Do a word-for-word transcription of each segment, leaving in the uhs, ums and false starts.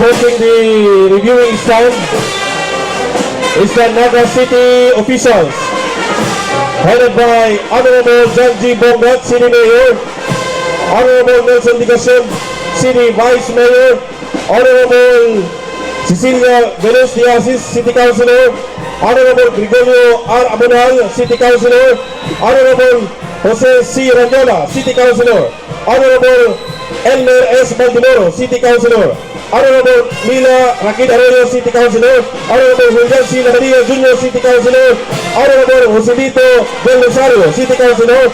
Approaching the reviewing stand is the Naga City officials, headed by Honorable John G Bongat, City Mayor, Honorable Nelson Digacion, City Vice Mayor, Honorable Cecilia Veloz de Asis, City Councilor, Honorable Gregorio R Abonal, City Councilor, Honorable Jose C Ranyola, City Councilor, Honorable Elmer S Baldimoro, City Councilor, Honorable Mila Rakid Arroyo, City Councilor, Honorable Julian C Labadilla Junior, City Councilor, Honorable Joselito Del Rosario, City Councilor,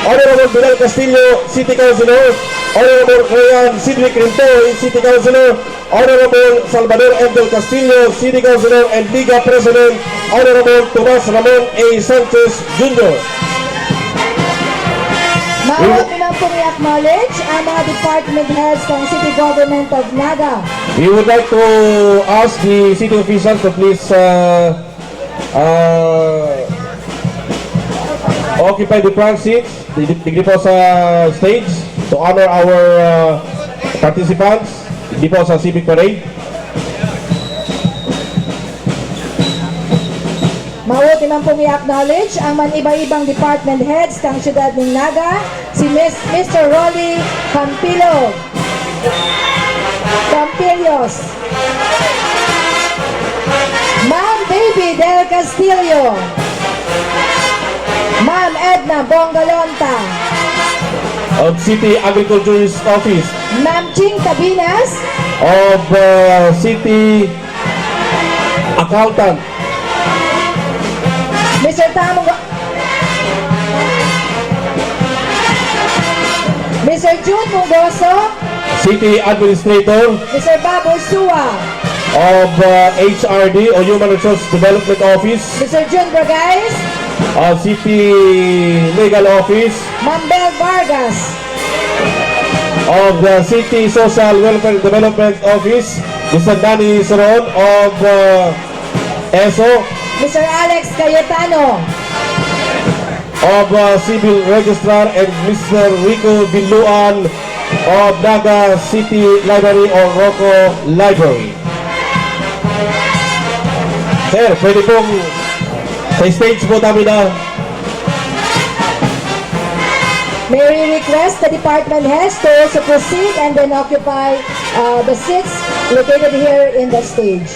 Honorable Bilal Castillo, City Councilor, Honorable Rayan Cedric Rintoy, City Councilor, Honorable Salvador M Del Castillo, City Councilor and Liga President, Honorable Tomas Ramon A Sanchez Junior. Maawat ko man pong i-acknowledge ang mga department heads ng City Government of Naga. We would like to ask the city officials to please uh, uh, occupy the front seats, digdi po sa stage, to honor our uh, participants, digdi po sa Civic Parade. Maoti man pong i-acknowledge ang man iba-ibang department heads kan siyudad nin Naga, si Mis- Mister Rolly Campillo. Campillos. Ma'am Baby Del Castillo. Ma'am Edna Bongalonta. Of City Agriculturist Office. Ma'am Ching Cabinas. Of uh, City Accountant. Mister Tam Mister Jude Mungoso. City Administrator. Mister Bob Ursua. Of uh, H R D o Human Resource Development Office. Mister Jun Bragais. Uh, City Legal Office. Ma'am Bel Vargas. Of the City Social Welfare Development Office. Mister Danny Soron of uh, ESO. Mister Alex Cayetano. Of uh, Civil Registrar and Mister Rico Binluan of Naga City Library or Roco Library. Sir, pwede pong sa stage po namin na May we request the department heads to also proceed and then occupy uh, the seats located here in the stage.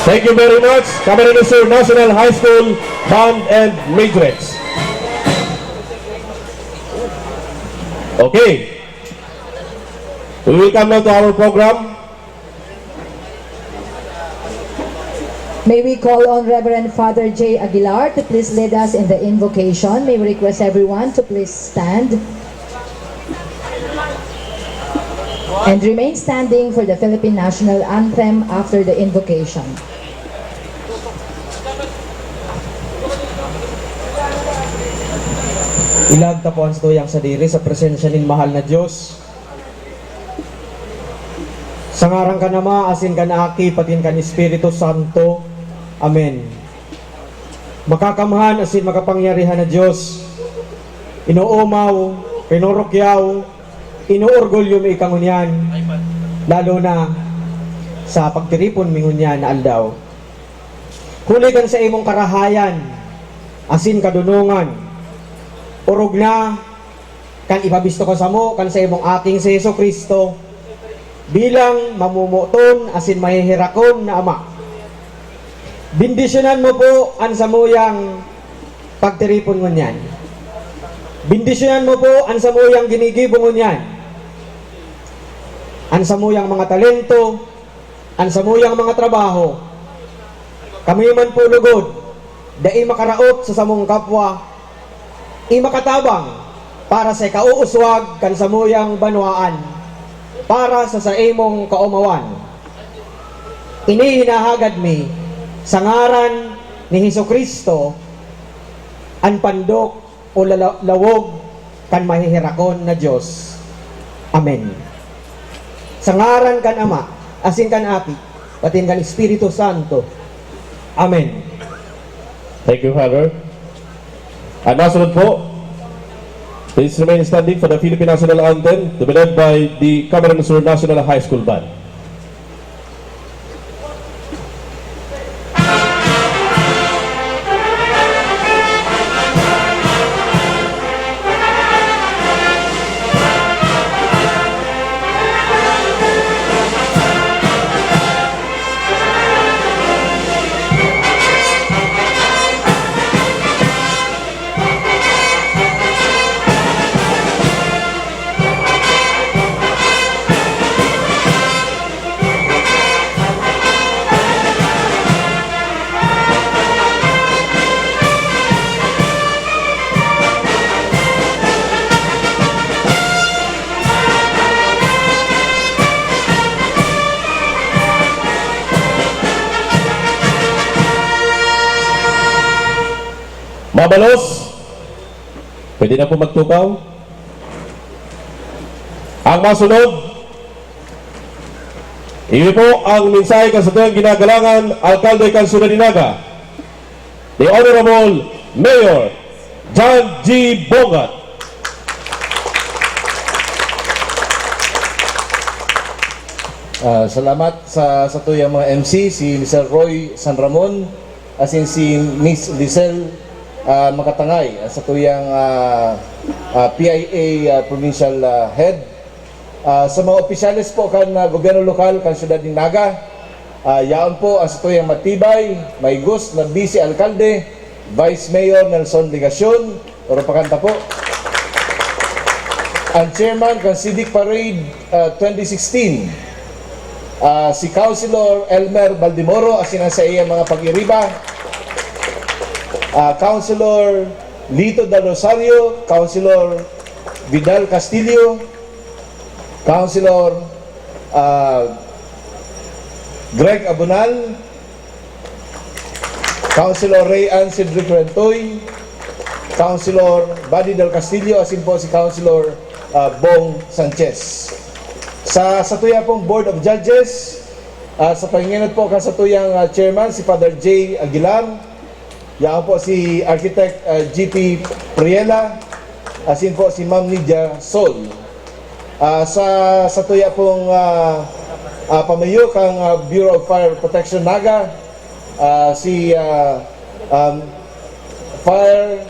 Thank you very much, Camarines Sur National High School Band and Majorettes. Okay. We will come now to our program. May we call on Reverend Father J Aguilar to please lead us in the invocation. May we request everyone to please stand and remain standing for the Philippine National Anthem after the invocation. Ilag ta po an satuyang sadiri sa presensya nin mahal na Dios. Sa ngaran kan Ama, asin kan Aki, patin kan Espiritu Santo. Amen. Makakamhan asin makapangyarihan na Dios, inoomaw, rinurukyaw, inuorgulyo mi ika ngunyan, lalo na sa pagtiripon mi ngunyan na aldaw. Huli kan sa imong karahayan asin kadonongan, orog na kan ipabisto ko samo kan saimong Aking si Jesu-Cristo bilang mamomoton asin maheherakon na Ama. Bendisyonan mo po an samuyang pagtiripon ngunyan. Bendisyonan mo po an samuyang ginigibo ngunyan. An samuyang mga talento, an samuyang mga trabaho. Kami man po lugod, dai makaraot sa samong kapwa, Makatabang para sa ikauuswag kan samuyang banwaan, para sa saimong kaomawan. Ini hinahagad mi sa ngaran ni Jesu-Cristo, an pandok o lala-, lawog kan maheherakon na Dios. Amen. Sa ngaran kan Ama, asin kan Aki, patin kan Espiritu Santo. Amen. Thank you, Father. At nasunod po, please remain standing for the Philippine National Anthem to be led by the Camarines Sur National High School Band. Mabalos, pwede na po magtukaw. Ang masunod, iyo po ang mensahe kan satuyang ginagalangan, alkalde kan Syudad ni Naga, the Honorable Mayor John G. Bongat. Ah, salamat sa, sa tuyang mga M C, si Mister Roy San Ramon, asin si Miss Lisel, ah, Makatangay, ah, sa tuyang, ah, ah, P I A, ah, Provincial, ah, Head. Ah, sa mga opisyales po kan, ah, gobyerno lokal kan siyudad nin Naga, ah, yaon po ang satuyang matibay, maigos na Vice Alkalde, Vice Mayor Nelson Legacion, oro pa kanta po. Ang chairman kan Civic Parade, ah, twenty sixteen, ah, si Councilor Elmer Baldemoro, asin ang sa iyang mga pag-iriba, ah, Councilor Lito Del Rosario, Councilor Vidal Castillo, Councilor, ah, Greg Abunal, Councilor Ray Ann Cedric Rentoy, Councilor Buddy Del Castillo, asin po si Councilor, ah, Bong Sanchez. Sa, sa tuya pong Board of Judges, ah, sa pangingenot po kan satuyang, ah, chairman, si Father J Aguilar, yaon po si Architect, ah, G P Priela, asin po si Ma'am Nidia Sol. Ah, sa, sa tuya pong, ah, ah, pamayo kang, ah, Bureau of Fire Protection Naga, ah, si, ah, um, Fire,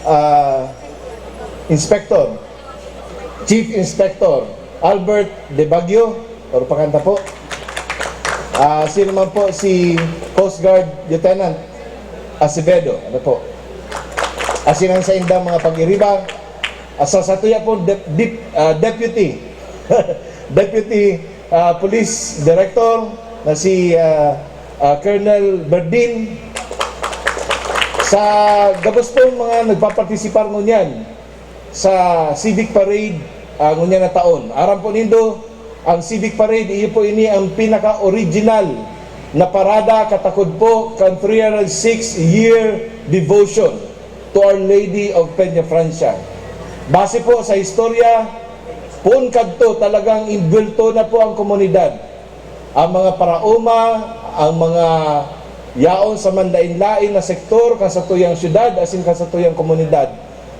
ah, Inspector, Chief Inspector Albert De Baguio, oro pa kanta po. Ah, sino man po si Coast Guard Lieutenant Acevedo, ano po? Asin ang saindang mga pag-iriba, ah, sa, sa tuya po, dep-, dep-, ah, Deputy, Deputy, ah, Police Director na si, ah, ah, Colonel Berdin, sa gabos pong mga nagpapartisipar ngunyan sa Civic Parade, ah, ngunyan na taon. Aram po nindo, ang Civic Parade, iyo po ini ang pinaka-original na parada katakod po kan three hundred six year devotion to Our Lady of Peña Francia. Base po sa istorya, poon kadto talagang imbwelto na po ang komunidad. Ang mga paraoma, ang mga yaon sa manlain-lain na sektor kan satuyang syudad asin kan satuyang komunidad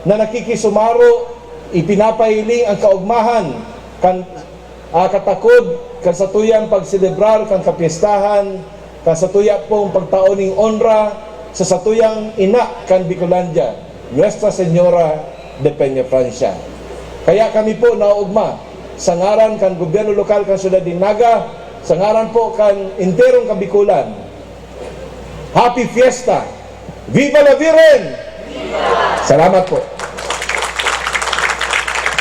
na nakikisumaro, ipinapahiling ang kaogmahan kan, ah, katakod kan satuyang pagselebrar kan kapyestahan, kan satuya pong pagtao ning onra sa satuyang ina kan Bicolandia, Nuestra Señora de Peña Francia. Kaya kami po naoogma sa ngaran kan gobyerno lokal kan Syudad nin Naga, sa ngaran po kan enterong Kabikolan, Happy Fiesta! Viva la Virgen! Salamat po.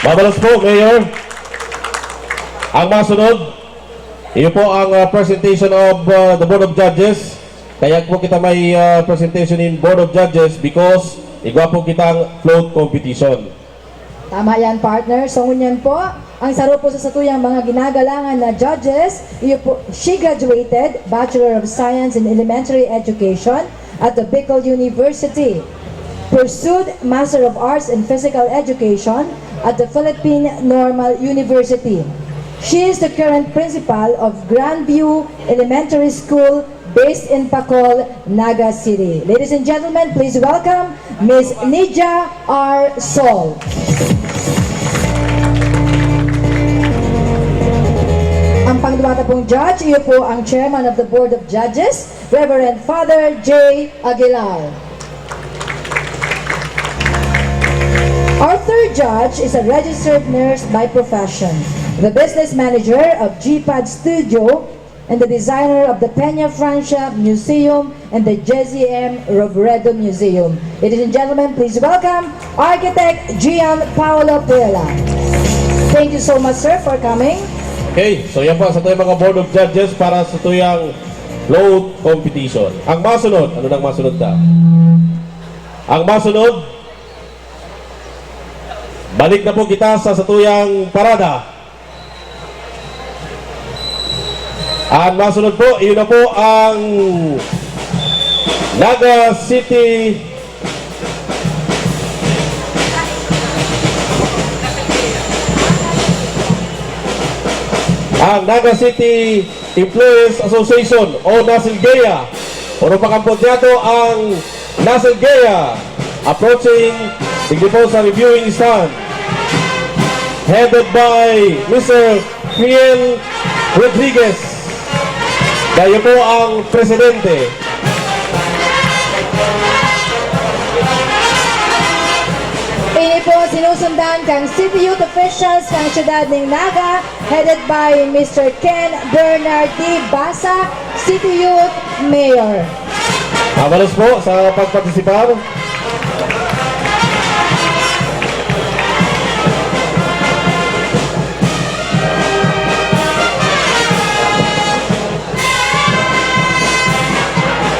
Mabalos po, Mayor. Ang masunod, iyo po ang, ah, presentation of, ah, the Board of Judges. Kaya po kita may, ah, presentation in Board of Judges because Igwa po kitang float competition. Tama yan, partner. So, ngunyan po, ang saro po sa satuyang mga ginagalangan na judges, iyo po, she graduated Bachelor of Science in Elementary Education at the Bicol University, pursued Master of Arts in Physical Education at the Philippine Normal University. She is the current principal of Grandview Elementary School based in Pacol, Naga City. Ladies and gentlemen, please welcome Miss Nidia R. Sol. Ang pangduwata pong judge, iyo po ang Chairman of the Board of Judges, Reverend Father J. Aguilar. Our third judge is a registered nurse by profession, the business manager of G-Pad Studio, and the designer of the Peña Francia Museum and the J Z M Robredo Museum. Ladies and gentlemen, please welcome Architect Gian Paolo Puela. Thank you so much, sir, for coming. Okay, so yan po sa tuyang mga Board of Judges para sa tuyang float competition. Ang masunod, ano nang masunod ta? Ang masunod, balik na po kita sa satuyang parada. Ang masunod po, iyon na po ang Naga City ang Naga City Employees Association o NACILGEA. Oro pa kampot niya to ang NACILGEA, approaching digdi po sa reviewing stand, headed by Mister Fiel Rodriguez. Kayo po ang presidente. Ini po sinusundan kang city youth officials kang siyudad ning Naga, headed by Mister Ken Bernard D. Basa, City Youth Mayor. Mabalos po sa pagpartisipar.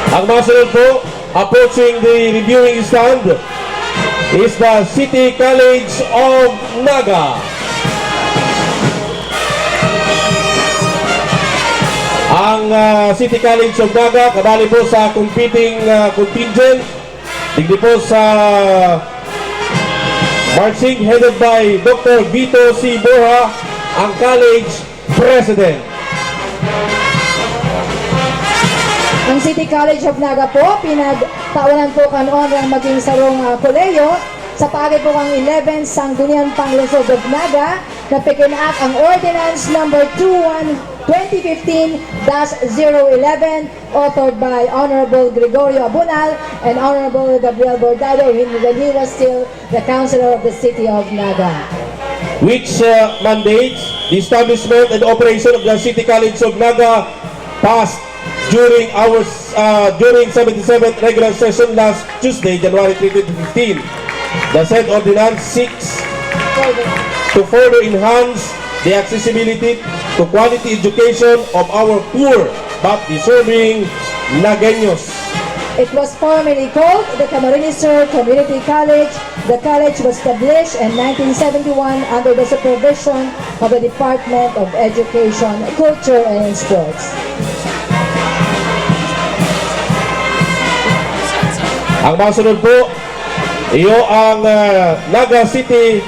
Ang masunod po, approaching the reviewing stand, is the City College of Naga. Ang ah, City College of Naga, kabali po sa competing ah, contingent, digdi po sa marching, headed by Doctor Vito C. Borja, ang college president. Ang City College of Naga po, pinagtawanan po kan onrang maging sarong ah, kolehiyo sa paagi po kan eleventh Sangguniang Panglungsod of Naga, na pikinak ang Ordinance Number two one, twenty fifteen dash zero eleven, authored by Honorable Gregorio Abunal and Honorable Gabriel Bordado when, when he was still the Councilor of the City of Naga. Which uh, mandates the establishment and operation of the City College of Naga, passed during our uh, during seventy-seventh regular session last Tuesday, January three, twenty fifteen. The said ordinance seeks to further enhance the accessibility to quality education of our poor but deserving Nagueños. It was formerly called the Camarines Sur Community College. The college was established in nineteen seventy-one under the supervision of the Department of Education, Culture, and Sports. Ang masunod po, iyo ang ah, Naga City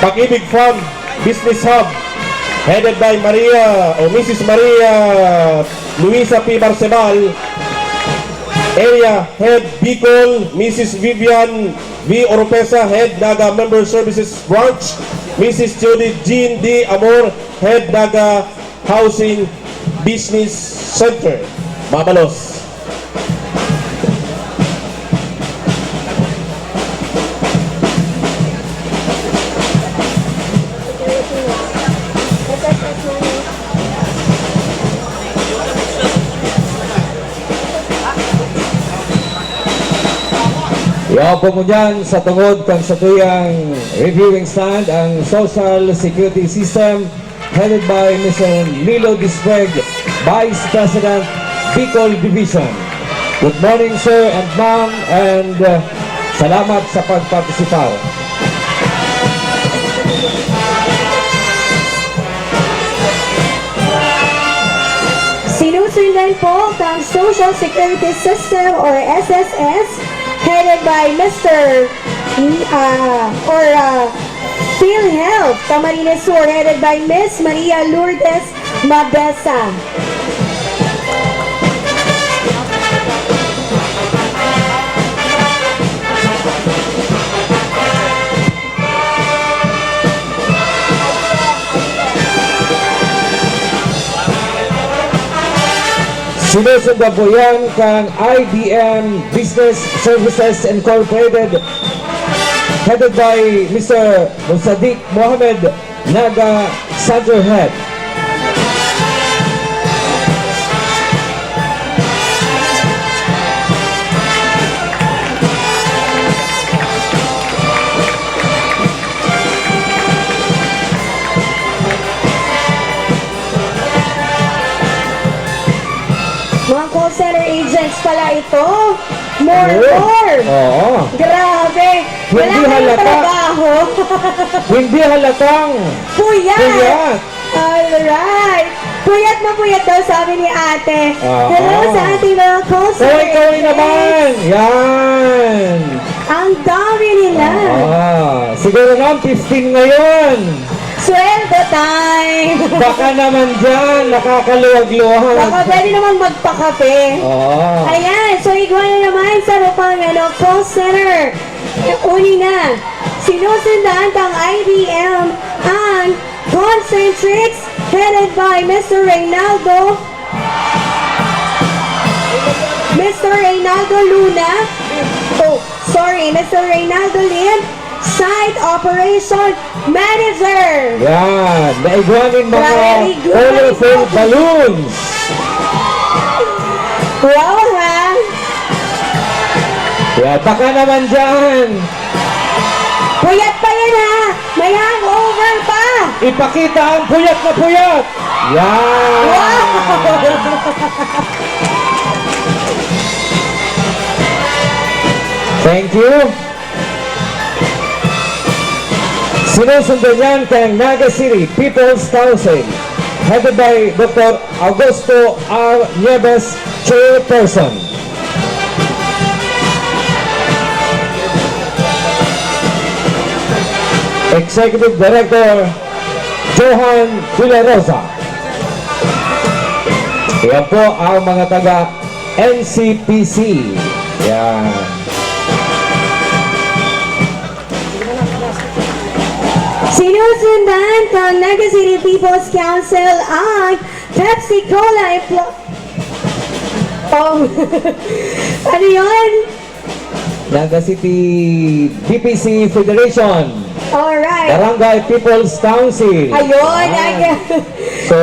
Pag-ibig Fund Business Hub, headed by Maria o Missus Maria Luisa P. Barcebal, Area Head Bicol, Missus Vivian V. Oropesa, Head Naga Member Services Branch, Missus Judy Jean D. Amor, Head Naga Housing Business Center. Mabalos. Yaon po ngunyan sa tungod kan satuyang reviewing stand, ang Social Security System, headed by Mister Milo Disbeg, Vice President, Bicol Division. Good morning, sir and ma'am, and uh, Salamat sa pagpartisipar. Sinusundan po ng Social Security System or S S S, headed by Mister N-, ah, or ah, PhilHealth Camarines Sur, headed by Miss Maria Lourdes Mabesa. Sinusundan po yan kan I B M Business Services Incorporated, headed by Mister Mosadiq Mohamed Naga Sanderhead. Mga call center agents pala ito. More, Oo. more. Oo. Grabe. Hindi Wala kayong halata. trabaho. Hindi halatang Puyat. puyat. Alright. Puyat na puyat daw sabi ni ate. Oo. Hello sa ating mga call center Kaway-kaway agents. naman. Yan. Ang dami nila. Ah, siguro naman fifteen ngayon. Sweldo time! Baka naman dyan, nakakaluwag-luwag. Baka pwede naman magpakape. Oo. Ayan, so igwa na naman sa Rupang ano, call center. Uni na, sinusundan kang I B M ang Concentrix, headed by Mister Reynaldo. Mister Reynaldo Luna. Oh, sorry, Mister Reynaldo Lim. Site Operation Manager. Yan. Naigwa nin mga Very good. colorful balloons. Wow, ha? Yan. Baka naman dyan. Puyat pa yan, ha? May hangover pa. Ipakita ang puyat na puyat. Yan. Wow. Thank you. Sinusundan niyan kang Naga City People's Council, headed by Doctor Augusto R. Nieves, Chairperson. Executive Director Johan Villarosa. Iyan po ang mga taga N C P C. Yan. Sinusundan ng Naga City People's Council ang Pepsi Cola Emplo-, oh. Ano yun? Naga City D P C Federation. Alright. Barangay People's Council. Ayun, Yan. Naga. So,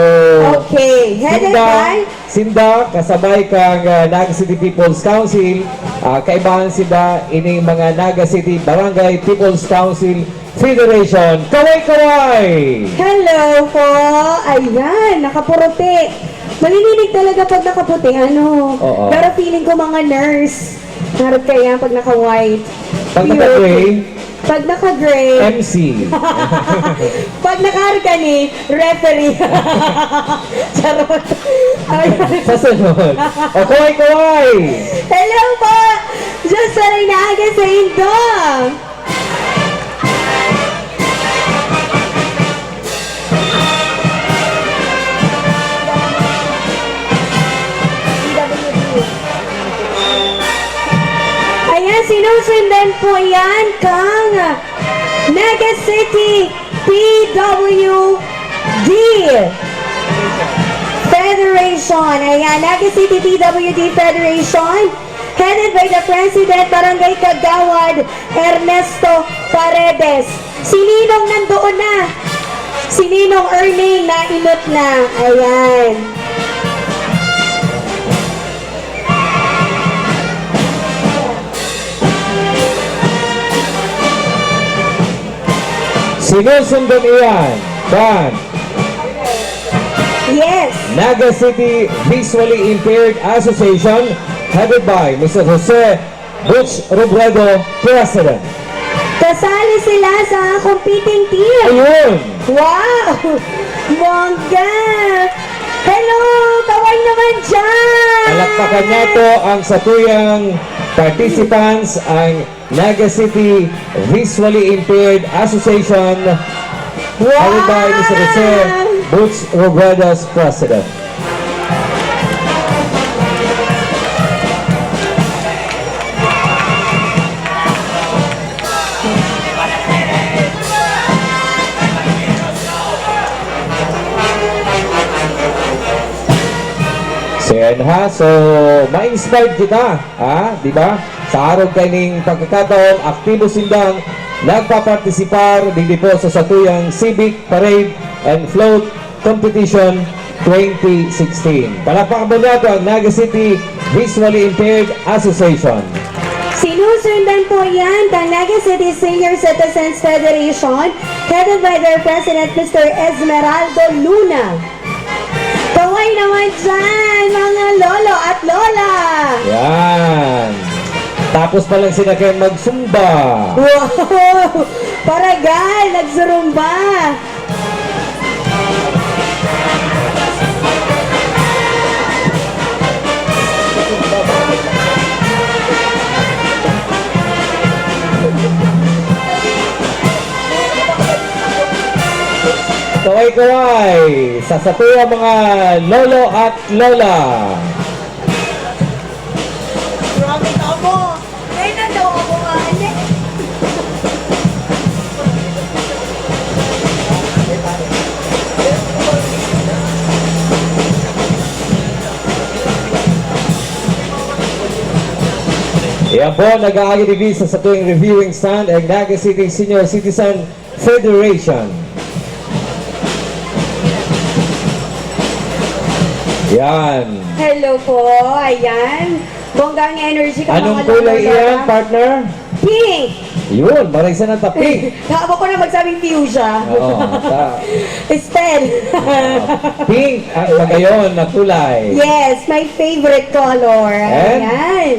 Okay, headed sinda, by? Sinda, kasabay kang ah, Naga City People's Council, ah, kaibahan sinda ining mga Naga City Barangay People's Council Federation. Kaway-kaway! Hello po! Ayan, nakapuruti. Malilinig talaga pag nakaputi, ano? Oo. Pero feeling ko mga nurse. Harap kaya pag naka-white. Pag naka-gray? Pag naka-gray. M C. Pag naka-argani, referee. Charot. Ay. Sa sunod. O, kaway-kaway! Hello po! Diyos sa rin na aga sa indo! Ayan, sinusundan po yan kang Naga City P W D Federation. Ayan, Naga City P W D Federation, headed by the President, Barangay Kagawad Ernesto Paredes. Si Ninong nandoon na. Si Ninong Erning nainot na. Ayan. Sinusundan iyan kan Yes. Naga City Visually Impaired Association, headed by Mister Jose Butch Robredo, President. Kasali sila sa competing team. Ayun. Wow! Bongga! Hello! Kaway naman dyan! Palakpakan nato ang satuyang participants, ang Naga City Visually Impaired Association, Wow! Headed by Mister Jose Butch Robredo, President. So, yan ha. So, ma-inspired kita, ha? Di ba? Sa arog kaining pagkakataon, aktibo sindang nagpapartisipar digdi po sa satuyang Civic Parade and Float Competition twenty sixteen. Palakpakan po nato ang Naga City Visually Impaired Association. Sinusundan po yan ng Naga City Senior Citizens Federation, headed by their President, Mister Esmeraldo Luna. Kaway naman dyan, mga lolo at lola! Yan. Tapos pa lang sila kayo magsumba. Wow! Paragal, nagsurumba! Kaway-kaway sa satuya mga lolo at lola. Grabe ka mo! Ay, natawa ko nga, ane. Yan po, nag-aagi digdi sa satuyang reviewing stand ang Naga City Senior Citizen Federation. Yan. Hello po, ayan. Bongga ang energy ka, Anong mga kulay lolo, iyan, lola. Partner? Pink! Yun, maray sa nata, pink. Haba ko na magsabing fuchsia. Oo, ta- Estel. Ah, pink ang magayon na kulay. Yes, my favorite color. And? Ayan.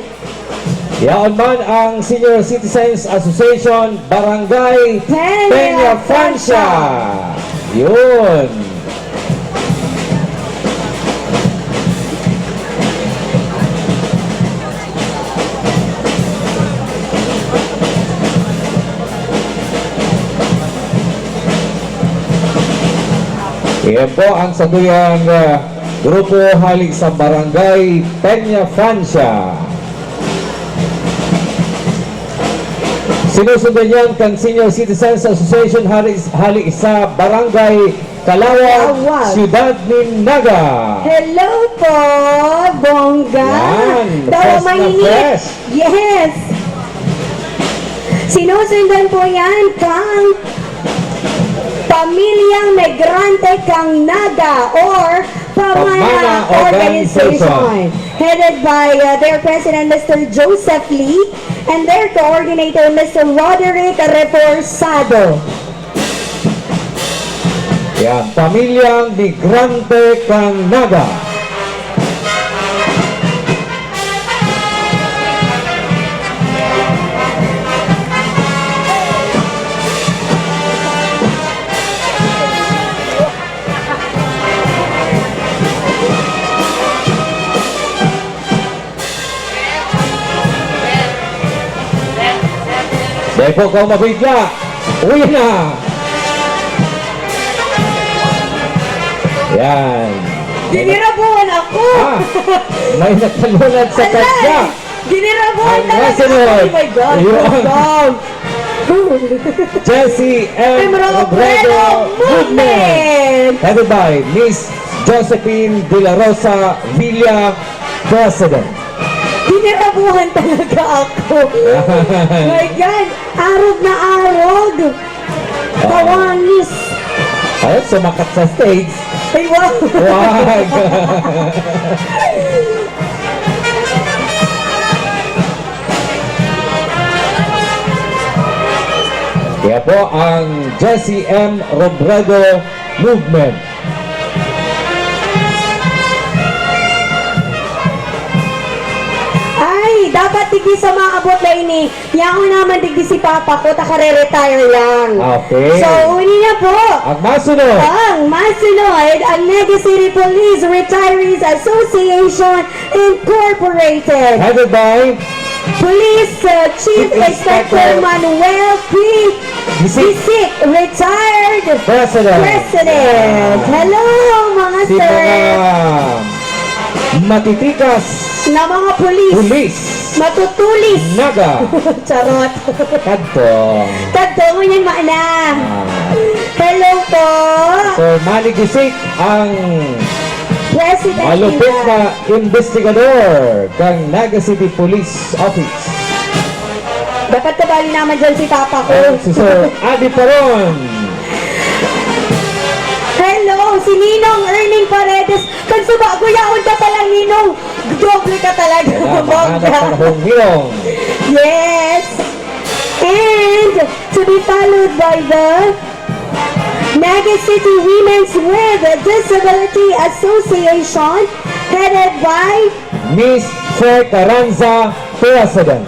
Yaon man ang Senior Citizens Association, Barangay Peña Peña Francia. Francia. Yun. Iyan po ang satuyang, ah, grupo hali sa Barangay Peña Francia. Sinusundan yan kan Senior Citizens Association hali, hali sa Barangay Calawag, Calawag. Siyudad nin Naga. Hello po, bongga. Yan, Dawa fresh na mainit. Fresh. Yes. Sinusundan po yan kang Pamilyang Migrante kang Naga or Pamana Pamana Organization. Organization, headed by, uh, their president, Mister Joseph Lee, and their coordinator, Mister Roderick Reforzado. Yan, Pamilyang Migrante kang Naga. Dai po kaw mabigla. Uwi na. Yan. Ginirabuhan ako. Ah, may nagkalunad sa Aray! Kanya. Ginirabuhan Ang talaga nasunod. Ako. Oh my God. Yun. Wow. Jesse M. M. Robredo Robredo Movement. Movement. Headed by Miss Josephine De La Rosa Villa, President. Ginirabuhan talaga ako. My God! Arog na arog! Kawangis! Ayun, sumakat sa stage. Ay, wow! Wag! Kaya po ang Jesse M. Robredo Movement. Ay, dapat Digdi sa maabot na ini, yaon naman digdi si Papa ko, taga-retire lang. Okay. So, uni na po. Ang masunod. Ang masunod, ang Naga City Police Retirees Association Incorporated. Headed by Police, uh, Chief Chief Inspector Inspector Manuel P. Gisik. Gisik, retired President. President. Hello, mga Si sir. mga matitikas Na mga pulis. Pulis. Matutulis. Naga. Charot. Kadto. Kadto, ngunyan maana. Ah. Hello po. So, Manny Gisik ang President malupit nila. Na investigador kang Naga City Police Office. Dapat kabali naman dyan si Papa ko. Ayan, si Sir Adi Paron. Hello, si Ninong Erning Paredes. Pag suba ko, yaon ka pala, Ninong. Doble ka talaga. Wala, Bongga. Mahanap panahong Ninong. Yes. And to be followed by the Naga City Women's with Disability Association, headed by Miss Fair Caranza, President.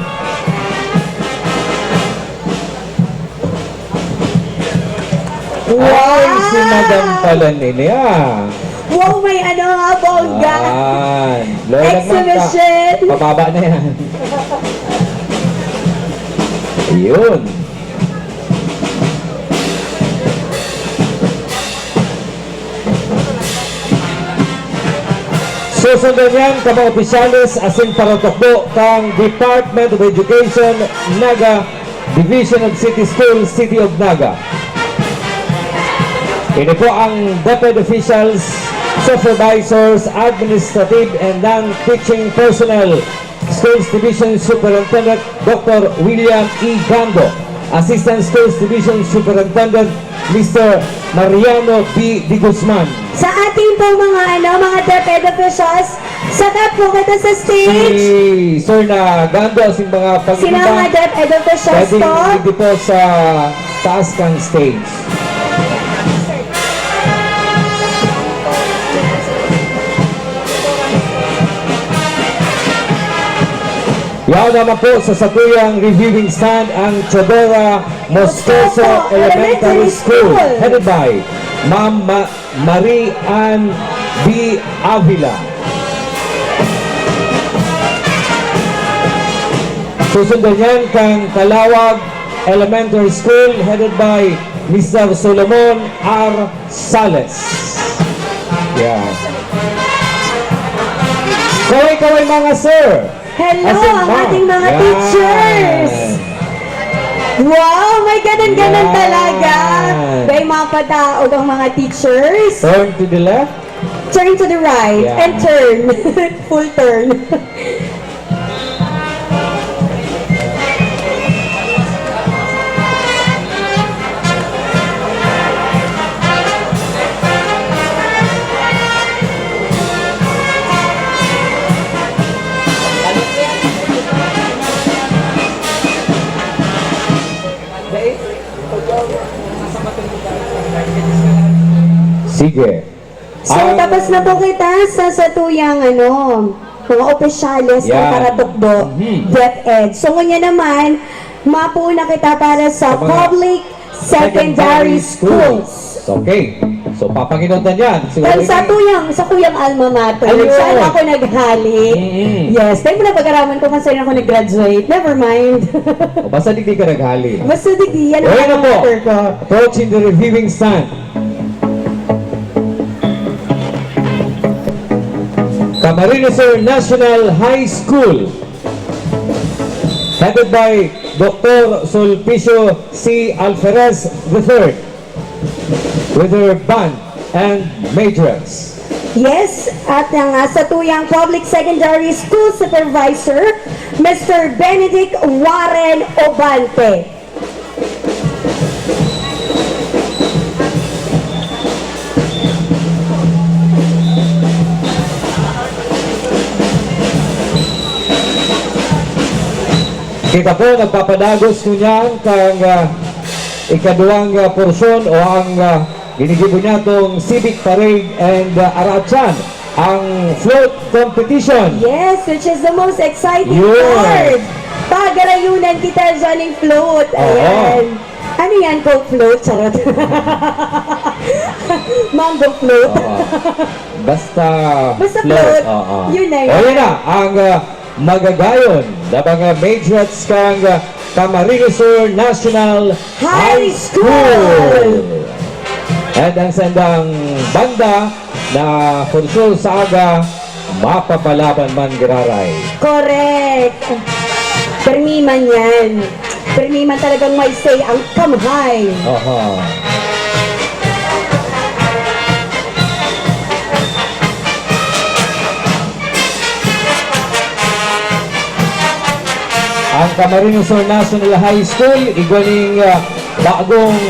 Wow! Ay, si Madam pala nila. Wow, may ano nga, bongga. Yan. Lola Exhibition. Mangka. Pababa na yan. Yun. Susundan niyan, ka mga opisyales asin paratukdo kang Department of Education, Naga, Division of City Schools, City of Naga. Ini po ang DepEd officials, supervisors, administrative, and non-teaching personnel. Schools Division Superintendent Doctor William E. Gando, Assistant Schools Division Superintendent Mister Mariano B. De Guzman. Sa ating po mga, ano, mga DepEd officials, sakat po kita sa stage. Si Sir na Gando, asin mga pag-iba. Sila mga DepEd officials pwede po. Dito po sa taas kang stage. Yaon naman po sa satuyang reviewing stand ang Teodora Moscoso Moscoso Elementary Elementary School, School. Headed by Ma'am Ma-, Marie Ann B. Avila. Susundan yan kang Calawag Elementary School, headed by Mister Solomon R. Sales. Yan. Kaway-kaway, mga sir. Hello, asin ang ma'am. Ating mga Yan. Teachers. Wow, may ganun-ganun Yan. Talaga. May mga pataog ang mga teachers. Turn to the left. Turn to the right Yan. And turn. Full turn. Sige. So, ah, tapos na po kita sa satuyang, ano, mga opisyales na Yan. Paratukdo, Mhm. DepEd. So, ngunyan naman, mapuuna kita para sa Sa mga public secondary secondary schools. Schools. Okay. So, papanginotan yan. Si Kan Willie. Sa tuyang, sa kuyang alma mater, Ayun. Saan ako naghali? Mm-mm. Yes. Tayo mo na pag-araman ko kung saan ako nag-graduate. Never mind. O, basta di, di ka naghali. Basta di, di. Yan ang Okay na alma po. Mater ko. Approaching the reviewing stand. Camarines Sur National High School, headed by Doctor Sulpicio C. Alferez the third, with her band and majorette. Yes, at ang, ah, satuyang Public Secondary School Supervisor, Mister Benedict Warren Obante. Kita po, nagpapadagos ngunyan kang, ah, ikaduwang, ah, porsyon o ang, ah, ginigibo niyatong Civic Parade and, ah, Araatsan. ang float competition. Yes, which is the most exciting Yun. part. Pagarayunan kita dyan ng float. Oo. Ayan. Ano yan, Coke float? Charot. Mango float. Oo. Basta Basta float. float. Oo. Yun na O, yun. yun na. Ang, ah, magagayon na mga majorettes kan Camarines Sur National High High School. School. And ang sandang banda na for sure sa aga, mapapalaban man giraray. Correct. Permi man yan. Permi man talagang may say ang kamhay. Aha. Ang Camarines Sur National High School, igwa ning, ah, bagong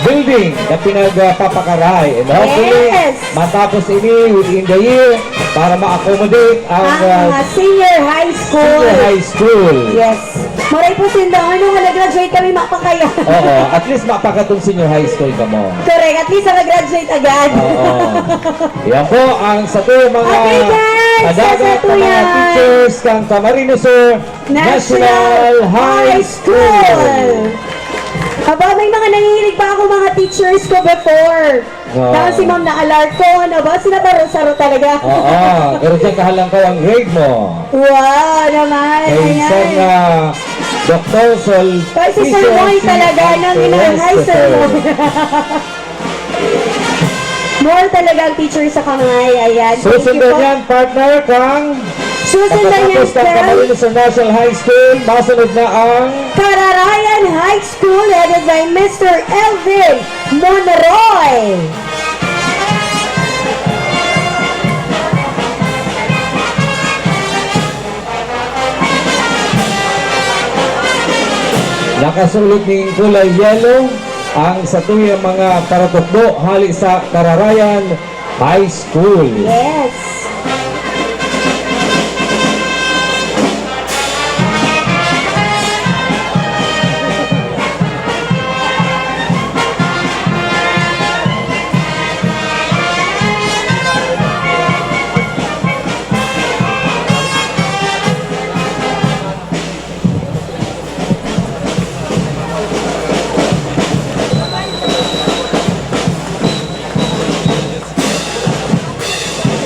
building na pinagpapakaray. And hopefully, Yes! matapos ini within the year para ma-accommodate ang, Ang, ah, ah, senior high school. senior high school. Yes. Maray po sinda, ano nga nag-graduate kami, mapakaya. Oo, at least mapakatong senior high school kamo. Correct, at least ang nag-graduate agad. Oo. Yan po ang sa tuyo mga Okay, guys, kadagat sa na mga tuyan. teachers kang Camarines Sur National National High High School. School. Aba, may mga nangihilig pa ako mga teachers ko before. Wow. Tapos si Ma'am na Alarcon, aba, sila baro-saro talaga. Oo, pero diyan kahalangkaw ang grade mo. Wow, naman. Kay Ayan. isang, ah, Doktor Sol Kay si Sir Fisher, Moy si talaga, Uncle nang inang, hi, Sir Christopher. Moy. More talaga ang teacher sa kamay. Ayan. Thank you Susundan po. yan, partner, kang Susundan yan, katapos ng friend. Camarines Sur National High School. Masunod na ang Kararayan High School, headed by Mister Elvin Monroy. Nakasulot ning kulay yellow ang satuyang mga paratukdo hali sa Kararayan High School. Yes.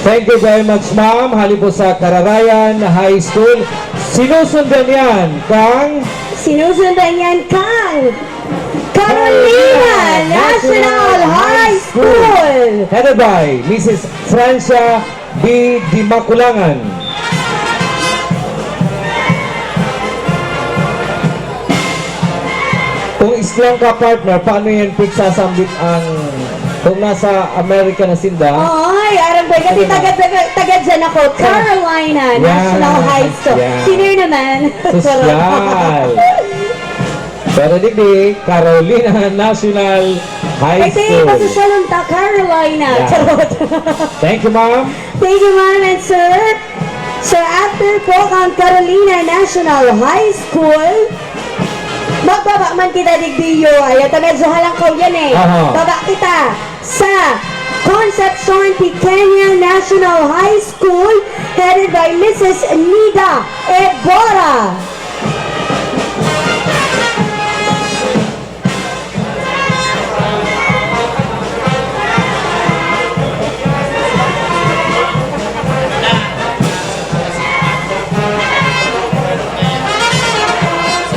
Thank you very much, ma'am. Hali po sa Kararayan High School. Sinusundan yan kang Sinusundan yan kang Carolina National High School. Headed by Missus Francia B. Dimaculangan. Kung islang ka, partner, paano yan pigsasambit ang, kung nasa Amerika na sinda? Oy, aram ko, kasi Ano na? taga, taga, taga dyan ako, Sa Carolina Yan. National High School. Yan. Sino yun naman? Sosyal. Pero digdi, Carolina National High Kasi School. Pasosyalon ta, Carolina. Yeah. Charot. Thank you, ma'am. Thank you, ma'am and sir. So, after po kang Carolina National High School, magbaba man kita digdi, yo. Ayan, ta medyo halangkaw yan eh. Aha. Baba kita sa Concepcion Pequeña National High School, headed by Missus Nida Ebora.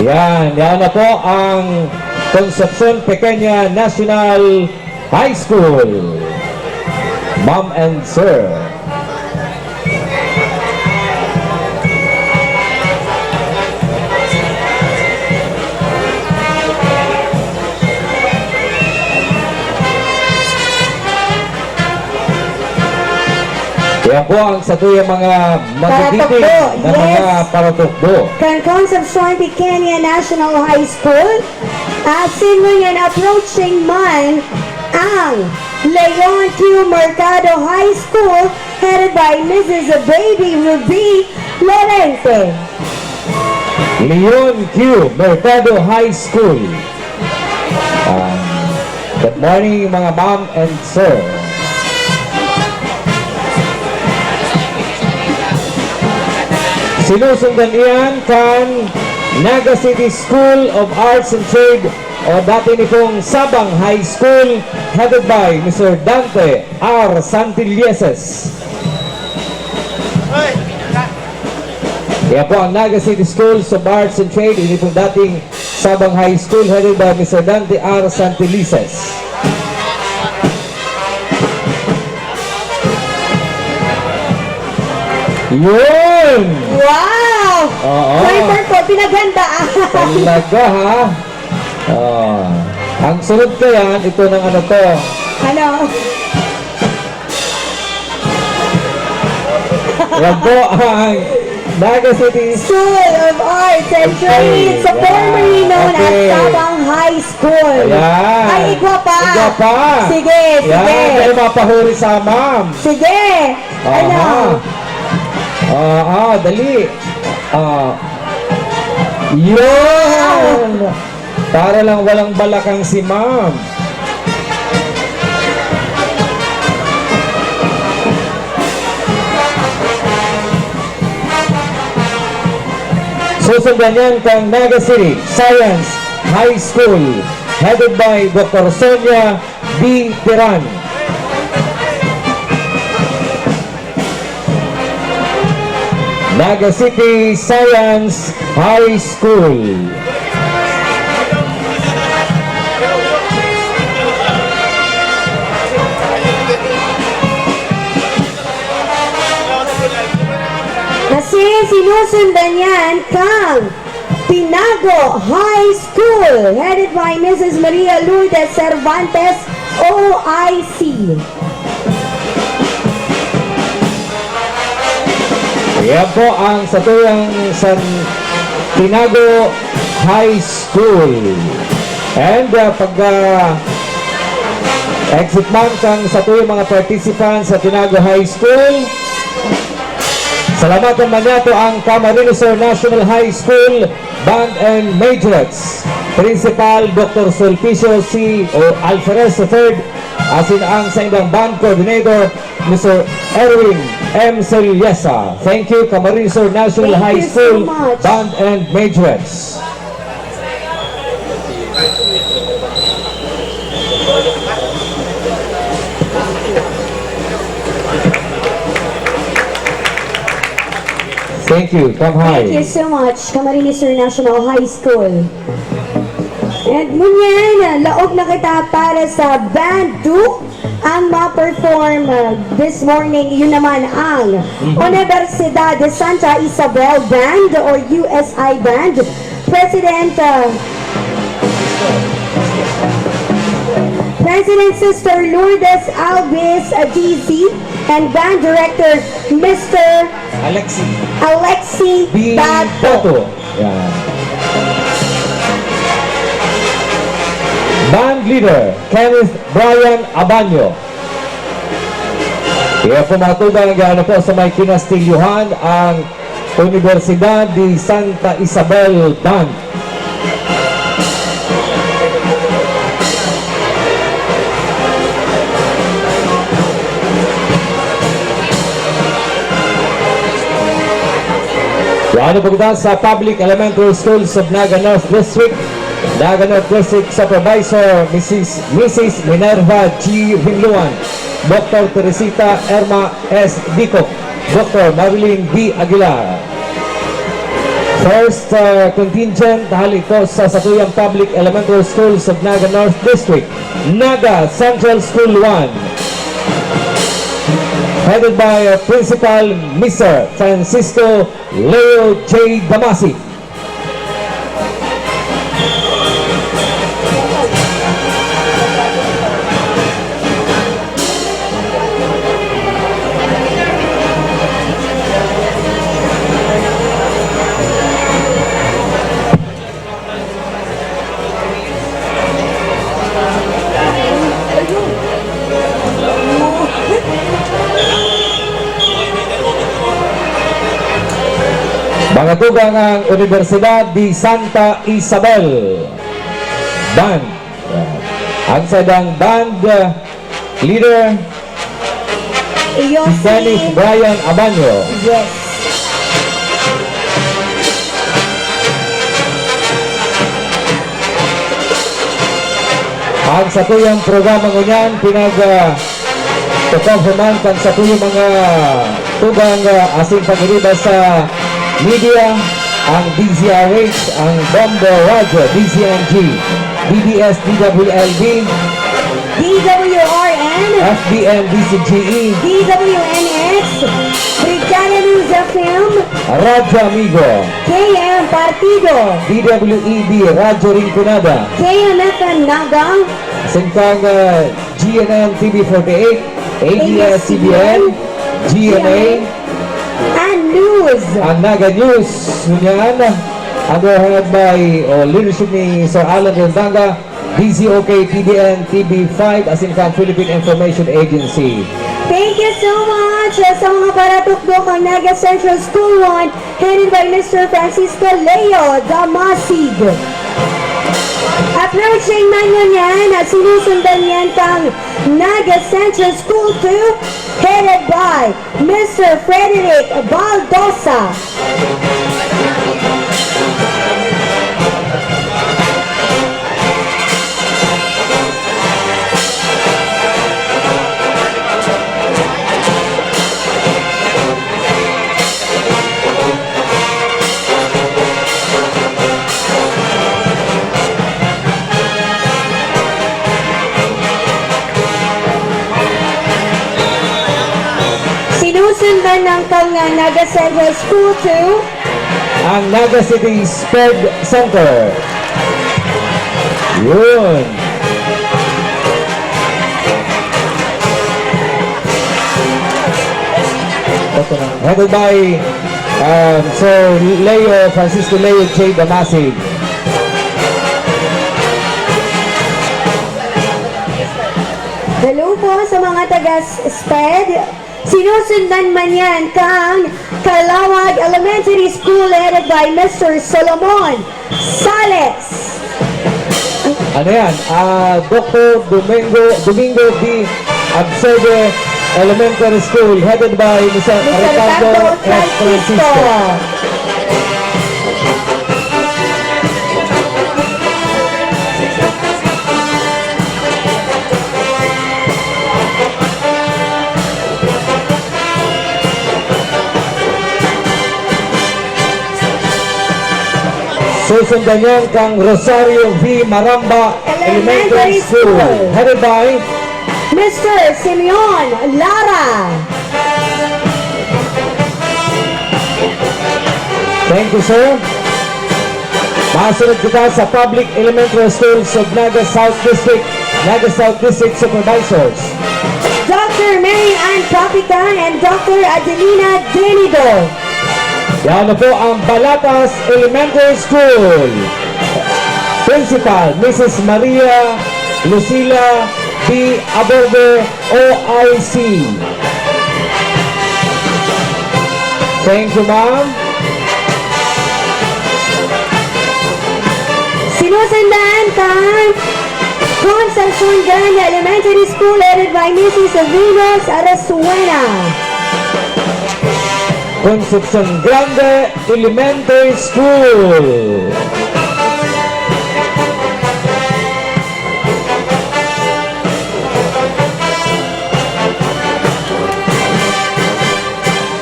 Yan, yan na po ang Concepcion Pequeña National High School. Ma'am and sir. Yan po ang satuyang mga magigiting Paratukdo, na mga yes. paratukdo. Kan Concepcion Pequeña National High School, asin ngunyan approaching man ang Leon Q Mercado High School, headed by Missus Baby Ruby Lorente. Leon Q Mercado High School. Ah, good morning, mga ma'am and sir. Sinusundan iyan kan Naga City School of Arts and Trade o dati ni pong Sabang High School, headed by Mister Dante R. Santilieses. Yan po ang Naga City Schools of Arts and Trade, ini pong dating Sabang High School, headed by Mister Dante R. Santilises. Yun! Wow! Oo. Driver ko, pinaghandaan. Talaga, ha? Oh. Ang sunod ko yan, ito ng ano to. Ano? Yan po ang Naga City. School of Arts and Trades, Okay, formerly yeah. known as Okay. Sabang High School. Ayan. Ay, igwa pa. Igwa pa. Sige, Yan, sige. Kaya mapahuri sa ma'am. Sige. Ano? Aha. Oo, dali. Ah. Yun! Para lang walang balakang si ma'am. Susundan yan kang Naga City Science High School, headed by Doctor Sonia B. Tiran. Naga City Science High School. Kasi sinusundan yan kang Tinago High School, headed by Missus Maria Lourdes Cervantes, O I C. Yan po ang satuyang San Tinago High School. And uh, pag uh, exit man kang satuyang mga participants sa Tinago High School, salamatan man niyato ang Camarines Sur National High School Band and Majorettes, Principal Doctor Sulpicio C. O Alferez the third, asin ang saindang band coordinator, Mister Erwin M. Celiesa. Thank you, Camarines Sur National Thank High you so School much. Band and Majorettes. Thank you. Come high. Thank you so much, Camarines Sur National High School. And ngunyan, laog na kita para sa Band two. Ang ma-perform uh, this morning, yun naman ang Universidad de Santa Isabel Band or U S I Band. President uh, President Sister Lourdes Alves uh, D Z and Band Director Mister Alexi. Alexi Di Bato. Bato. Yan. Band leader, Kenneth Brian Abanyo. Kaya po mga tugang, ano po, sa may kinastilyohan ang Universidad de Santa Isabel Band. Yan po kita sa Public Elementary Schools of Naga North District. Naga North District Supervisor, Missus Missus Minerva G. Rinluan, Doctor Teresita Erma S. Dico, Doctor Marilyn D. Aguilar. First uh, contingent, hali ito sa satuyang Public Elementary Schools of Naga North District, Naga Central School one, headed by uh, Principal Mister Francisco Leo J. Damasi. Mga tugang ang Universidad de Santa Isabel Band. Ang sadang band uh, leader, Iyo si Dennis Brian Abanyo. Yes. Ang satuyang programa ngunyan, pinag, ah, tukang human kan satuyang mga tugang, ah, asin pag-iriba sa media, ang D Z R H, ang Bombo Radyo, D Z N G, D B S, D W L B, D W R N, F B N, D C G E, D W N X, Brigada News F M, Radyo Amigo, K M Partido, D W E D, Radyo Rinconada, K M F M Naga, singkang, ah, G N N T V forty-eight, A B S C B N, G M A, and News. Ang Naga News, ngunyan, under head by, o leadership ni Sir Alan Rendanga, D Z O K, T B N, T V five, asin kan Philippine Information Agency. Thank you so much, uh, sa mga paratukdo kan Naga Central School one, headed by Mister Francisco Leo Damasig. Approaching man ngunyan, sinusundan niyan kan Naga Central School two, headed by Mister Frederick Baldosa. Sinusundan ng kan Naga Central School two, ang Naga City Sped Center. Yun. Headed by, um, Sir Leo, Francisco Leo J Damasig. Hello po sa mga taga S-, Sped. Sinusundan man yan kang Calawag Elementary School, headed by Mister Solomon Sales. Ano yan? Ah, Doktor Domingo, Domingo B. Absede Elementary School, headed by Mister Mister Ricardo Ricardo F. Francisco. Francisco. Susundan niyan kang Rosario V. Maramba Elementary Elementary School, School. Headed by Mister Simeon Lara. Thank you, sir. Masunod kita sa Public Elementary School, Sub Naga South District, Naga South District Supervisors. Doctor Mary Ann Papitan and Doctor Adelina Denido. Yan na po ang Balatas Elementary School. Principal, Missus Maria Lucila B. Aborbe, O I C. Thank you, ma'am. Sinusundan kan Concepcion Grande Elementary School, headed by Missus Venus Arasuena. Concepcion Grande Elementary School.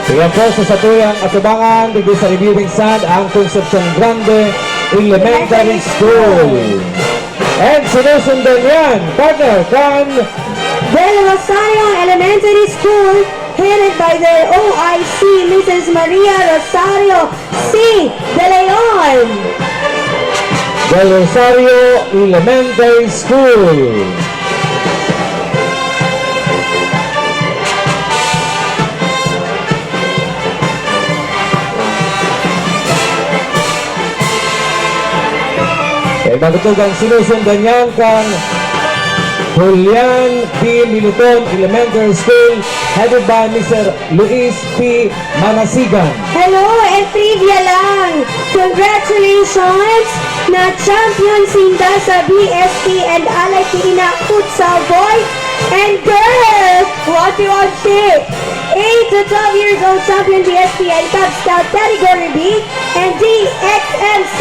Ayan po, sa satuyang atubangan, digdi sa Review Sand, ang Concepcion Grande Elementary School. And sinusundan yan, partner, kan Del Rosario Elementary School, headed by their O I C, Missus Maria Rosario C. De Leon. Del Rosario Elementary School. Eh, magtugang sinusundan niyan kang Julian P. Militon Elementary School, headed by Mister Luis P. Manasigan. Hello, and trivia lang. Congratulations na champion sinda sa B S T and Alay Kiina Futsal Boys And girls, what do you want pick? Eight to twelve years old champion D S P and Cub Scout category B and D X M C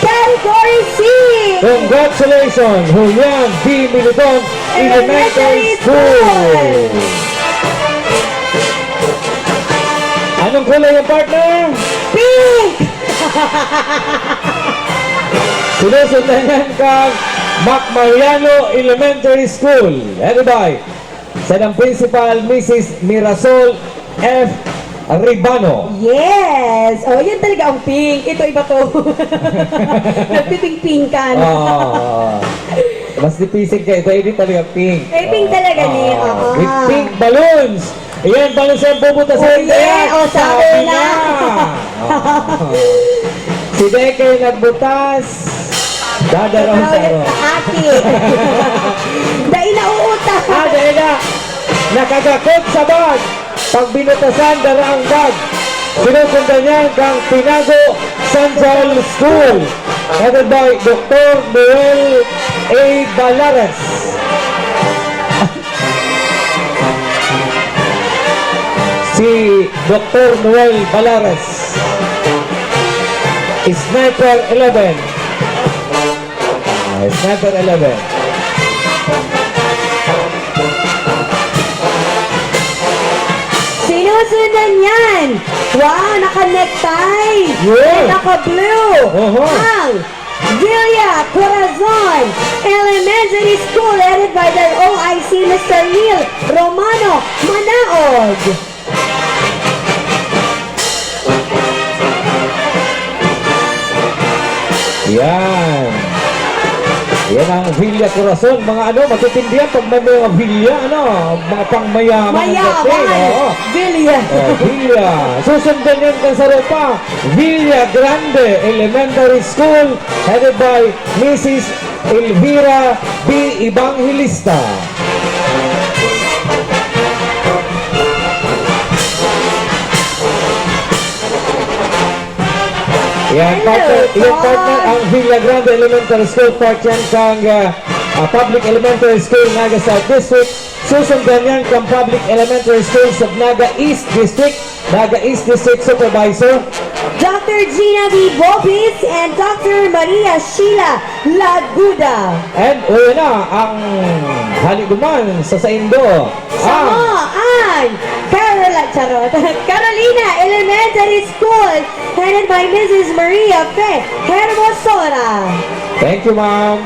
category C. Congratulations, Julian D. Militon Elementary School. Anong kulay yung partner? Pink! Sinusundan yan kang Mac Mariano Elementary School, headed by Sadang Principal, Missus Mirasol F. Ribano. Yes! Oh, yan talaga ang pink. Ito, iba to. Nagpipingpingkan. Ah, mas dipising ka. Ito, hindi talaga pink. Eh, pink talaga ni, Ah, oo. With pink balloons. Ayan, balloons ang bubutasan. Oh, yeah. Dek. Oh, sabi Sabi na. na. Ah. Si Dek ay nagbutas. Dadaraw sa Dadaraw aro. sa aki. Dai na uutang. Ah, dai na. Nakagakot sa bag. Pag binutasan, dara ang bag. Sinusundan niyan kang Tinago Central School, headed by Doktor Noel A. Balares. Si Doktor Noel Balares, Sniper eleven. Ah, Sniper eleven. Sinusundan niyan. Wow, naka-necktie. Yeah. Naka-blue. Oho. Ang Villa Corazon Elementary School, headed by their O I C, Mister Neil Romano Manaog. Yan. Yan ang Villa Corazon. Mga ano, matitindi yan pag may mga villa, ano, mga pangmayaman ang Mayaman. dating. Oo. Villa. Oh, villa. Susundan yan kan sa Ropa. Villa Grande Elementary School, headed by Missus Elvira B. Evangelista. Yan, Hello, partner, yan, partner, Paul. Ang Villa Grande Elementary School, part yan kang, ah, ah, Public Elementary School, Naga South District. Susundan yan kang Public Elementary School sa Naga East District, Naga East District Supervisor. Doctor Gina B. Bobis and Doctor Maria Sheila Laguda. And, o, yan na, ang hali duman sa saindo. Samo Ang ang Carol-, charot. Carolina Elementary School, headed by Missus Maria Fe Hermosora. Thank you, ma'am.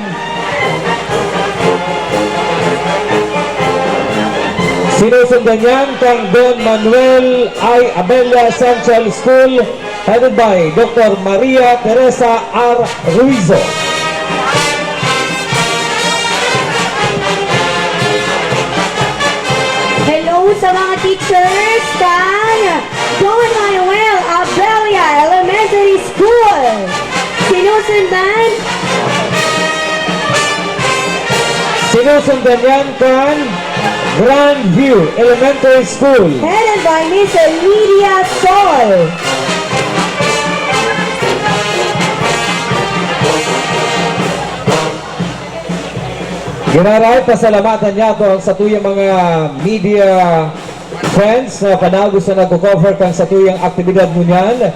Sinusundan yan kang Don Manuel I. Abella Central School, headed by Doctor Maria Teresa R. Ruizo. Hello sa mga teachers kan Don Manuel Abella Elementary School. Sinusundan? Sinusundan yan kan Grandview Elementary School. Headed by Miss Lydia Sol. Giraray, pasalamatan niyato ang satuyang mga media friends na panagos na nagko-cover kan satuyang aktibidad ngunyan.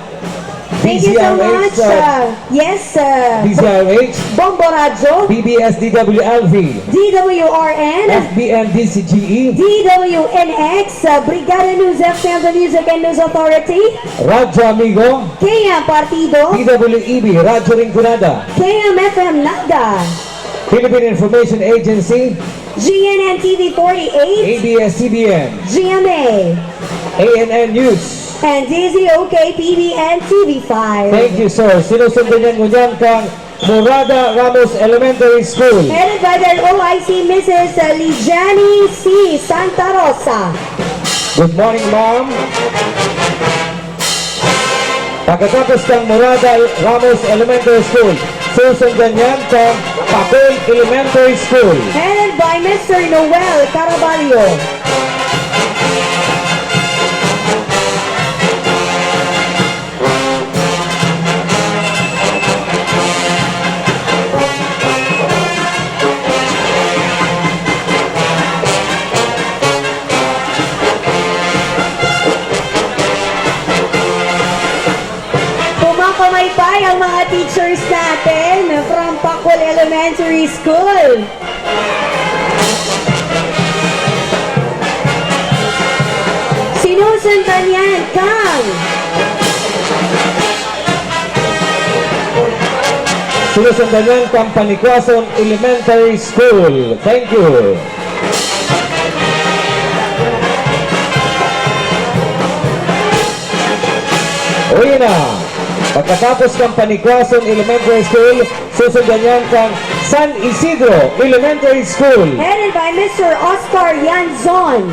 Thank you so D Z R H, much, uh, uh, yes, uh, D Z R H, Bombo Radyo, B B S D W L V, D W R N, F B N D C G E, D W N X, uh, Brigada News F M, The Music and News Authority, Radyo Amigo, K M Partido, D W E B, Radyo Rinconada, K M F M Naga, Philippine Information Agency, G N N T V forty-eight, A B S C B N, G M A, A N N News, and D Z O K P B N T V five. Thank you, sir. Sinusundan niyan ngunyan kang Morada Ramos Elementary School. Headed by their O I C, Missus Lijani C. Santa Rosa. Good morning, ma'am. Pagkatapos ng Morada Ramos Elementary School, susundan yan sa Pacol Elementary School. Headed by Mister Noel Caraballo. Pay ang mga teachers natin from Pakul Elementary School. Sinusundan yan kang Sinusundan yan kang Panikwason Elementary School. Thank you. Uwi na. Pagkatapos ng Panikwason Elementary School, susundan yan kang San Isidro Elementary School. Headed by Mister Oscar Yanzon.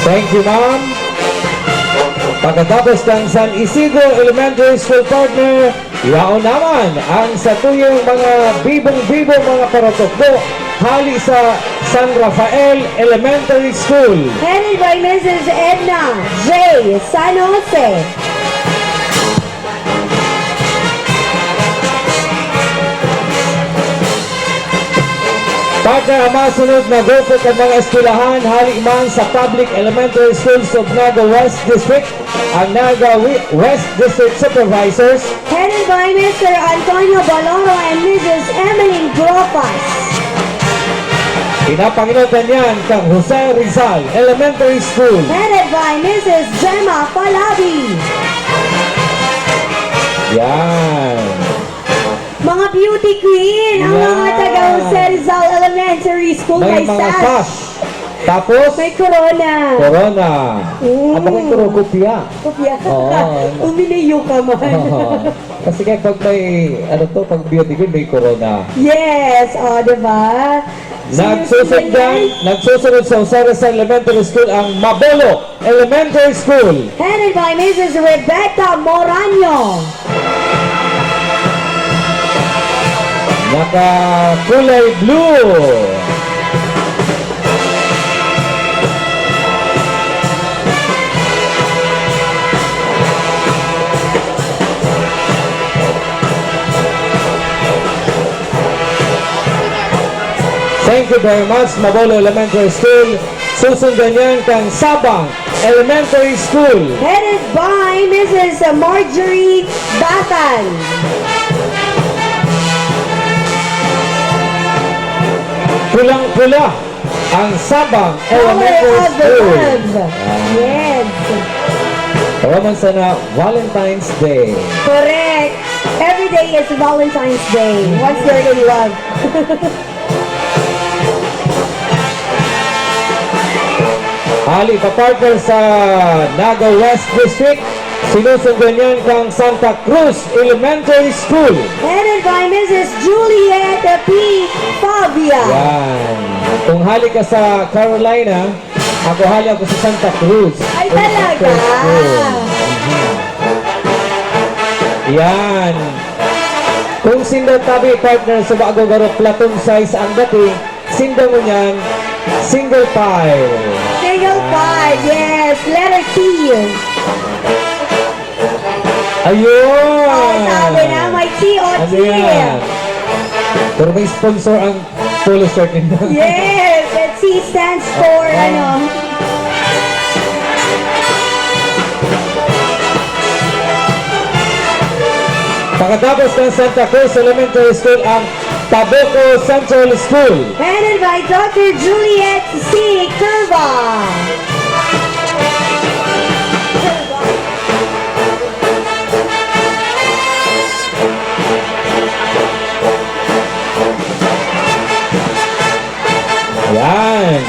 Thank you, ma'am. Pagkatapos ng San Isidro Elementary School, partner, yaon naman ang satuyang mga bibong-bibong mga paratukdo hali sa San Rafael Elementary School. Headed by Missus Edna J. San Jose. Partner, ang masunod na grupo kan mga eskwelahan hali man sa Public Elementary Schools of Naga West District, ang Naga Wi-, West District Supervisors. Headed by Mister Antonio Baloro and Missus Emeline Bropas. Pinapanginotan yan kang Jose Rizal Elementary School. Headed by Missus Gemma Palabi. Yan. Mga beauty queen, ang mga Yan. taga Jose Rizal Elementary School. May May mga sash. sash. Tapos, May corona. corona. Mm. Aba, may kuro-, kopya. Kopya. Oo. Uminayo ka man. Oo. Kasi kaya pag may, ano to, pag beauty queen, may corona. Yes, o, di ba? So, Nagsusundan, yun yan. nagsusunod sa Jose Rizal Elementary School ang Mabolo Elementary School. Headed by Missus Rebecca Moraño. Naka-kulay blue. Thank you very much, Mabolo Elementary School. Susundan yan kang Sabang Elementary School. Headed by Missus Marjorie Batan. Pulang-pula ang Sabang Power Elementary of School. love. Yan. Yes. Para man sana Valentine's Day. Correct. Every day is Valentine's Day once you're in love. Hali pa, partner, sa Naga West District, sinusundan yan kang Santa Cruz Elementary School. Headed by Missus Juliet P. Favia. Yan. Kung hali ka sa Carolina, ako hali ako sa Santa Cruz Ay, Elementary talaga? School. Mhm. Yan. Kung sinda tabi, partner, sa bago garo, platoon size ang dating, sinda ngunyan, single pile. Single pile, yes. Letter T. Ayun! Oh, sabi na, may T O T. Ano yan? Pero may sponsor ang polo shirt ninyo. Yes, and C stands for, Ah. ano? Pagkatapos ng Santa Cruz Elementary School, ang Taboco Central School. Headed by Doctor Juliet C. Curva. Yan.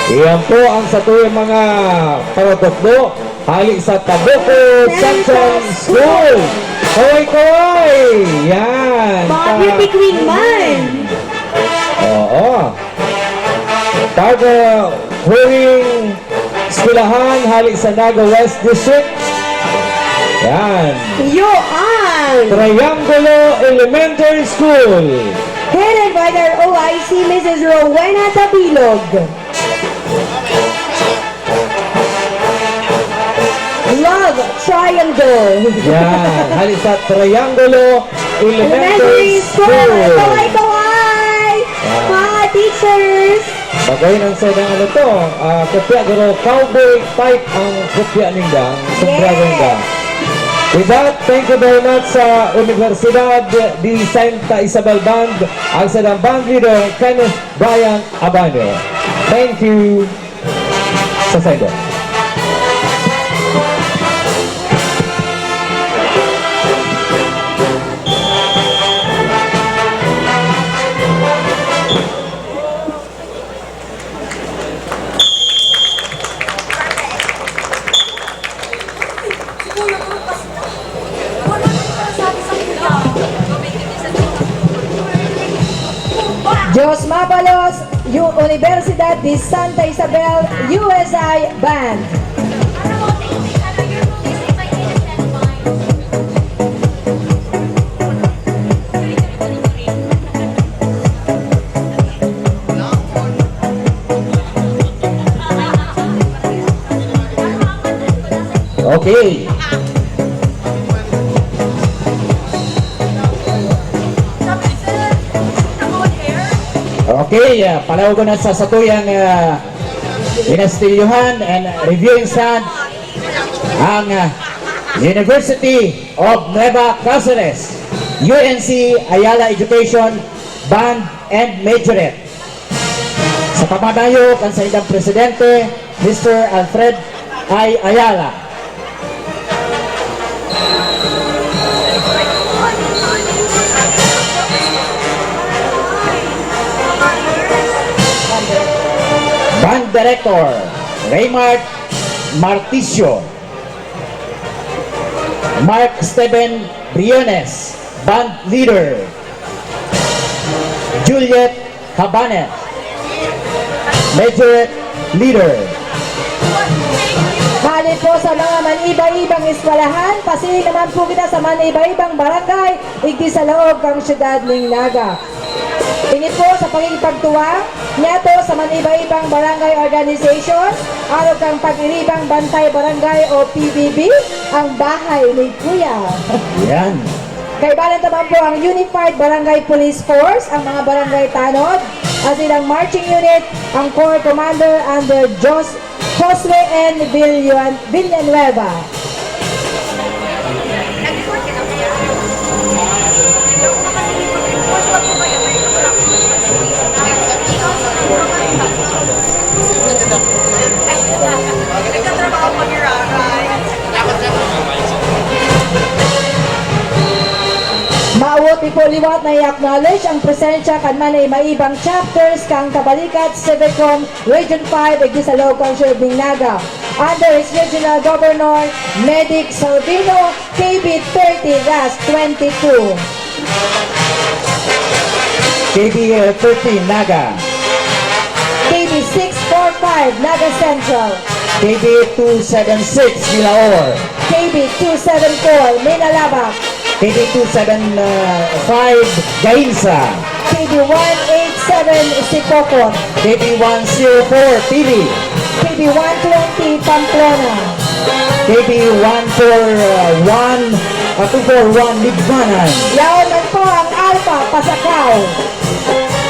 Iyan po ang satuyang mga paratukdo hali sa Taboco Central School. Kaway-kaway! Yan. Mga Pa- beauty queen man. Oo. Taga huring eskwelahan hali sa Naga West District. Yan. Iyo ang Triangulo Elementary School. Headed by their O I C, Missus Rowena Tabilog. Love Triangle. Yan. Hali sa Triangulo Elementary School. Kaway-kaway! Wow. Mga teachers! Bagay nang sa nang ano to, ah, kopya, guro, cowboy type ang kopya ninda, sombrero ninda. Yes. With that, thank you very much sa Universidad de Santa Isabel Band, ang sadang band leader, Kenneth Brian Abano. Thank you. Sa side. Dios Mabalos, U-, Universidad de Santa Isabel, U S I Band. Okay. Okay, ah, palaogon na sa satuyang, ah, inestilyohan and reviewing stand ang, ah, University of Nueva Caceres, U N C Ayala Education Band and Majorette. Sa pamanayo kan saindang presidente, Mister Alfred I. Ayala. Band Director, Raymart Marticio. Mark Steven Briones, Band Leader. Juliet Habanes, Majorette Leader. Hali po sa mga maniba-ibang eskwelahan, pasiring naman po kita sa maniba-ibang barangay, igdi sa laog kan siyudad nin Naga. Ini po sa pakikipagtuwa niyato sa maniba-ibang barangay organization, arog kan Pag-iribang Bantay Barangay o P B B, ang bahay ni Kuya. Yan. Kaibanan ta man po ang Unified Barangay Police Force, ang mga barangay tanod, asin ang marching unit, ang Corps Commander under Jos-, Josue N. Villan-, Villanueva. Maawot ni po liwat na i-acknowledge ang presensya kan maniba-ibang chapters kan Kabalikat Civicon Region five, igdi sa laog kan siyudad nin Naga, under its Regional Governor, Medic Salvino, K B thirty dash twenty-two. K B thirty Naga. K B six four five Naga Central. K B two seven six Milaor. K B two seven four Minalabac. K B two seven five Gainza. K B one eight seven Sipocot. K B one zero four Tili. K B one twenty Pamplona. K B one four one, ah, two four one Libmanan. Yaon man po ang Alpha Pasacao.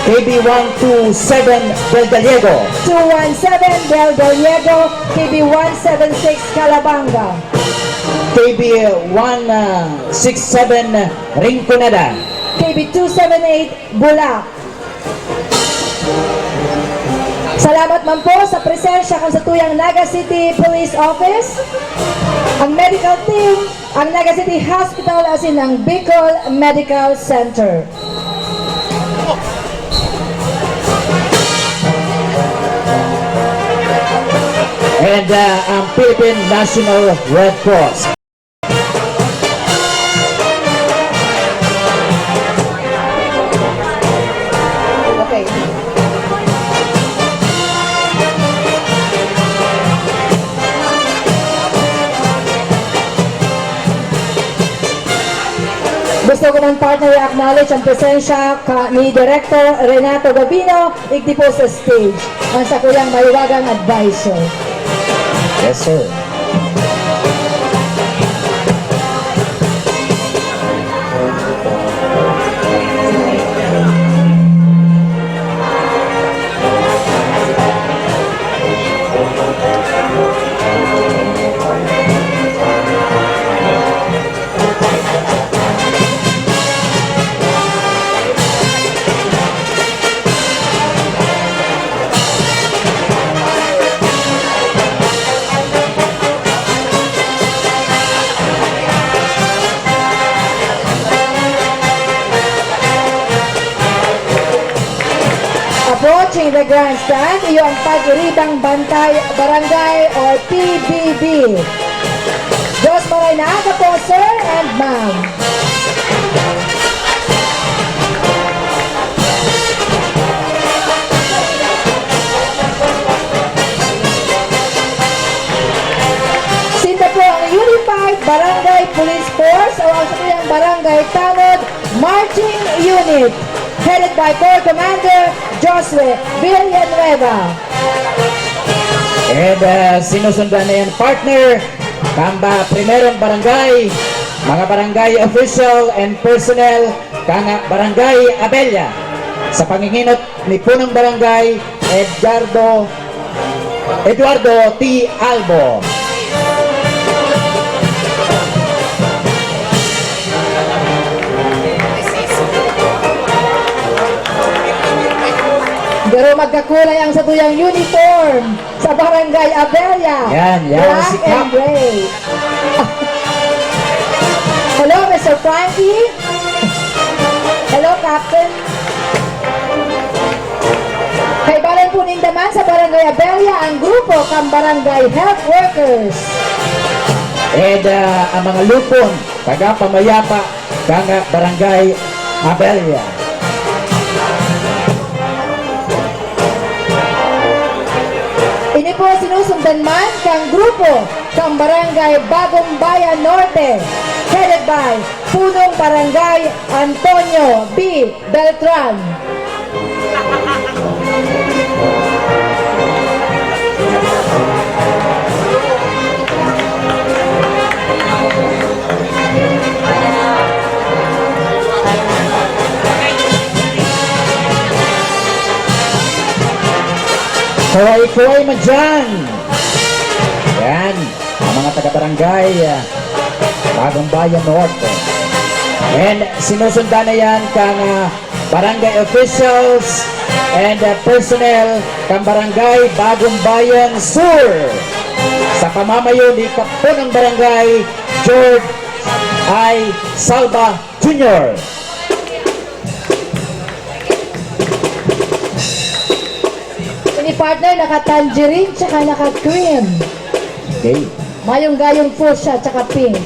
K B one two seven Del Gallego. Two one seven Del Gallego, K B one seven six Calabanga. K B one six seven Rinconada. K B two seven eight Bula. Salamat man po sa presensya kan satuyang Naga City Police Office, ang medical team, ang Naga City Hospital, asin ang Bicol Medical Center. And, uh, ang Philippine National Red Cross. Okay. Gusto ko man, partner, i-acknowledge ang presensya ka, ni Director Renato Gabino, igdi po sa stage, ang sakuyang mahiwagang advisor. Yes, sir. The Grandstand, iyo ang Pag-iribang Bantay Barangay or P B B. Diyos maray na aga po, sir and ma'am. Sinda po ang Unified Barangay Police Force o ang satuyang Barangay Tanod Marching Unit, headed by Corps Commander Josue Villanueva. And, ah, sinusundan na yan, partner, kang ba-, primerong barangay, mga barangay official and personnel, kang Barangay Abella, sa panginginot ni Punong Barangay Edgardo, Eduardo T. Albo. Garo magkakulay ang satuyang uniform sa Barangay Abella. Yan, yan, Black si and Cap. Gray. Hello, Mister Frankie. Hello, Captain. Kaibalan po ninda man sa Barangay Abella ang grupo kan Barangay Health Workers. And, ah, ang mga lupon, taga-pamayapa, kang Barangay Abella. Ini po sinusundan man kang grupo kang Barangay Bagong Bayan Norte, headed by Punong Barangay Antonio B. Beltran. Kaway-kaway man dyan. Yan. Ang mga taga-barangay, ah, Bagong Bayan Norte. And sinusundan na yan kang, ah, barangay officials and, ah, personnel kang Barangay Bagong Bayan Sur, sa pamamayo ni Kapunong Barangay George I. Salva Junior. Ini, partner, naka-tangerine tsaka naka-cream. Okay. Mayong gayong fuchsia tsaka pink.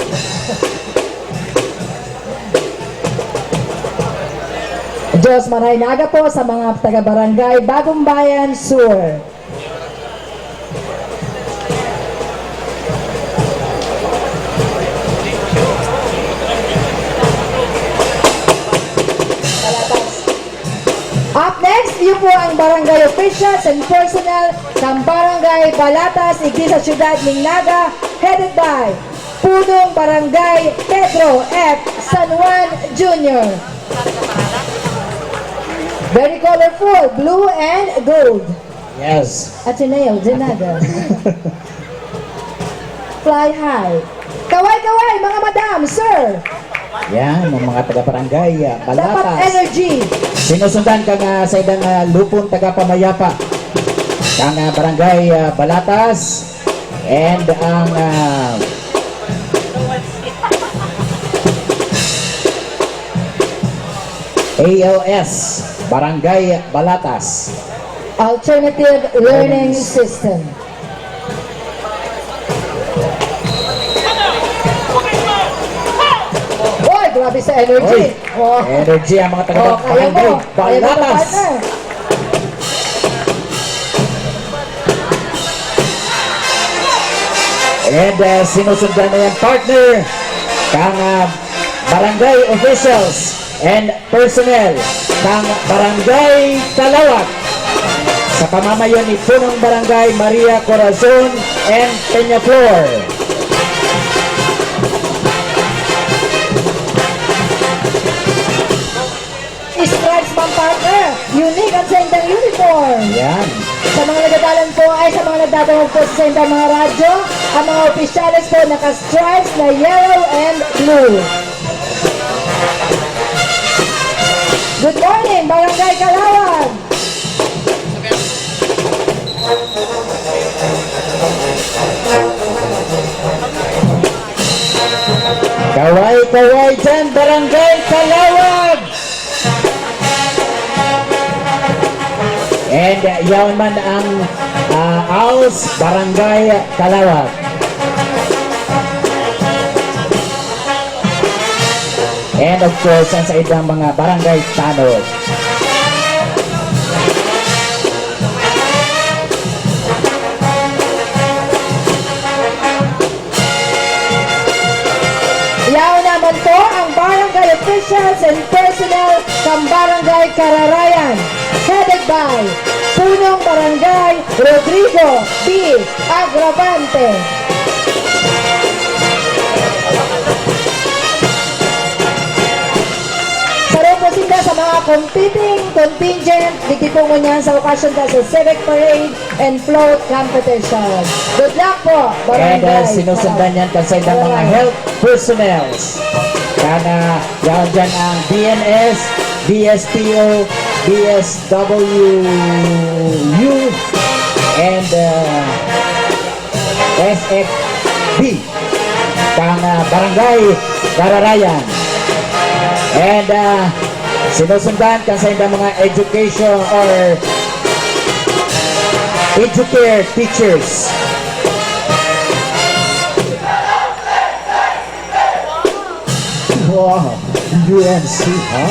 Diyos maray na aga po sa mga taga-barangay Bagong Bayan Sur. Up next, iyo po ang barangay officials and personnel ng Barangay Balatas, igdi sa siyudad ning Naga, headed by Punong Barangay Pedro F. San Juan Junior. Very colorful, blue and gold. Yes. Ateneo de Naga. Fly high. Kaway-kaway, mga madam, sir. Yan, ang mga taga-barangay, ah, Dapat Balatas. Energy. Sinusundan kang, ah, saindang, ah, lupon taga-pamayapa. Kang, ah, barangay, ah, Balatas. And ang, ah, A L S, Barangay Balatas. Alternative Learning System. Oy, grabe sa energy. Oy, oh. Energy ang mga taga-, oh, kaya mo. Barangay Balatas. Kaya mo, partner. And, uh, sinusundan na yan, partner, kang, uh, barangay officials and personnel kang Barangay Calawag, sa pamamayo ni Punong Barangay Maria Corazon and Peñaflor. Stripes man, partner, unique ang saindang uniform. Yan. Sa mga nagdadalan po, ay, sa mga nagdadangog po sa saindang mga radyo, ang mga opisyales po naka-stripes na yellow and blue. Good morning, Barangay Calawag! Kaway-kaway dyan, Barangay Calawag! And Yaon man ang, ah, Aos, Barangay Calawag. And of course, ang saindang mga barangay tanod. Yaon naman po ang barangay officials and personnel kan Barangay Kararayan, headed by Punong Barangay Rodrigo B. Agravante. Saro po sinda sa mga competing contingent, digdi po ngunyan sa okasyon ta sa Civic Parade and Float Competition. Good luck po, And, uh, Barangay sinusundan Karaw. Yan kan saindang mga Karaw. Health personnels. Kan, uh, yaon dyan ang B N S, B S P O, B S W U, and, uh, S F B. Kan, ah, Barangay Kararayan. And, ah, sinusundan kan saindang mga education or educare teachers. Wow, U M C, ha?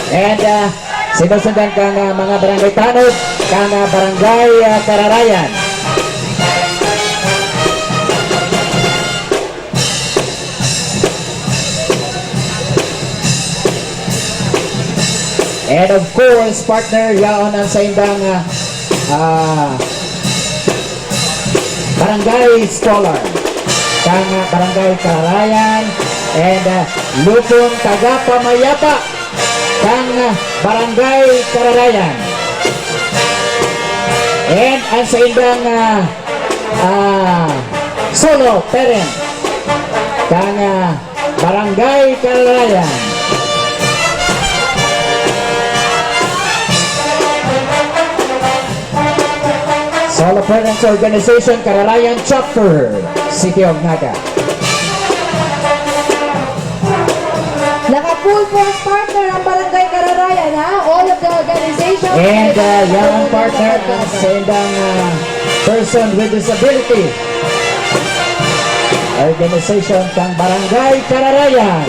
And, ah, sinusundan kan, ah, mga barangay tanod, kan, ah, Barangay, ah, Kararayan. And of course, partner, yaon ang saindang, ah, ah, barangay scholar kan, ah, Barangay Kararayan and, ah, lupon tagapamayapa kan, ah, Barangay Kararayan. And ang saindang, ah, ah, solo parent kan, ah, Barangay Kararayan. Solo Parents Organization, Kararayan Chapter, City of Naga. Naka-full force partner ang Barangay Kararayan, ha? All of the organizations. And, uh, yan ang partner ng saindang, uh, person with disability. Organization kan Barangay Kararayan.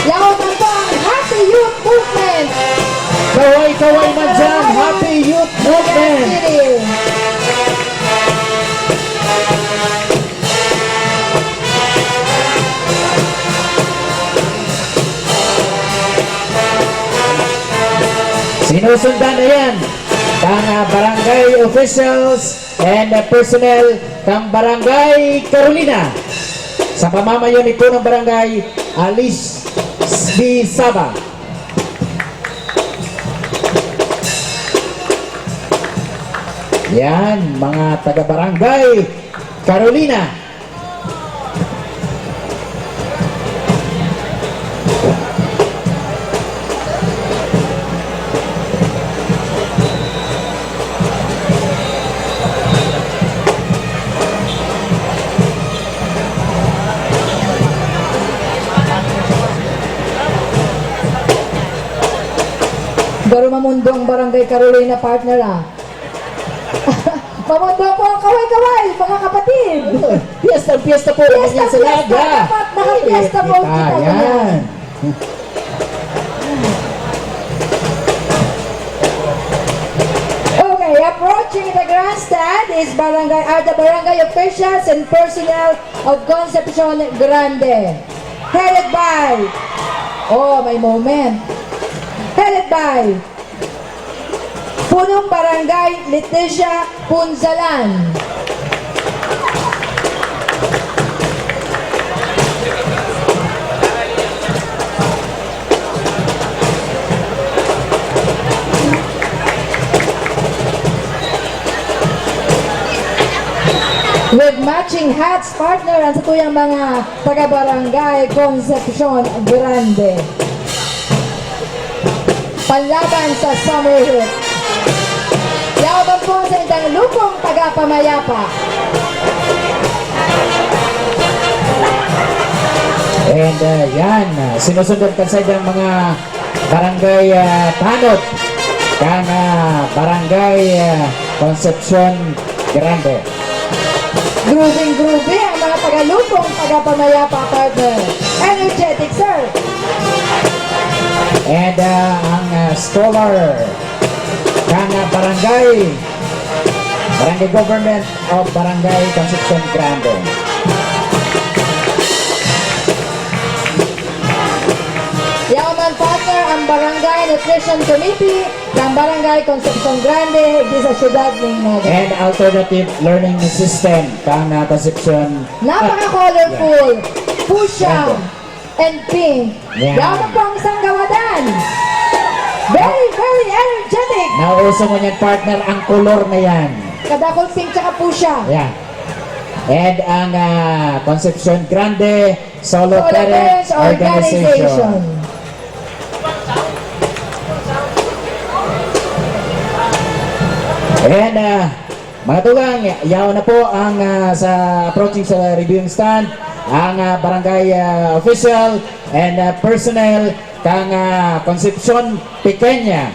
Yaon man po ang Happy Youth Movement. Kaway-kaway man dyan, Happy Youth Movement. City. Sinusundan na yan ng, ah, barangay officials and, ah, personnel ng Barangay Carolina sa pamamayo ni Punong Barangay Alice B. Saba. Yan, mga taga-barangay Carolina. Garo mamundo ang Barangay Carolina, partner, ah. Mamundo po ang kaway-kaway, mga kapatid. Piyesta, piyesta po. Piyesta, ganyan sa piyesta, Naga. Dapat naka-piyesta po kita, yan. Yan. Okay, approaching the grandstand is barangay, are the barangay officials and personnel of Concepcion Grande. Headed by, oh, may moment. Headed by Punong Barangay Leticia Punzalan. With matching hats, partner, ang satuyang mga taga-barangay Concepcion Grande. Panlaban sa summer heat. Yaon po sa indang lupong tagapamayapa. And, uh, yan, uh, sinusundan kan saindang mga barangay, uh, tanod kan, uh, Barangay, uh, Concepcion Grande. Grooving groovy ang mga taga-Lupong, taga-Pamayapa, partner. Energetic, sir. And, uh, ang, uh, scholar kan, uh, barangay, Barangay Government of Barangay Concepcion Grande. Yaman, partner, ang Barangay Nutrition Committee ng Barangay Concepcion Grande, di sa siyudad nin Naga. And alternative learning system kan, uh, Concepcion. Napaka-colorful. Ah, yeah. Fuchsia. Grande. And pink. Yan. Yaman po ang isang gawadan. Very, very energetic. Nauso mo niyan, partner, ang kolor na yan. Kadakol pink tsaka fuchsia. Yeah. And ang, ah, Concepcion Grande Solo, Solo Parents, Parents Organization. Organization. And, ah, Mga tugang, yaon na po ang, ah, sa approaching sa reviewing stand, ang, ah, barangay, ah, official and, ah, personnel kan, ah, Concepcion Pequeña.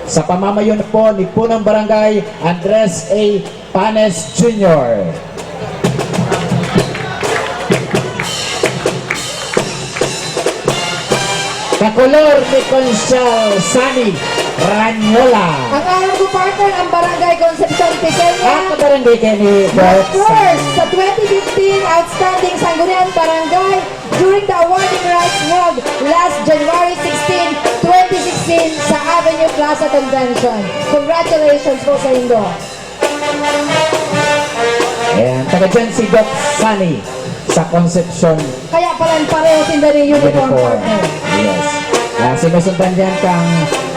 Sa pamamayo na po ni Punong Barangay Andres A. Panes Junior. Kakolor ni Conchal Sani Ranyola. Ang aram ko, partner, ang Barangay Concepcion Pequeña. Ah, kabarangay kayo ni Doc Sani. Of course, sa twenty fifteen Outstanding Sangguniang Barangay during the awarding rites held last January sixteen, twenty sixteen sa Avenue Plaza Convention. Congratulations po sa indo. Ayan, taga dyan si Doc Sunny sa Concepcion. Kaya pala pareho sinda ning uniform, uniform, partner. Yes. Ah, sinusundan yan kang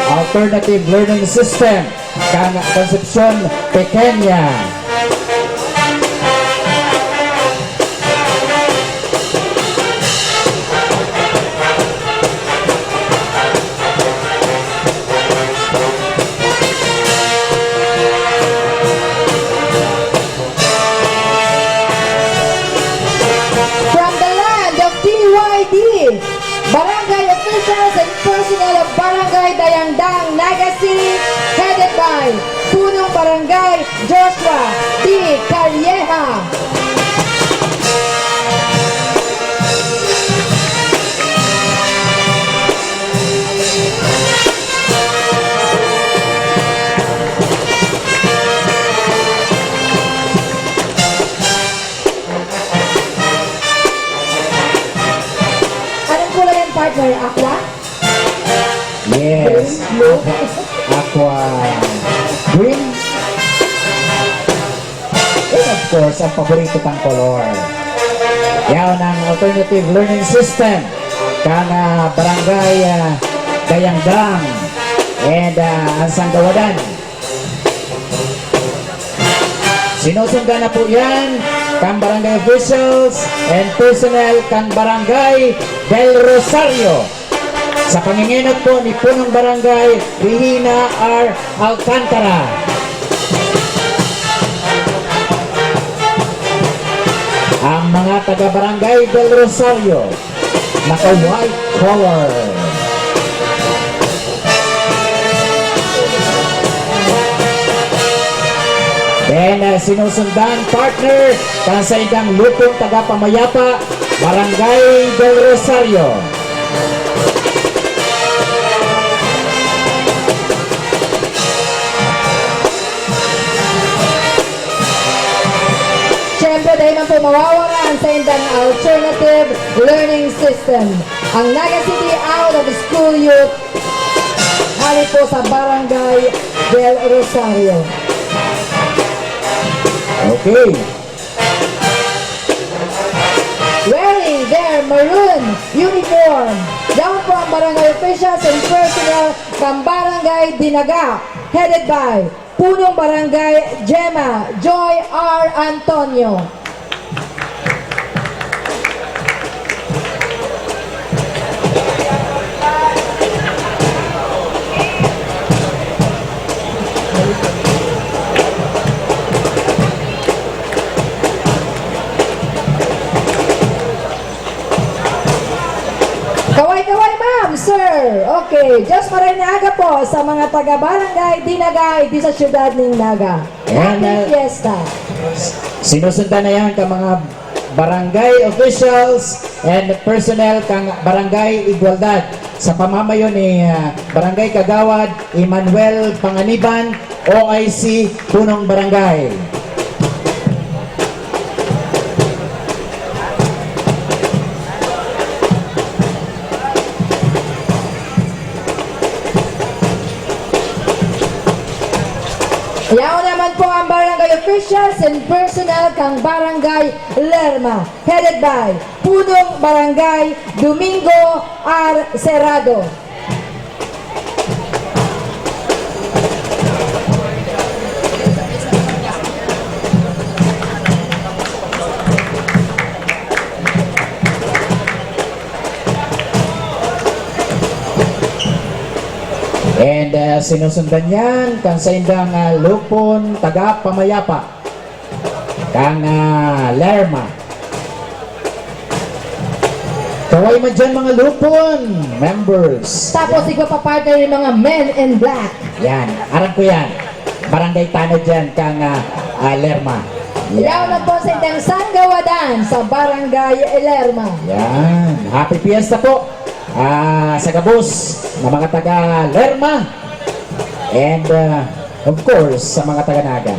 alternative learning system kang Concepcion Pequeña. From the land of P Y D, barangay officials and personnel of Barangay Dayangdang, Naga City, headed by Punong Barangay Joshua D. Calleja. Anong kulay yan, partner? Aqua? Yes. Green? Blue? Aqua green. And of course, ang paborito pang kolor. Yaon ang alternative learning system kan, ah, Barangay, ah, Dayangdang and, ah, ang Sanggawadan. Sinusundan na po yan kan barangay officials and personnel kan Barangay Del Rosario. Sa pangingenot po ni Punong Barangay Regina R. Alcantara. Ang mga taga Barangay Del Rosario, naka-white collar. Then, ah, sinusundan, partner, kan saindang lupong taga-pamayapa, Barangay Del Rosario. Siyempre, dai man po mawawara ang saindang alternative learning system, ang Naga City Out of School Youth, hale po sa Barangay Del Rosario. Okay. Wearing their maroon uniform, yaon po ang barangay officials and personnel kan Barangay Dinaga, headed by Punong Barangay Gemma Joy R. Antonio. Okay, Diyos maray na aga po sa mga taga-Barangay Dinagay di sa siyudad ning Naga. Happy Fiesta! Sinusundan na yan ka mga barangay officials and personnel kang Barangay Igualdad sa pamamayo ni, ah, Barangay Kagawad Emmanuel Panganiban, O I C, Punong Barangay. Yaon naman po ang barangay officials and personnel kang Barangay Lerma, headed by Punong Barangay Domingo R. Serrado. And, ah, sinusundan yan kan saindang, ah, lupon taga pamayapa. Kang, ah, Lerma. Kaway man dyan, mga lupon members. Tapos, igwa pa, partner, yung mga men in black. Yan. Aram ko yan. Barangay Tanod yan, kang, ah, ah, Lerma. Yan. Yaon na po sa itang sanggawadan sa Barangay Lerma. Yan. Happy Fiesta po, ah, sa gabos na mga taga Lerma. And, ah, of course, sa mga taga Naga.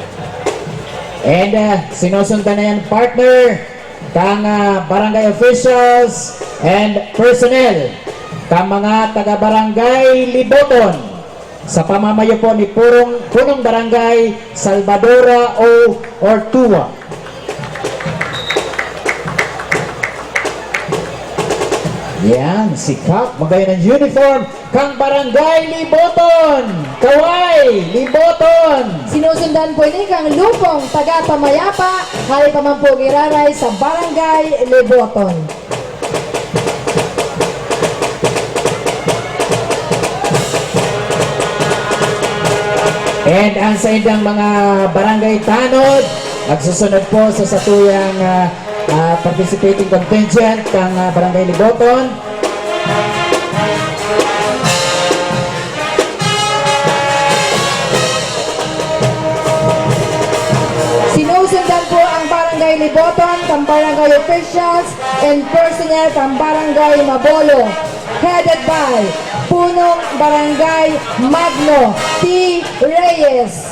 And, ah, sinusundan na yan, partner, kang, ah, barangay officials and personnel, kang mga taga-barangay Liboton, sa pamamayo po ni Purong, Punong Barangay Salvadora O. Ortua. Yan, si Kap, magayon ang uniform. Kang Barangay Liboton! Kaway! Liboton! Sinusundan po ini kang lupong taga Pamayapa, hali pa man po giraray sa Barangay Liboton. And ang saindang mga barangay tanod, magsusunod po sa satuyang, ah, ah, participating contingent kang, ah, Barangay Liboton. Sinusundan po ang Barangay Liboton, kang barangay officials and personnel kang Barangay Mabolo, headed by Punong Barangay Magno T. Reyes.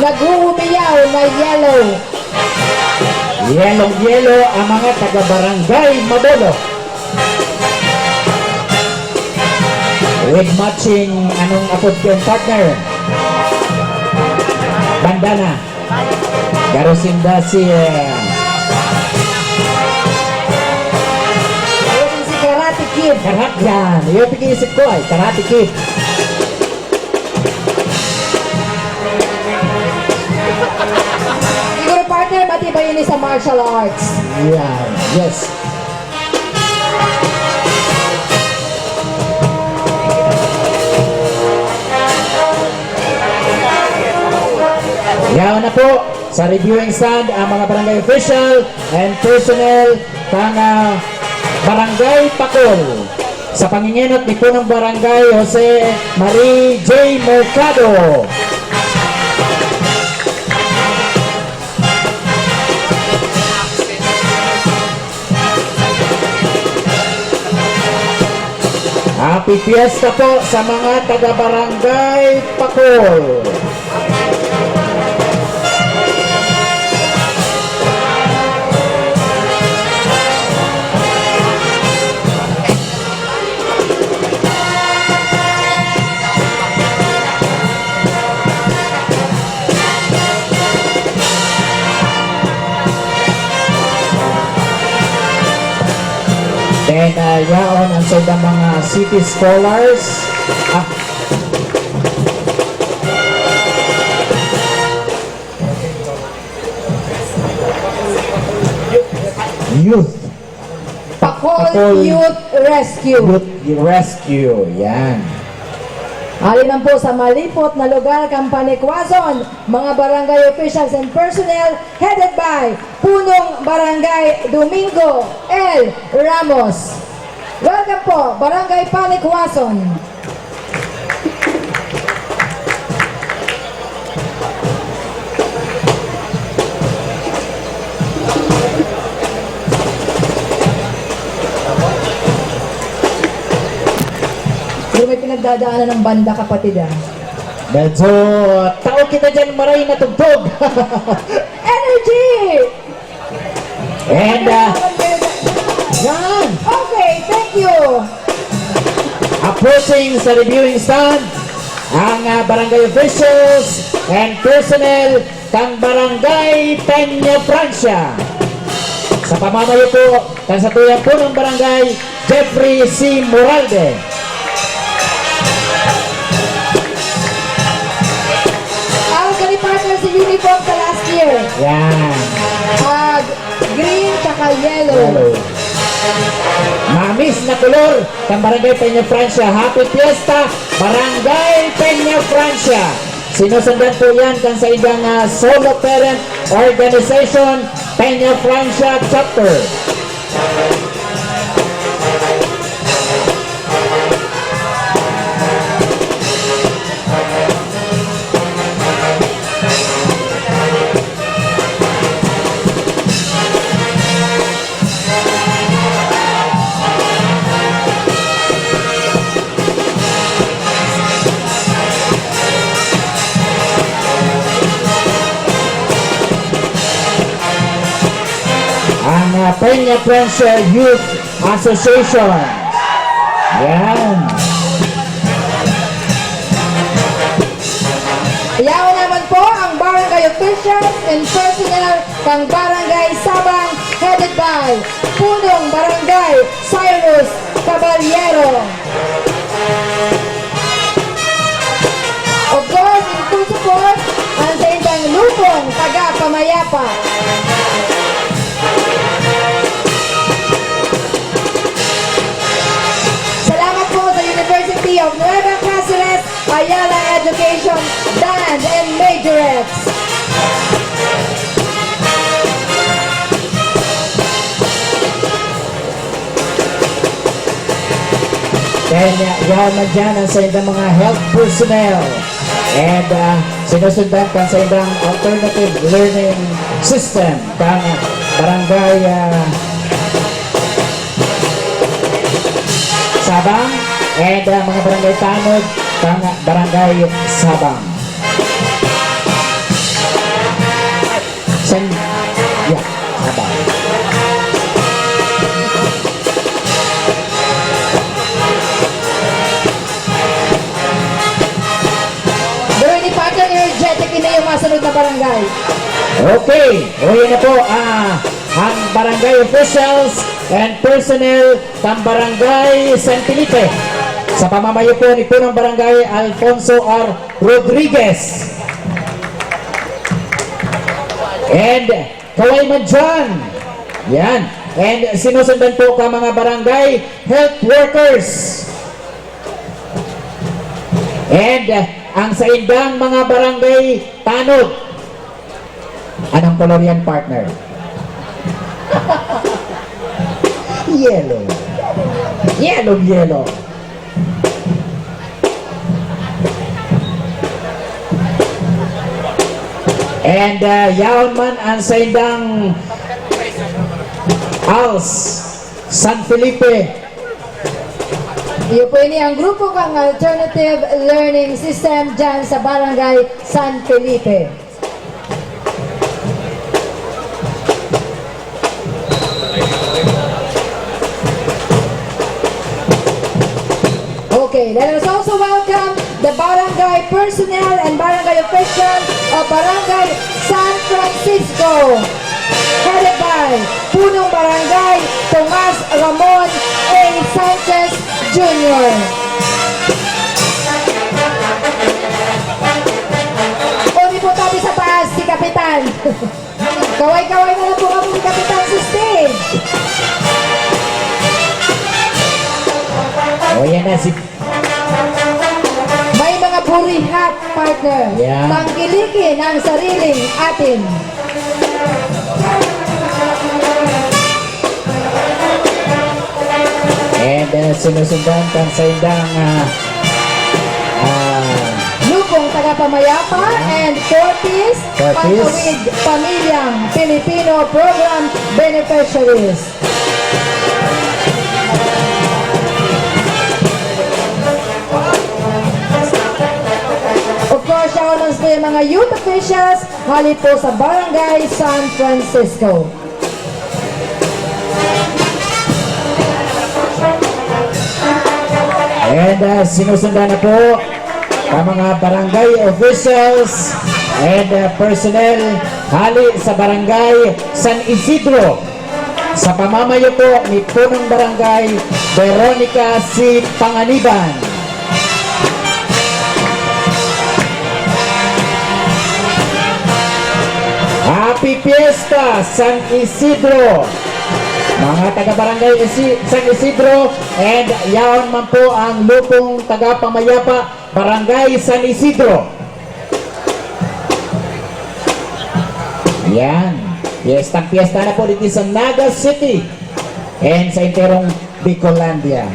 Naghuhumiyaw na yellow. Yelong-yelo ang mga taga-barangay Mabolo. With matching, anong apod ko, partner? Bandana. Garo sinda si, eh, Ayun si Karate Kid. Karat yan. Iyo, pag-iisip ko ay Karate Kid. Siguro, partner, matibay ini sa martial arts. Yan. Yes. Yaon na po sa reviewing stand ang mga barangay official and personnel kan, ah, Barangay Pakol. Sa pangingenot ni Punong Barangay Jose Marie J. Mercado. Happy Fiesta po sa mga taga-Barangay Pakol. Then, ah, yaon ang sa mga city scholars. Ah. Youth. Pakol Pakol Youth Rescue. Youth Rescue, yan. Hali man po sa malipot na lugar kan Panikwason, mga barangay officials and personnel headed by Punong Barangay Domingo L Ramos. Welcome po, Barangay Panikwason. Pero may pinagdadaanan ng banda, kapatid, ah. Medyo tao kita dyan, maray na tugtog. Energy! And, uh, yan. Okay, thank you. Approaching sa reviewing stand, ang, uh, barangay officials and personnel kan Barangay Peña Francia. Sa pamamayo po kan satuyang punong barangay, Jeffrey C Moralde. Ang kani partner sa uniform sa last year. Yan. Ah, green tsaka yellow. Yellow. Mamis na kolor kan Barangay Peña Francia. Happy Fiesta, Barangay Peña Francia. Sinusundan po yan kan saindang, ah, solo parent organization, Peña Francia Chapter. Ang, ah, Peña Francia Youth Association. Yan. Yaon naman po ang barangay officials and personnel kan Barangay Sabang, headed by Punong Barangay Cyrus Caballero. Of course, in full support, ang saindang lupong taga-pamayapa. Salamat po sa University of Nueva Caceres Ayala Education Band and Majorettes. Then, uh, yaon man dyan ang saindang mga health personnel. And, uh, sinusundan kan saindang alternative learning system kan barangay, uh, Sabang and, uh, mga barangay tanod kan barangay Sabang. Sen-, yeah, Sabang. Pero ini pa, energetic ini yung masunod na barangay. Okay, o yan na po, ah, ang barangay officials and personnel kan Barangay San Felipe. Sa pamamayo po ni Punong Barangay Alfonso R Rodriguez. And kaway man dyan. Yan. And sinusundan po ka mga barangay health workers. And, uh, ang saindang mga barangay tanod. Anong kolor yan, partner? Yellow. Yellow, yellow. And, uh, yaon man ang saindang A L S San Felipe. Iyo po ini ang grupo kang Alternative Learning System dyan sa Barangay San Felipe. Okay, let us also welcome the barangay personnel and barangay officials of Barangay San Francisco, headed by Punong Barangay Tomas Ramon A Sanchez Junior. Uni po tabi sa taas, si Kapitan. Kaway-kaway na lang po kami ni Kapitan sa stage. O, yan na si May Yeah. Tangkilikin ang sariling atin. And, uh, sinusundan kan saindang, uh, uh, Lupong Tagapamayapa and Fortis, Fortis. Pantawid Pamilyang Pilipino Program Beneficiaries. Of course, shout out sa mga youth officials, hali po sa Barangay San Francisco. And, uh, sinusundan na po ang mga barangay officials and, uh, personnel hali sa Barangay San Isidro. Sa pamamayo po ni Punong Barangay Veronica C. Panganiban. Happy Fiesta, San Isidro! Mga taga-barangay Isi-, San Isidro, and yaon man po ang Lupong Tagapamayapa, Barangay San Isidro. Yan. Piyestang-piyesta na po dito sa Naga City and sa enterong Bicolandia.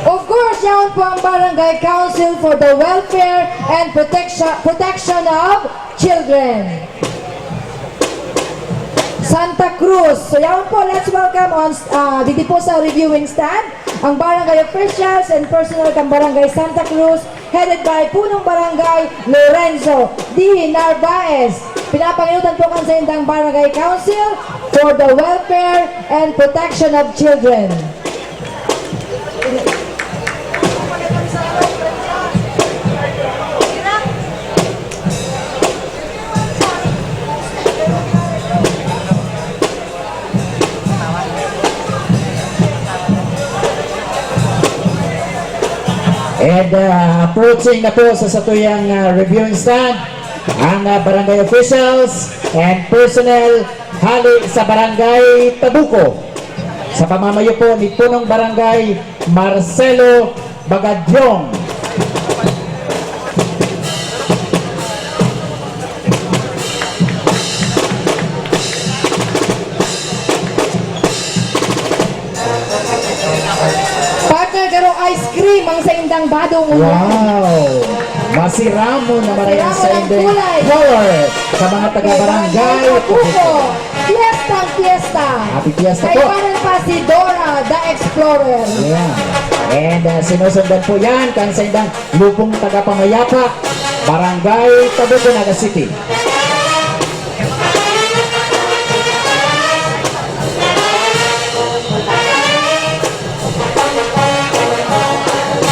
Of course, yaon po ang Barangay Council for the Welfare and Protection, Protection of Children. Santa Cruz. So, yaon po, let's welcome on, ah, didi po sa reviewing stand, ang barangay officials and personnel kan Barangay Santa Cruz, headed by Punong Barangay Lorenzo D. Narvaez. Pinapanginutan po kan saindang Barangay Council for the Welfare and Protection of Children. And, uh, approaching na po sa satuyang, uh, reviewing stand ang, uh, barangay officials and personnel hali sa Barangay Tabuco. Sa pamamayo po ni Punong Barangay Marcelo Bagadyong. Partner, garo ice cream ang saindang badong, unya. Wow! Masiramon na maray ang saindang color sa mga taga-barangay Tabuco. Fiesta ang fiesta. Happy fiesta po. Kaibanan pa si Dora the Explorer. Yeah. And, uh, sinusundan po yan kan saindang Lupong Tagapamayapa, Barangay Tabuco, Naga City.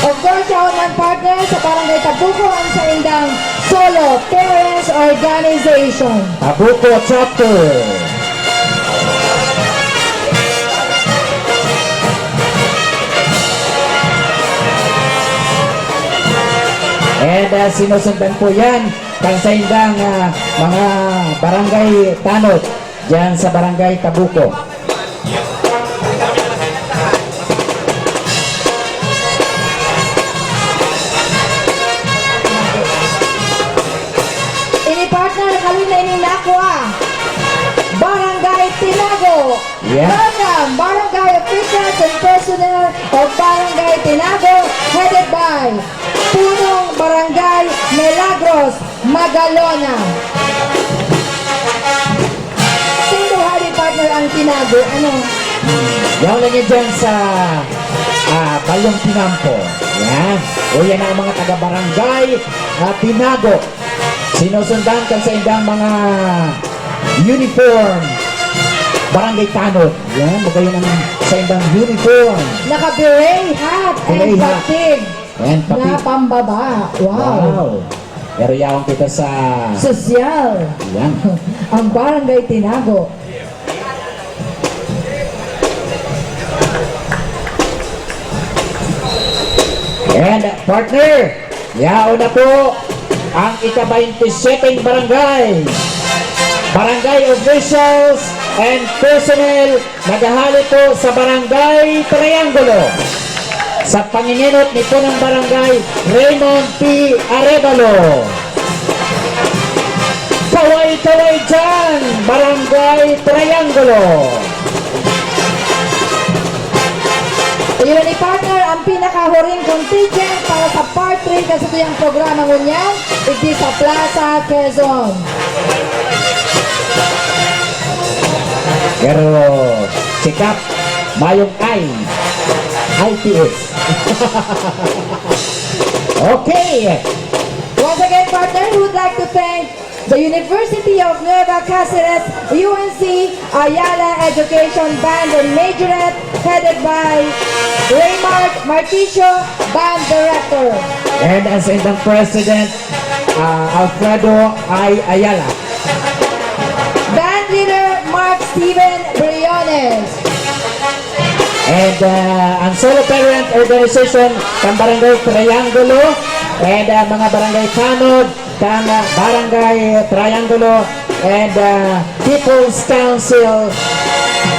Of course, yaon man, partner, sa Barangay Tabuco ang saindang Solo Parents Organization. Tabuco Chapter. And, uh, sinusundan po yan kan saindang, uh, mga barangay tanod dyan sa Barangay Tabuco. Ini, partner, haloy na ini nakua. Barangay Tinago. Yeah. Welcome, barangay officials and personnel of Barangay Tinago, headed by Punong Barangay Milagros Magalona. Sino hali, partner, ang Tinago? Ano? Yaon lang yan dyan sa, ah, Balong Tinampo. Yan. O, yan ang mga taga-barangay, ah, Tinago. Sinusundan kan saindang mga uniform. Barangay Tanod. Yan, magayon ang saindang uniform. Naka-beret hat and Beret hat. Batig. And pati na pambaba. Wow. Wow. Pero yaon kita sa sosyal. Yan. Ang Barangay Tinago. And, partner, yaon na po ang ika-baynte siyete barangay. Barangay officials and personnel naghahali po sa Barangay Triangulo. Sa pangingenot ni Punong Barangay Raymond P. Arevalo. Kaway-kaway dyan, Barangay Triangulo. Iyo ni partner ang pinakahuring contingent para sa part three kan satuyang programa ngunyan, igdi sa Plaza Quezon. Pero si Kap, mayong I, I P S. Okay. Once again, partner, we would like to thank the University of Nueva Caceres, U N C, Ayala Education Band and Majorette, headed by Raymark Marticio, Band Director. And as in the President, uh, Alfredo I. Ayala. Band Leader Mark Steven Briones. And, uh, ang solo parent organization kan Barangay Triangulo and, uh, mga barangay tanod kan, uh, Barangay Triangulo and, uh, People's Council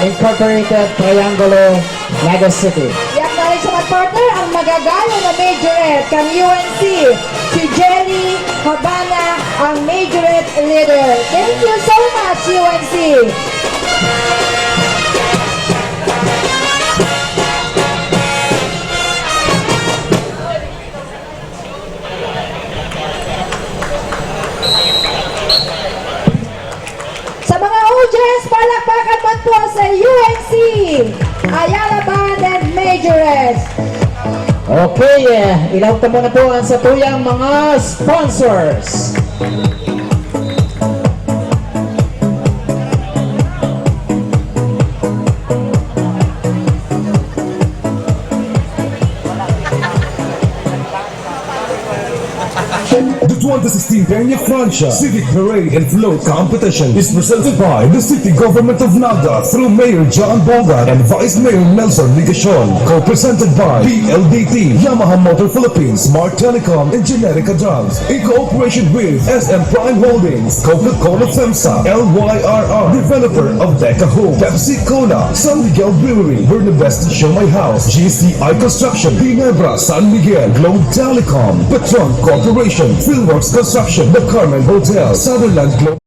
Incorporated, Triangulo, Naga City. I-acknowledge naman, partner, ang magagayon na majorette kan U N C, si Jelly Habana, ang majorette leader. Thank you so much, U N C. Sa mga audience, palakpakan man po sa U N C, Ayala Band and Majorette. Okay, eh, ilaog ta muna po ang satuyang mga sponsors. The twenty sixteen Peña Francia Civic Parade and Float Competition is presented by the City Government of Naga through Mayor John Bongat and Vice Mayor Nelson Legacion. Co-presented by P L D T, Yamaha Motor Philippines, Smart Telecom, and Generica Drugs. In cooperation with S M Prime Holdings, Coca-Cola FEMSA, L Y R R, developer of Deca Home, Pepsi Cola, San Miguel Brewery, Bernabeste Show My House, G C I Construction, Ginebra, San Miguel, Globe Telecom, Petron Corporation, Philworks Construction, The Carmen Hotel, Sutherland Globe.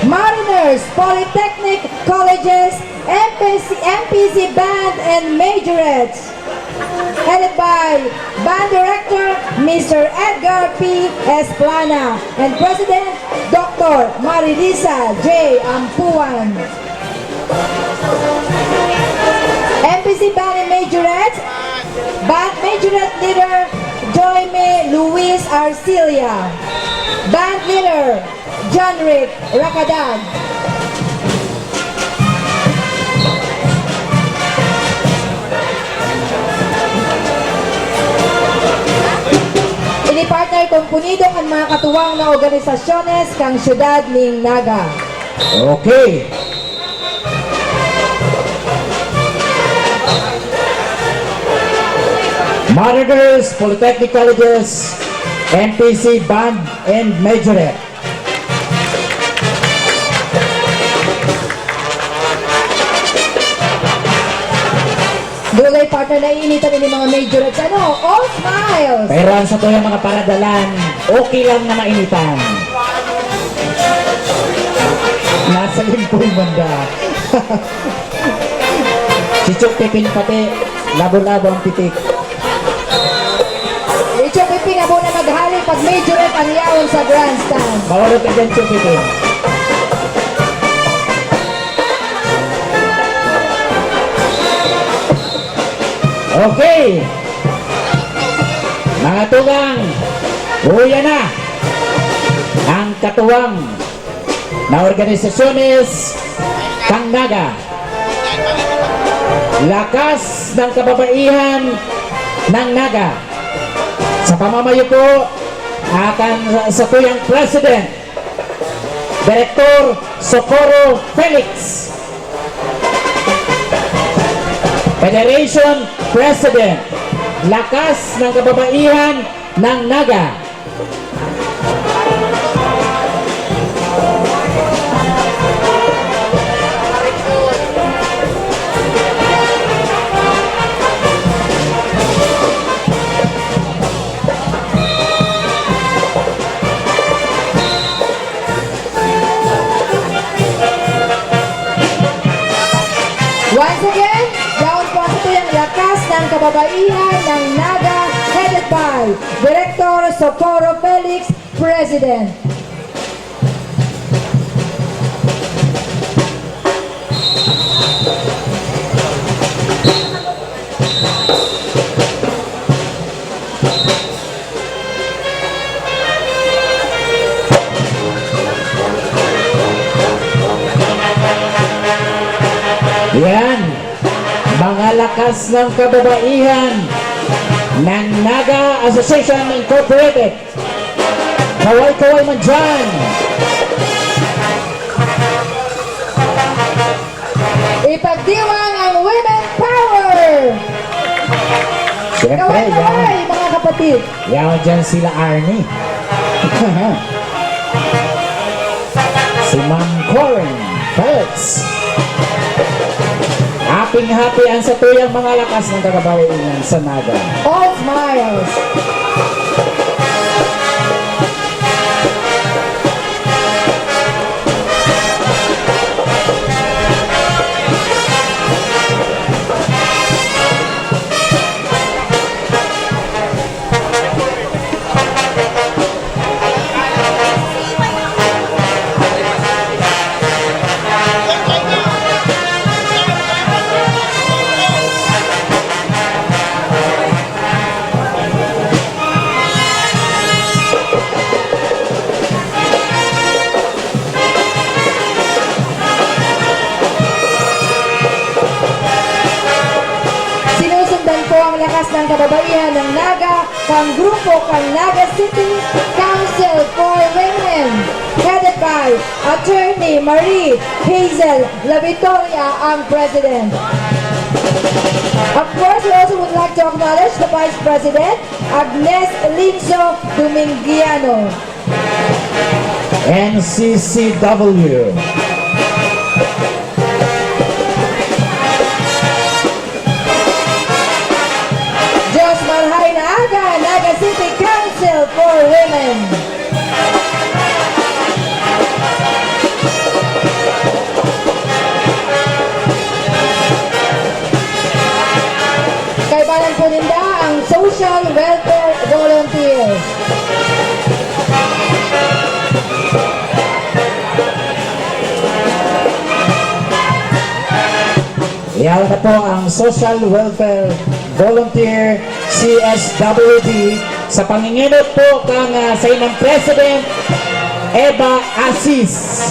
Mariners, Polytechnic Colleges, M P C, M P C Band and Majorettes, headed by Band Director Mister Edgar P. Esplana and President Doctor Marilisa J. Ampuan. M P C Band and Majorettes, Band Majorette Leader Joyme Luis Arcilia. Band Leader John Rick Rakadag. Ini partner komponido kan mga katuwang na organisasyones kan siyudad nin Naga. Okay. Mariners, Polytechnic Colleges, M P C Band and Majorette. Dulay, partner, naiinitan ini mga majorettes. Ano? All smiles! Pero ang satuyang mga paradalan, okay lang na mainitan. Nasa limpoy banda. Si Chok Pipin pati, labo-labo ang pitik. Icho Piping abo na maghali pag majorette ang yaon sa grandstand. Maurot ka dyan, Chok Piping. Okay. Mga tugang, uya na ang katuwang na organisasyones kan Naga. Lakas ng kababaihan ng Naga. Pamamayo po, ah, kan satuyang President, Direktor Socorro Felix. Federation President, Lakas ng Kababaihan ng Naga. Once again, yaon po ang satuyang Lakas ng Kababaihan ng Naga, headed by Director Socorro Felix, President. Yan, mga lakas ng kababaihan ng Naga Association Incorporated. Kaway-kaway man dyan. Ipagdiwang ang women power! Siyempre, Kaway-kaway, yan. Mga kapatid. Yan dyan sila Arnie. Si Ma'am Corin Felix. Haping-happy ang satuyang mga lakas ng kababaihan sa Naga. All smiles. Sinusundan po ang lakas ng kababaihan ng Naga kan grupo kan Naga City Council for Women, headed by Attorney Marie Hazel La Victoria, ang President. Of course, we also would like to acknowledge the Vice President, Agnes Linzo Dominguiano. N C C W. Diyos Marhay na Aga, Naga City Council for Women. Kaibanan po ninda ang social welfare volunteers. Yaon na po ang Social Welfare Volunteer, C S W D, sa pangingenot po kan, ah, saindang President, Eva Asis.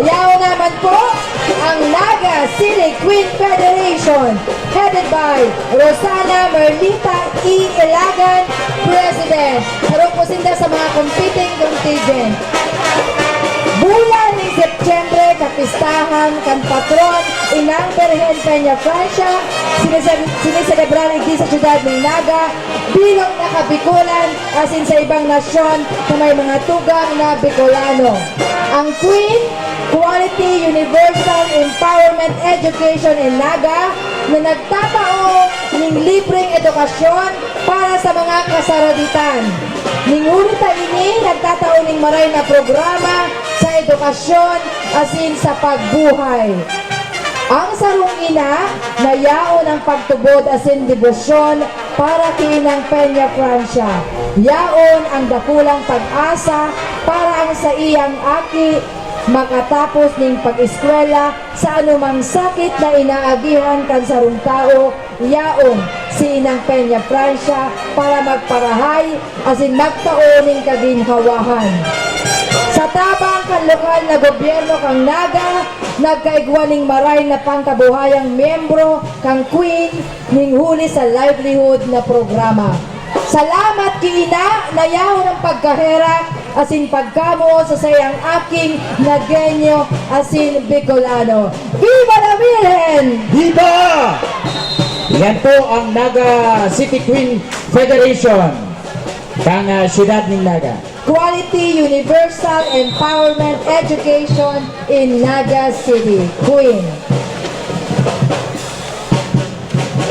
Yaon naman po ang Naga City Queen Federation, headed by Rosana Merlita E. Ilagan, President. Harong po sinda sa mga competing contingent. Bulan ning Setyembre, kapistahan kan patron, Inang Birhen Peña Francia, sinisel-, siniselebrar igdi sa siyudad nin Naga, bilog na ka-Bicolan asin sa ibang nasyon na may mga tugang na Bicolano. Ang Queen, Quality Universal Empowerment Education in Naga, na nagtatao ning libreng edukasyon para sa mga kasaraditan. Ning huli pa ini, nagtatao ning maray na programa sa edukasyon asin sa pagbuhay. Ang sarong ina na yaon ang pagtubod asin debosyon para ki Inang Peña Francia. Yaon ang dakulang pag-asa para ang saiyang aki makatapos ning pag-eskwela sa anumang sakit na inaagihan kan sarong tawo, yaon si Inang Peña Francia para magparahay asin magtao nin kaginhawahan. Sa tabang kan lokal na gobyerno kan Naga, nagkaigwa nin maray na pangkabuhayang miyembro kan Queen nin huli sa livelihood na programa. Salamat ki Ina na yaon an pagkaherak asin pagkamoot sa saiyang aking Nagueño asin Bicolano. Viva la Virgen! Viva! Yan po ang Naga City Queen Federation kan, ah, siyudad nin Naga. Quality Universal Empowerment Education in Naga City, Queen.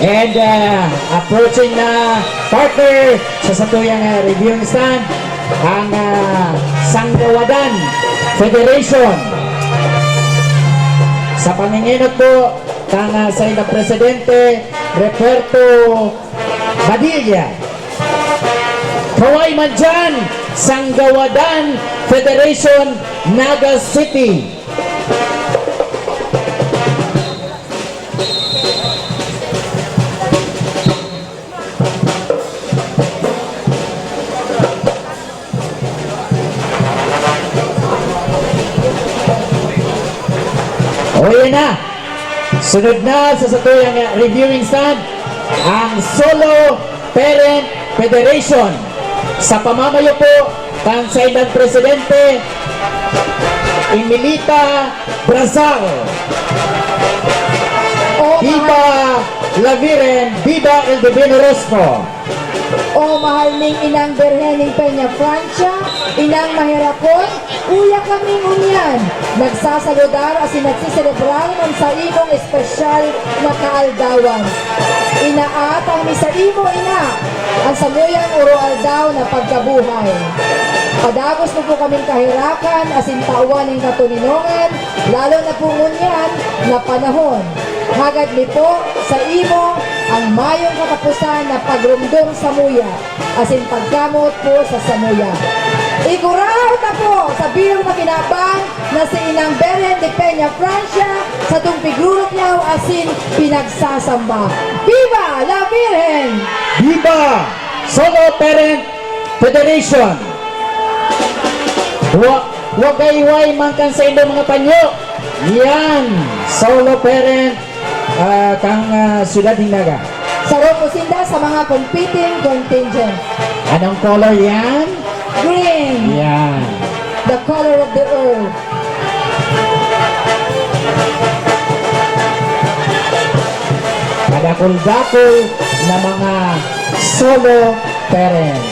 And, ah, approaching na partner sa satuyang, ah, reviewing stand, ang, ah, Sanggawadan Federation. Sa pangingenot po kan, ah, saindang presidente, Roberto Padilla. Kaway man dyan, Sanggawadan Federation, Naga City. O, yan na. Sunod na sa satuyang reviewing stand, ang Solo Parent Federation. Sa pamamayo po kan saindang presidente, Emilita Brazal. O, Viva la Virgen! Viva el Divino Rostro! O mahal ming Inang Birhen nin Peña Francia, Inang Maherakon, uya kami ngunyan nagsasaludar asin nagseselebrar kan saimong espesyal na kaaldawan. Inaatang mi saimo, Ina, an samuyang oro-aldaw na pagkabuhay. Padagos mo po kaming kaherakan asin tawan nin katoninongan, lalo na po ngunyan na panahon. Hagad mi po saimo an mayong kataposan na pagromdom samuya asin pagkamoot po sa samuya. Igurahon na po sa bilog na kinaban na si Inang Birhen de Peña Francia, satong pigrurukyaw asin pinagsasamba. Viva la Virgen! Viva Solo Parent Federation! Wa-, wagayway man kan saindong mga panyo. Yan, Solo Parent, ah, kan, ah, Siyudad nin Naga. Saro po sinda sa mga competing contingent. Anong color yan? Green. Yan. The color of the earth. Kadakul-dakul na mga solo parent.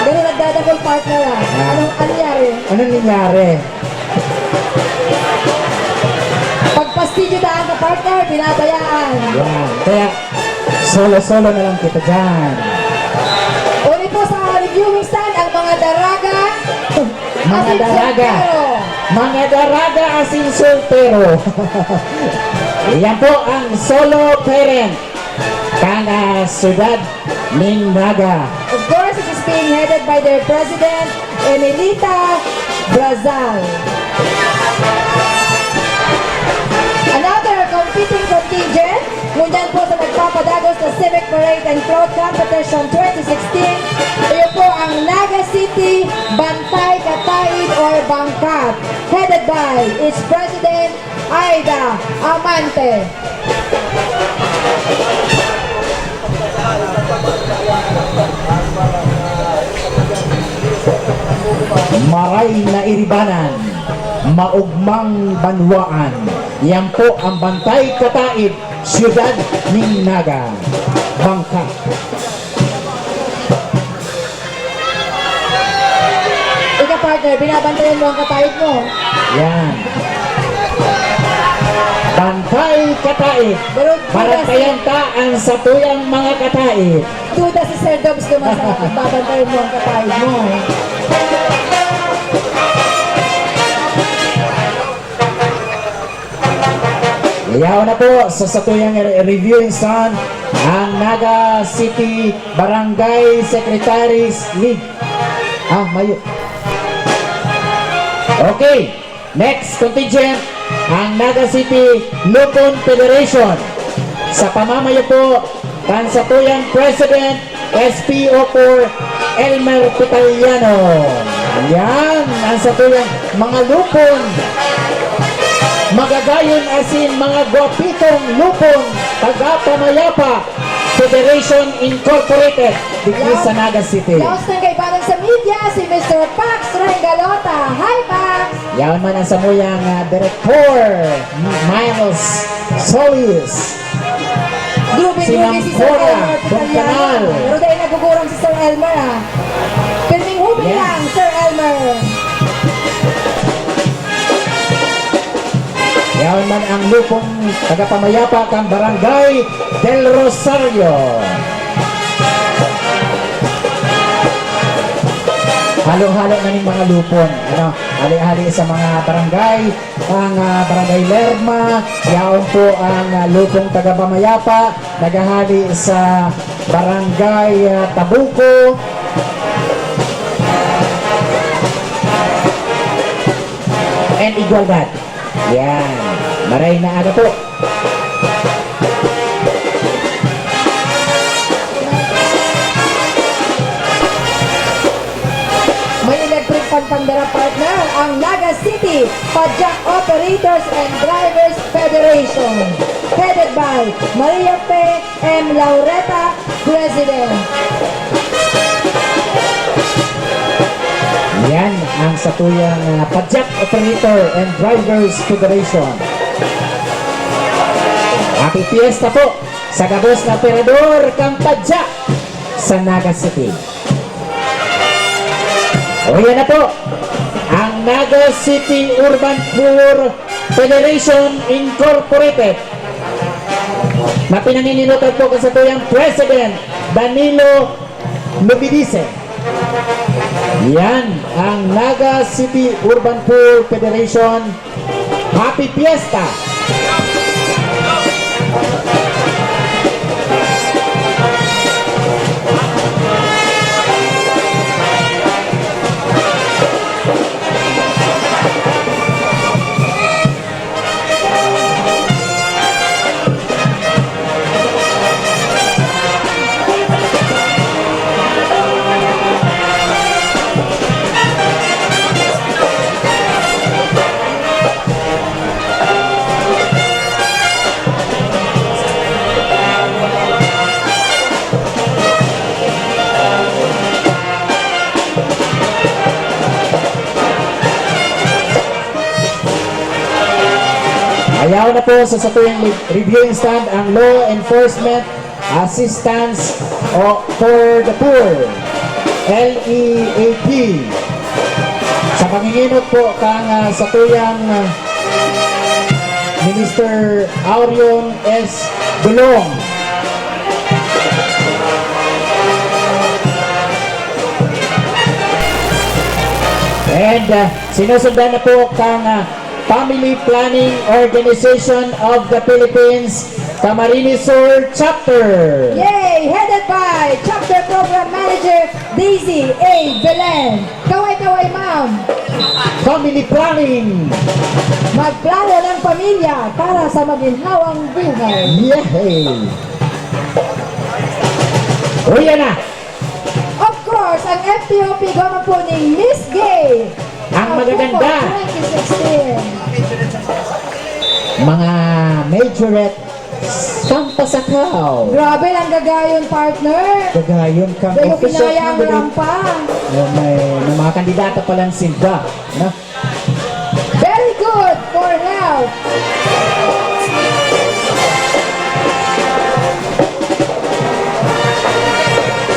Pero nagdadakul, partner, ah. Ah. Anong nangyari? Anong nangyari? Pag pastidyo daan ka, partner, binabayaan. Yan. Kaya, solo-solo na lang kita dyan. Uli po sa reviewing stand, ang mga daraga, Mga asin daraga. Soltero. Mga daraga asin soltero. Yan po ang solo parent kan, ah, siyudad nin Naga. Of course, it is being headed by their president, Emilita Brazal. Another competing contingent, ngunyan po sa nagpapadagos na Civic Parade and Float Competition twenty sixteen, iyo po ang Naga City Bantay Kataid or Bangkat, headed by its president, Aida Amante. Maray na iribanan, maogmang banwaan. Yan po ang Bantay Kataid, Siyudad nin Naga. Bangka. Ika, partner, binabantayan mo ang kataid mo. Yan. Bantay kataid. Pero, Bantayan ta ang satuyang mga kataid. Duda si Sir Dobs kung masa-, babantayan mo ang kataid mo. Yaon na po sa satuyang re-, reviewing stand, ang Naga City Barangay Secretaries League. Ah, mayo. Okay. Next contingent, ang Naga City Lupon Federation. Sa pamamayo po Kan satuyang President, S P O four, Elmer Pitaliano. Yan, ang satuyang mga lupon. Magagayon asin mga gwapitong lupon, taga Pamayapa Federation Incorporated, digdi sa Naga City. Laos ng kaibanan sa media, si Mister Pax Rengalota. Hi, Pax! Yaon man ang samuyang, ah, direktor, Miles Solis. Grubing-grubing si Sir Elmer Bongcanal. Pero dahil nagugurang si Sir Elmer, ah. Pirming hubing lang, Sir Elmer. Yaon man ang lupong taga-Pamayapa kan Barangay Del Rosario. Halo-halo na ning mga lupon, ano, hali-hali sa mga barangay. Ang, ah, Barangay Lerma, yaon po ang, ah, lupong taga-Pamayapa, naghahali sa Barangay, ah, Tabuco and Igualdad. Yan. Maray na aga po. May electric fan pang dara, partner, ang Naga City Padjak Operators and Drivers Federation, headed by Maria Fe M Laureta, President. Yan ang satuyang, ah, Padjak Operator and Drivers Federation. Happy Fiesta po sa gabos na operador kan Padjak sa Naga City. O, yan na po. Ang Naga City Urban Poor Federation Incorporated, na pinanginginotan po kan satuyang President, Danilo Lubidice. Yan ang Naga City Urban Poor Federation. Happy Fiesta! Ayaw na po sa satuyang re-, reviewing stand ang Law Enforcement Assistance o for the Poor, L E A P. Sa panginginot po kan, ah, satuyang, ah, Minister Aurion S. Dulong. And, ah, sinusundan na po kan, ah, Family Planning Organization of the Philippines, Camarines Sur Chapter. Yay! Headed by Chapter Program Manager Daisy A. Belen. Kaway-kaway, ma'am. Family planning. Magplano ng pamilya para sa maginhawang buhay. Yay! O, yan na. Of course, ang F T O P gama po ni Miss Gay. Ang magaganda. Twenty sixteen. Mga majorette, sampasakaw. Grabe, ang gagayon, partner. Gagayon kang Dayo official kinaya ang candidate. Rampa. Oh, may, may mga kandidata palang sinda, no? Very good for health.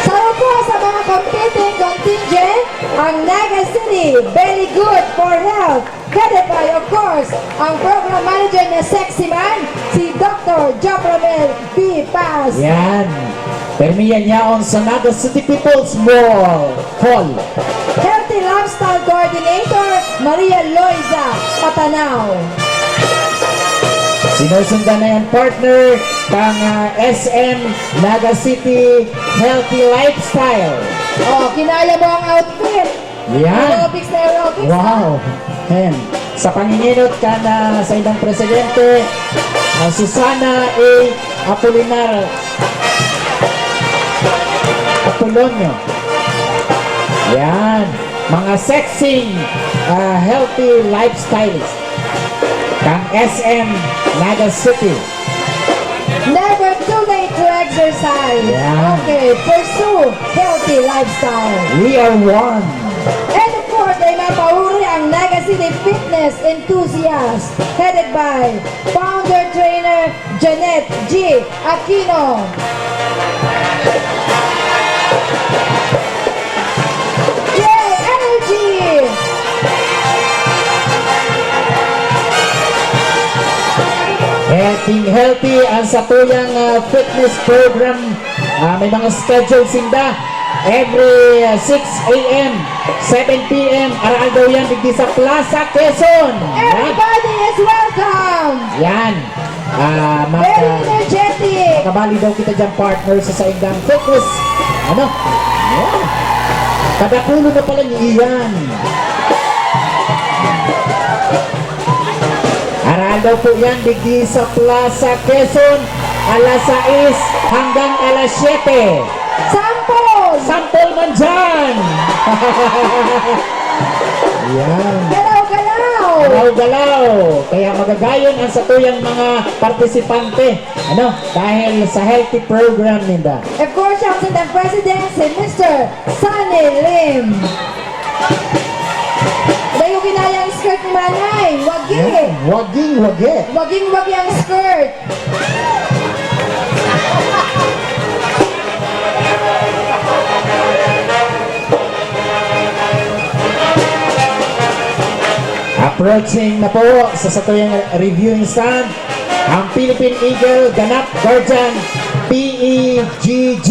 Saro po sa mga competing contingent, ang Naga City, Very Good for Health. Headed by, of course, ang program manager na sexy man, si Doctor Jopramel B. Paz. Yan. Permi yan yaon sa Naga City People's Mall Hall. Healthy Lifestyle Coordinator, Maria Loiza Patanao. Sinusundan na yan, partner, kang, ah, S M Naga City Healthy Lifestyle. Oh, kinaya mo ang outfit. Yan. Aerobics na aerobics, Wow. ah. Hen. Sa panginginot kan, ah, saindang presidente, ah, Susana A. Apolinar. Lonyo. Yan. Mga sexy, ah, healthy lifestyles. Kang S M Naga City. Never too late to exercise. Yeah. Okay, pursue healthy lifestyle. We are one. And of course, dai mapauri ang Naga City Fitness Enthusiast, headed by founder trainer Janet G Aquino. Yay! Energy! Healthy, healthy ang satuyang, ah, fitness program. Ah, may mga schedule sinda. Every, ah, six A M, seven P M, aroaldaw yan, digdi sa Plaza Quezon. Yan. Everybody is welcome! Yan. Ah, mag-, Very ah, energetic. Makabali daw kita dyan, partner, sa saindang fitness. Ano? Yan. Kadakulo na pala niyan. Aroaldaw po yan, digdi sa Plaza Quezon, alas sais hanggang alas siyete. Sample! Sample man dyan! Yan. Galaw-galaw! Galaw-galaw! Kaya magagayon ang satuyang mga partisipante, ano, dahil sa healthy program ninda. Of course, siya ang sindang president, si Mister Sunny Lim. Dai ko kinaya ang skirt ni Manay. Wagi. Yan. Waging-wagi. Waging-wagi ang skirt. Approaching na po sa satuyang reviewing stand, ang Philippine Eagle Ganap Guardian, P E G G.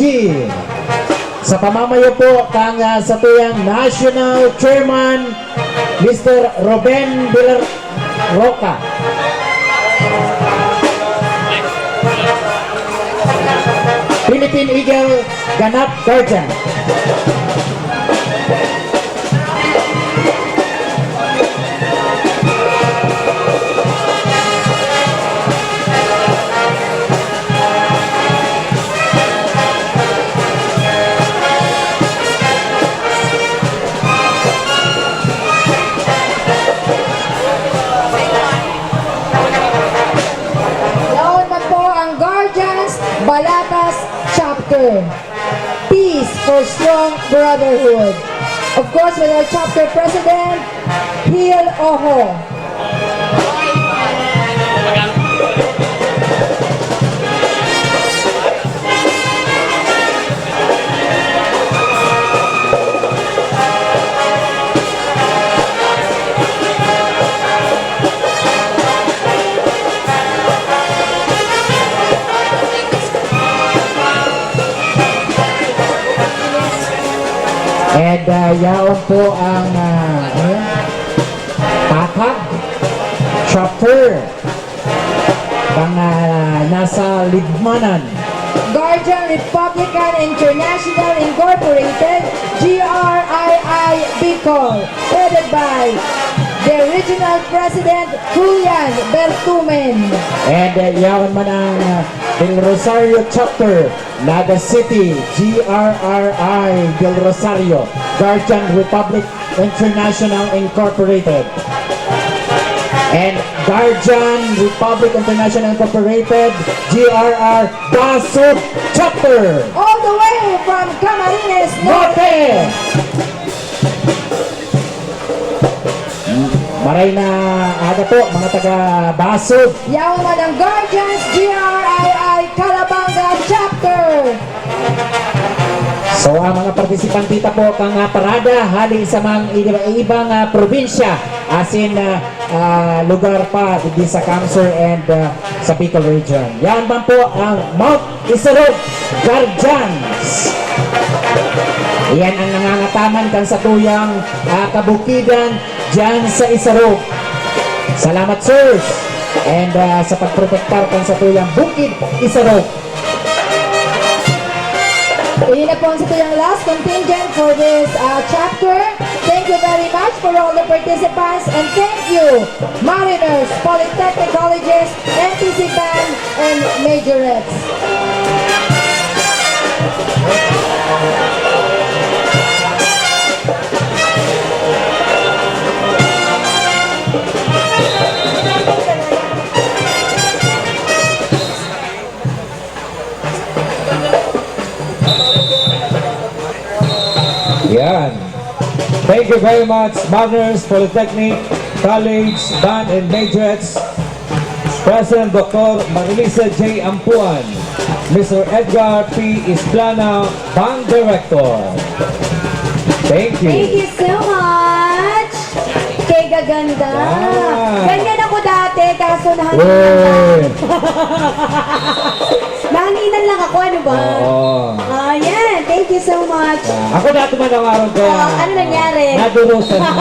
Sa pamamayo po kang, ah, satuyang National Chairman, Mister Ruben Villar Roca. Philippine Eagle Ganap Guardian. Yaon man po ang Guardians Balatas Chapter. Peace for strong brotherhood. Of course, with our chapter president, Hiel Oho. And, ah, yaon po ang, ah, ano yan? Patag Chapter. Kang, ah, nasa Libmanan. Guardian Republican International Incorporated, G R I I Bicol, headed by the Regional President, Julian Bertumen. And, uh, yaon man ang, uh, Del Rosario Chapter, Naga City, G R R I Del Rosario, Guardian Republic International Incorporated, and Guardian Republic International Incorporated, G R R Basud Chapter. All the way from Camarines Norte. Norte. Maray na aga po, mga taga Basud. Yaon man ang Guardians, G R I I Calabanga Chapter. So, ang mga partisipante ta po kang, ah, parada hali sa mga iba-ibang, ah, probinsya, asin, ah, ah, lugar pa digdi sa CamSur and, ah, sa Bicol Region. Yaon man po ang Mount Isarog Guardians. Iyan ang nangangataman kan satuyang, ah, kabukidan diyan sa Isarog. Salamat, sirs, and, ah, sa pagprotektar kan satuyang Bukid Isarog. Ini na po ang satuyang last contingent for this, ah, chapter. Thank you very much for all the participants, and thank you, Mariners, Polytechnic Colleges, N P C Band, and Majorettes. Thank you very much, Mariners Polytechnic College Band and Majorettes, President Doctor Marilisa J. Ampuan, Mister Edgar P. Isplana, Band Director. Thank you. Thank you so much. Kay gaganda. Yan. Ganyan ako dati, kaso nahanginan lang. Uy. Nahanginan lang ako, ano ba? Oo. Ayan, thank you so much. Ah, ako na ito manawaran ko. Ah, ano nangyari? Nadurusan na.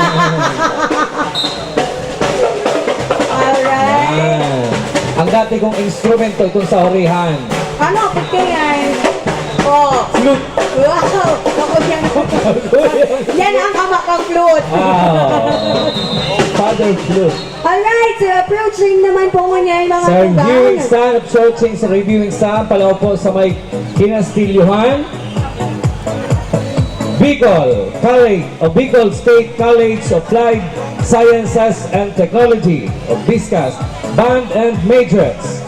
Alright. Yan. Ang dati kong instrumento, itong sa hurihan. Ano, puti yan? Oh. Flute. Wow! Ako yan. Ako yan. Yan ang ama kang flute. Ah, father flute. Alright, so approaching naman po ngunyan, mga Sir tugang. Viewing stand, approaching sa reviewing stand, palaw po sa may kinastilyohan. Bicol College, o Bicol State College of Applied Sciences and Technology, o BISCAS, Band and Majorettes.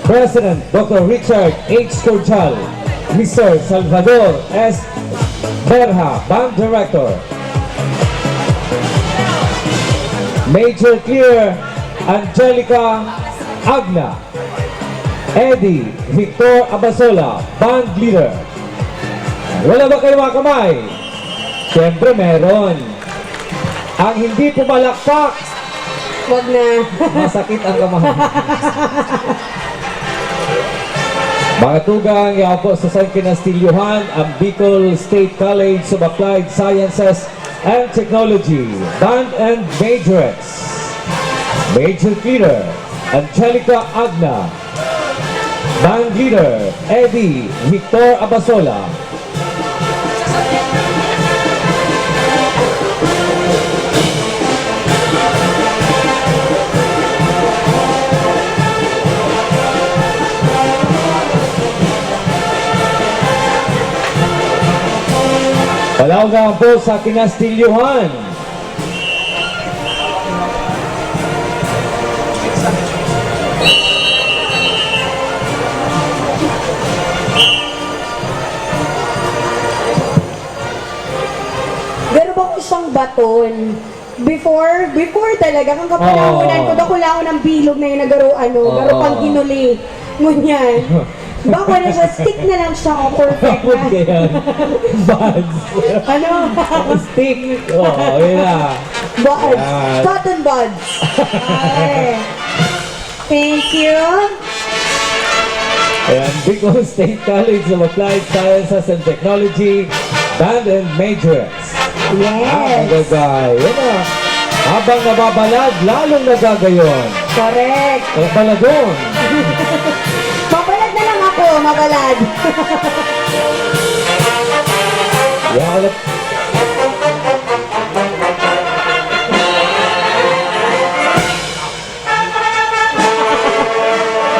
President, Doctor Richard H. Cordial, Mister Salvador S. Berha, Band Director. Major Clear, Angelica Agna. Eddie Victor Abasola, Band Leader. Wala ba kayo mga kamay? Siyempre meron. Ang hindi pumalakpak, Wag na. Masakit ang kamay. Mga tugang, yaon po sa San Kinastilyohan, ang Bicol State College of Applied Sciences and Technology, Band and Majorettes. Major Cleaner, Angelica Agna. Band Leader, Eddie Victor Abasola. Palaw na po sa Kinastilyohan. Pero bako siyang baton. Before, before talaga, kang kapanahonan Oo. ko, dakulaon ang bilog na yun na garo, ano, Oo. garo pang inuli. Ngunyan, bako na siya, stick na lang siya, oh, perfect na. Abot ka yan. Buds. Ano? Stick. Oo, yun na. Buds. Yan. Cotton buds. Ay. Thank you. Ayan, Bicol State College of Applied Sciences and Technology, Band and Major. Yes. Ah, magagay. Yan na. Habang nababalad, lalong nagagayon. Correct. Kaya pala doon. Mabalad na lang ako, mabalad. Yan.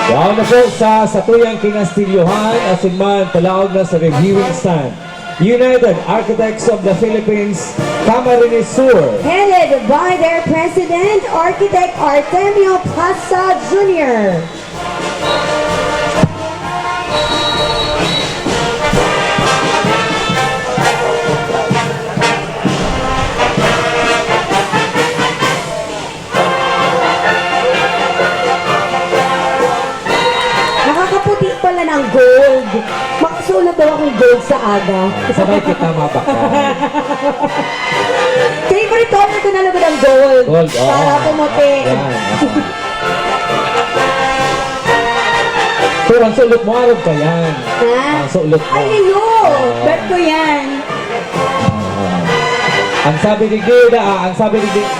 Yaon na po sa satuyang kinastilyohan, asin man palaog na sa reviewing stand. United Architects of the Philippines, Camarines Sur. Headed by their president, Architect Artemio Pasa Junior Nakakaputi pala ng gold. Makasuot daw akong gold sa aga. Sabay kita mabakal. Favorite color ko na lugod ang gold. Gold, oo. Para pumuti. Yan, oo. Pero ang sulot mo, arog ka yan. Ha? Ang sulot mo. Ay, iyo. Oo. Bet ko yan. Oo. Ang sabi ni Gida, ah, ang sabi ni Gida,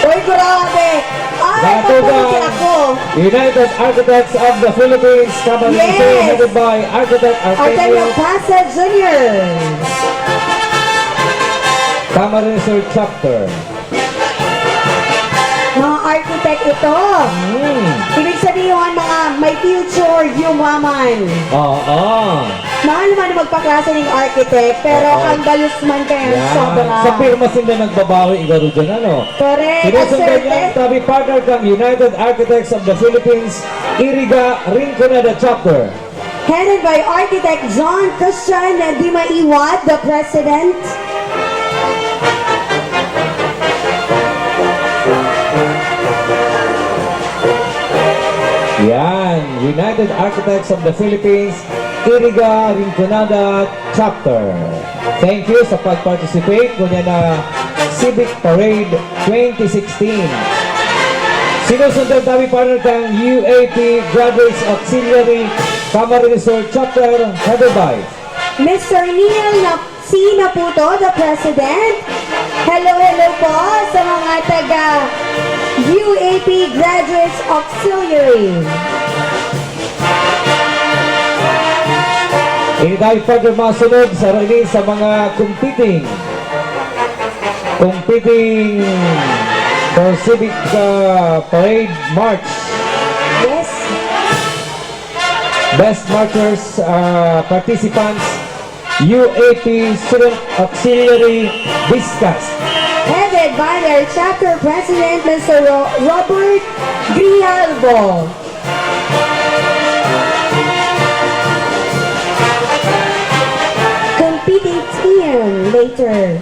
Uy, grabe! Ay, Mga tugang, pagpapati ako. United Architects of the Philippines, Camarines Sur, Yes. headed by Architect Artemio Artemio Pasa Junior Camarines Sur Chapter. Mga architect ito. Hmm. Ibig sabihin, mga may future, yumaman. Oo. Mahal man magpaklase ning architect, pero Oo. ang dalos man kaya Yan. sobra. Sa pirma sila nagbabawi, igaro dyan, ano? Correct. Sinusundan niya ang Asserted. tabi partner kang United Architects of the Philippines, Iriga, Rinconada Chapter. Headed by Architect John Christian Dimaiwat, the President. United Architects of the Philippines, Iriga Rinconada Chapter. Thank you sa pag-participate ngunyan na Civic Parade twenty sixteen. Sinusundan tabi, partner, kan U A P Graduates Auxiliary Camarines Sur Chapter, headed by Mister Neil Nap-, C. Naputo, the President. Hello, hello po sa mga taga U A P Graduates Auxiliary. Ini tayo, partner, masunod sa rally sa mga competing, competing for Civic, uh, Parade March. Yes. Best Marchers, uh, participants, U A P Student Auxiliary Viscas. Headed by their chapter president, Mister Ro-, Robert Grijalvo. Competing team later.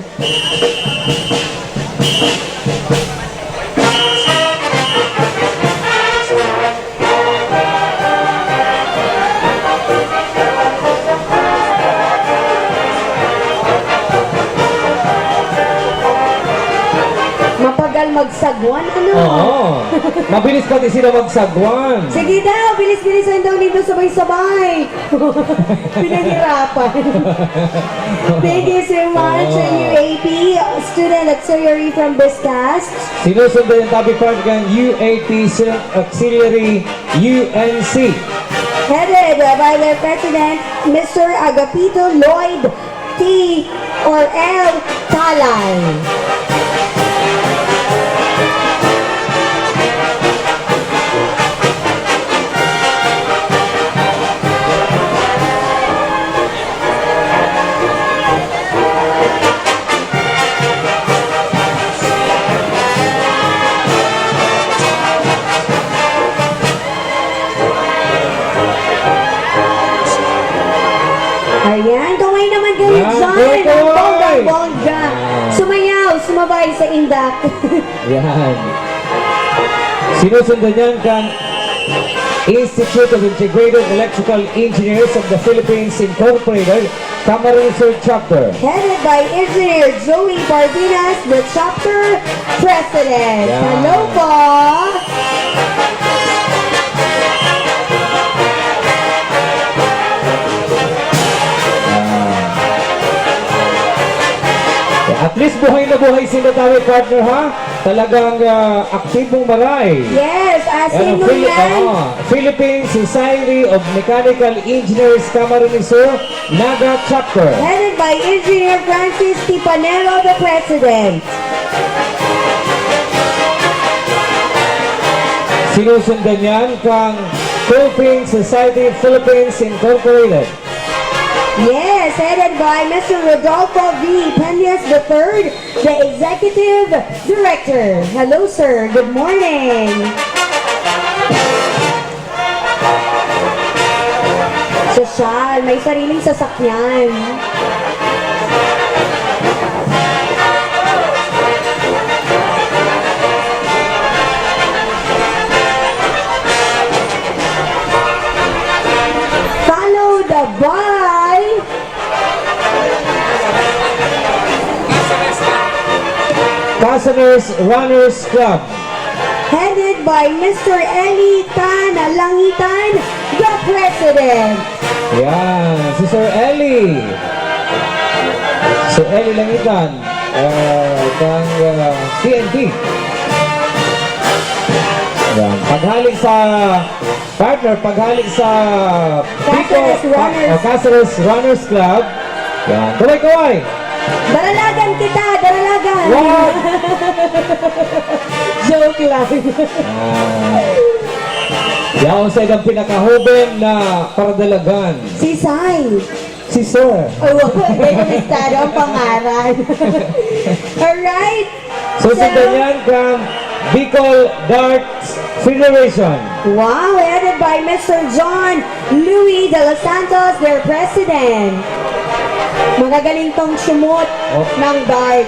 Mapagal magsagwan, ano? Oo. Mabilis pati sila magsagwan. Sige daw, bilis-bilis ang daw nindo sabay-sabay. Pinahirapan. Thank you so much, ah, U A P student auxiliary from Biscas. Sinusundan yung topic part kan U A P Student Auxiliary U N C. Headed by their president, Mister Agapito Lloyd T or L Talay. Ayan, kaway naman kayo dyan. Ang bonggang-bongga. Sumayaw, sumabay sa indak. Yan. Sinusundan yan kan Institute of Integrated Electrical Engineers of the Philippines Incorporated, Camarines Sur Chapter. Headed by Engineer Joey Bardinas, the chapter president. Yan. Hello po! At least buhay na buhay sila tayo, partner, ha? Talagang, ah, aktibong maray. Yes, asin mo Phili-, yan. Oo, Philippine Society of Mechanical Engineers Camarines Sur, Naga Chapter. Headed by Engineer Francis Tipanero, the President. Sinusundan yan kang Coping Society Philippines Incorporated. Yes, headed by Mister Rodolfo V. Peñas the third, the Executive Director. Hello, sir. Good morning. Sosyal, may sariling sasakyan. Followed by Casaners Runners Club. Headed by Mister Eli Tan Langitan, the President. Yan, si Sir Eli. Sir Eli Langitan, ah, ng, ah, T N T. Yan, paghali sa Partner, paghali sa Bicol, Caceres Runners. O, Caceres Runners Club. Yan. Kaway, kaway! Daralagan kita! Daralagan! Wag! Joke lang. Ah. Yaon sa ilang pinakahoben na paradalagan. Si Sai. Si Sir. Oh, wow. Denominado ang pangaran. Alright. So, so, sundan yan kang Bicol Darts Federation. Wow, headed by Mister John Louis de los Santos, their president. Magagaling tong sumot ng dart.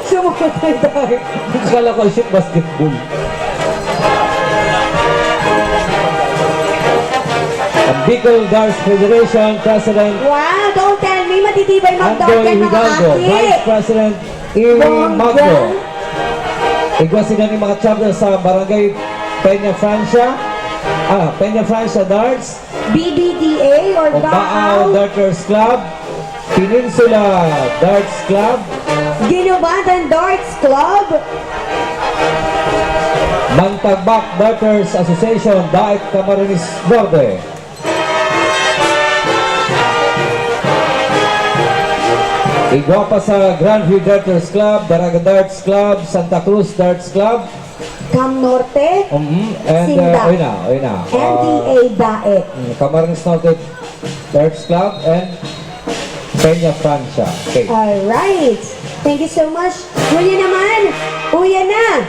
Sumot ng dart. Akala ko shoot basketball. Bicol Darts Federation President Wow, don't tell me, matitibay mag-dart Andoy yan, mga Hidalgo, aki. Vice President Iri Bongga. Magno. Igwa sila ni mga chapter sa Barangay Peña Francia, ah, Peña Francia Darts, B B D A or o Baao Baao. Darters Club, Peninsula Darts Club, Ginubatan Darts Club. Mantagbak Darters Association, Daet Camarines Norte. Igwa pa sa Grandview Darters Club, Daraga Darts Club, Santa Cruz Darts Club. Cam Norte, Mhm. And, uh, Sinda. Oy na, oy na. M D A Ah, Daet. mm, Camarines Norte Darts Club and Peña Francia. Okay. Alright. Thank you so much. Kuya naman, uya na.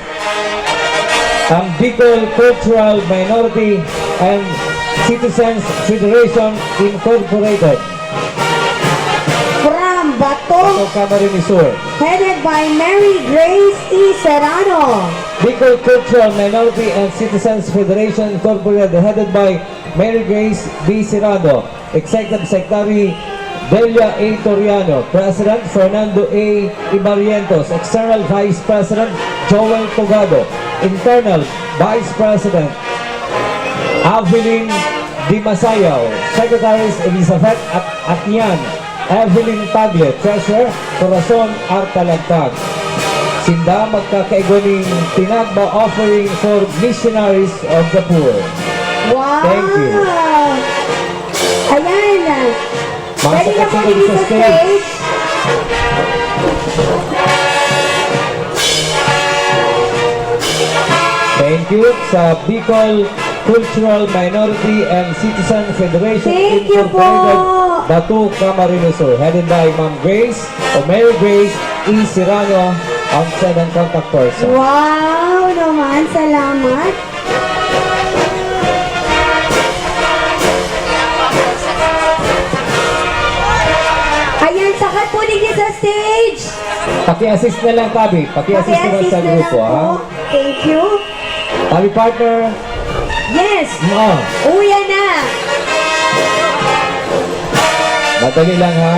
Ang Bicol Cultural Minority and Citizens Federation Incorporated. From Bato, Bato, Camarines Sur. Headed by Mary Grace E. Serrano. Bicol Cultural Minority and Citizens Federation Incorporated, headed by Mary Grace B. Serrano. Executive Secretary Delia A. Toriano, President Fernando A. Ibarrientos, External Vice President Joel Togado, Internal Vice President Avelin Dimasayaw, Secretaries Elizabeth At Atian, Evelyn Tagle, Treasurer Corazon Artalagtag. Sinda magkakaigwa ning tinagba offering for missionaries of the poor. Wow! Thank you. Ayan. Mga Pwede na po sakat-sakat dito sa sa stage. Stage. Thank you sa Bicol Cultural Minority and Citizen Federation Thank you Incorporated, po. Bato, Camarines Sur, headed by Ma'am Grace o Mary Grace E. Serrano, ang sadyang contact person. Wow naman, salamat. Ayan, sakat po ninyo sa stage. Paki-assist na lang, tabi. Paki-assist naman Paki-assist sa na lang grupo, po. Ha? Thank you. Tabi partner. Yes. Oo. Uya na. Madali lang, ha?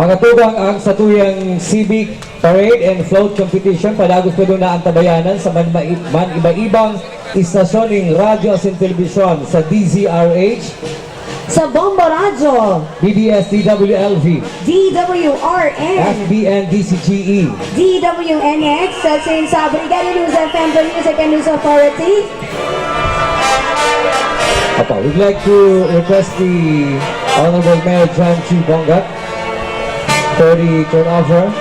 Mga tugang, ang satuyang civic parade and float competition padagos pa doon na ang tabayanan sa man, man iba-ibang istasyon ning radyo asin telebisyon sa D Z R H, sa Bombo Radyo, B D S D W L V, D W R N, F B N D C G E, D W N X, sa, sa Brigada News F M, the Music and News Authority. Apa, we'd like to request the Honorable Mayor John G. Bongat for the turnover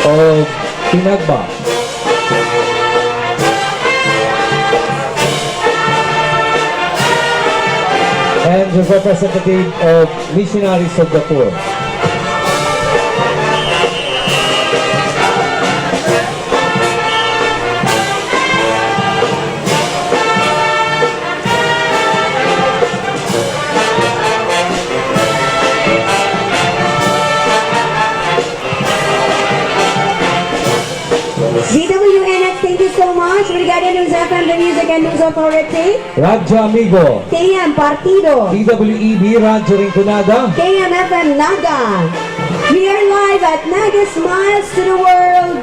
of Tinagba. And the representative of Missionaries of the Poor. D W N X, thank you so much. Brigada News F M, the Music and News Authority. Radyo Amigo. K M Partido. D W E B Radyo Rinconada. K M F M Naga. We are live at Naga Smiles to the World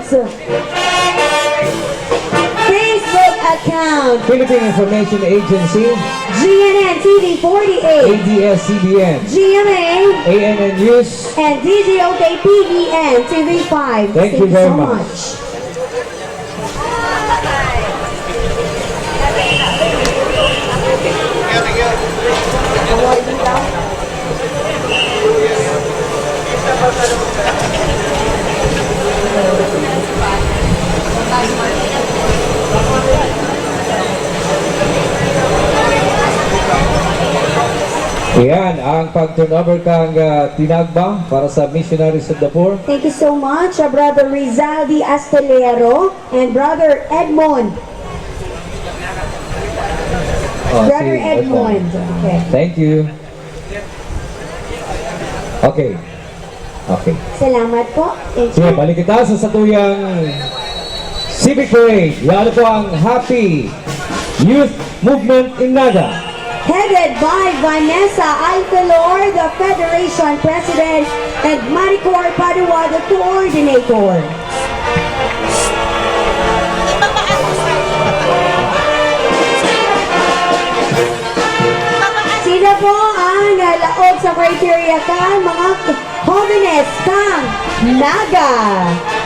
Facebook account. Philippine Information Agency. G N N T V forty-eight. A B S C B N. G M A. A N N News. And D Z O K P B N T V five. Thank you very much. Ayan ang pag-turnover kang, ah, tinagba para sa Missionaries of the Poor. Thank you so much, ah, Brother Rizaldi Astelero and Brother Edmond. Oh, Brother si Edmond. Edmond. Okay. Thank you. Okay. Okay. Salamat po. Thank you. Sige, balik kita sa satuyang civic parade. Yan po ang Happy Youth Movement in Naga. Headed by Vanessa Alpelor, the Federation President, and Maricor Padua, the Coordinator. Sino po ang, ah, laog sa criteria kan mga Hobenes kan Naga.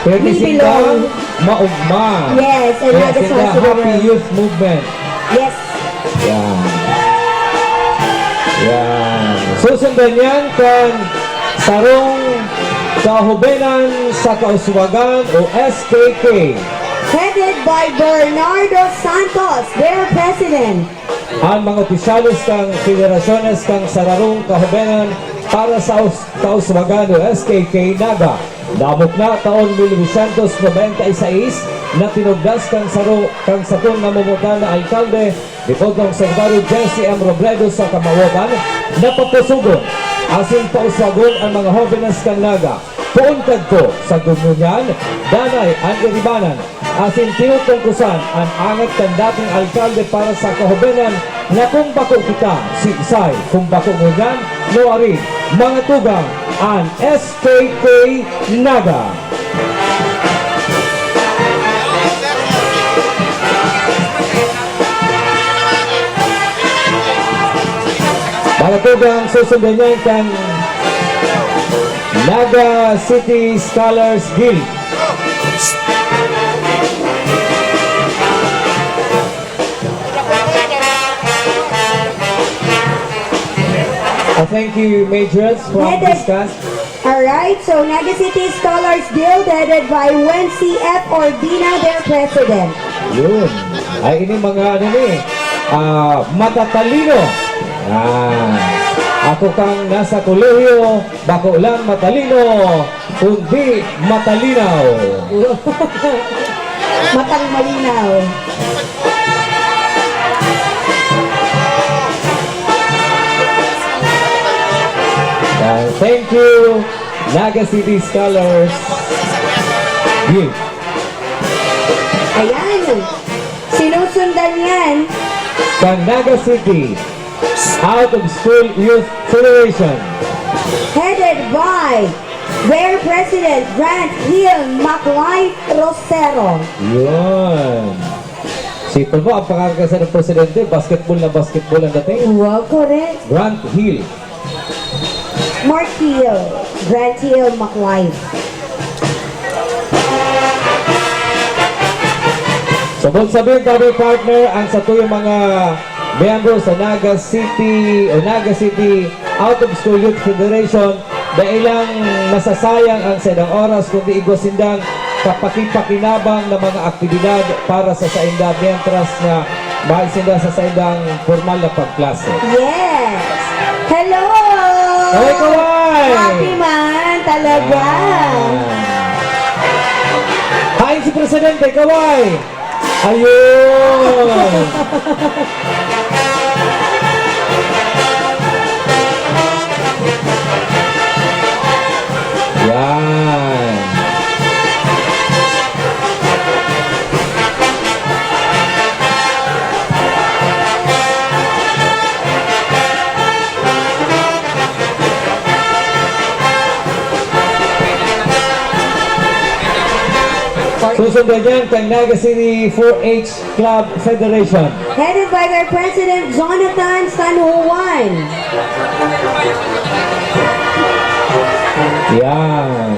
Thirty-five, maugma. Yes, and Naga Society Happy World. Youth Movement. Yes. Yan. Yan. Susundan yan kan sarong kahubenan sa kauswagan o S K K. Headed by Bernardo Santos, their president. An mga opisyales kan Federasyones kan Sararong Kahobenan para sa Us-, Kauswagan o S K K Naga, namukna taon mil novecientos noventa y seis, na tinugdas kan saro-, kan satong namomotan na alkalde, ni Potlong Secretary Jesse M. Robredo sa kamawotan, na papusugon asin pauswagon an mga hobenes kan Naga. Poon kadto, sagkod ngunyan, danay an iribanan asin tinutungkosan an angat kan dating alkalde para sa kahobenan na kung bako kita, siisay, kung bako ngunyan, nuarin, mga tugang, an S K K Naga. Mga tugang, susundan niya kan Naga City Scholars Guild. Uh, thank you, Majors, from Headed, Discuss. All right, so Naga City Scholars Guild headed by Wency F. Ordina, their president. Yun. Ay, ini mga ano ni, ah, matatalino. Ah, ako kang nasa kolehiyo, bako lang matalino, kundi matalinaw. Matang malinaw. Ah, thank you, Naga City Scholars. Yun. Ayan. Sinusundan yan. Kan Naga City Out of School Youth Federation. Headed by their president, Grant Hill Macline Rosero. Yun. Sipon mo, ang pangalan kasi ng presidente, basketball na basketball ang dating. Wow, correct. Grant Hill. Mark Hill, Grant Hill Macline. So, kung sabihin kami, partner, ang satuyang mga miyembro sa Naga City o Naga City Out of School Youth Federation, dai lang nasasayang ang saindang oras, kundi igwa sindang kapakipakinabang na mga aktibidad para sa sainda, mientras na maay sinda sa saindang pormal na pagklase. Yes! Hello! Kaway, kaway! Happy man talaga! Ah. Hain si Presidente, kaway! Ayun! Yan. Susundan niyan, kan Naga City four H Club Federation. Headed by their President, Jonathan San Juan. Yan.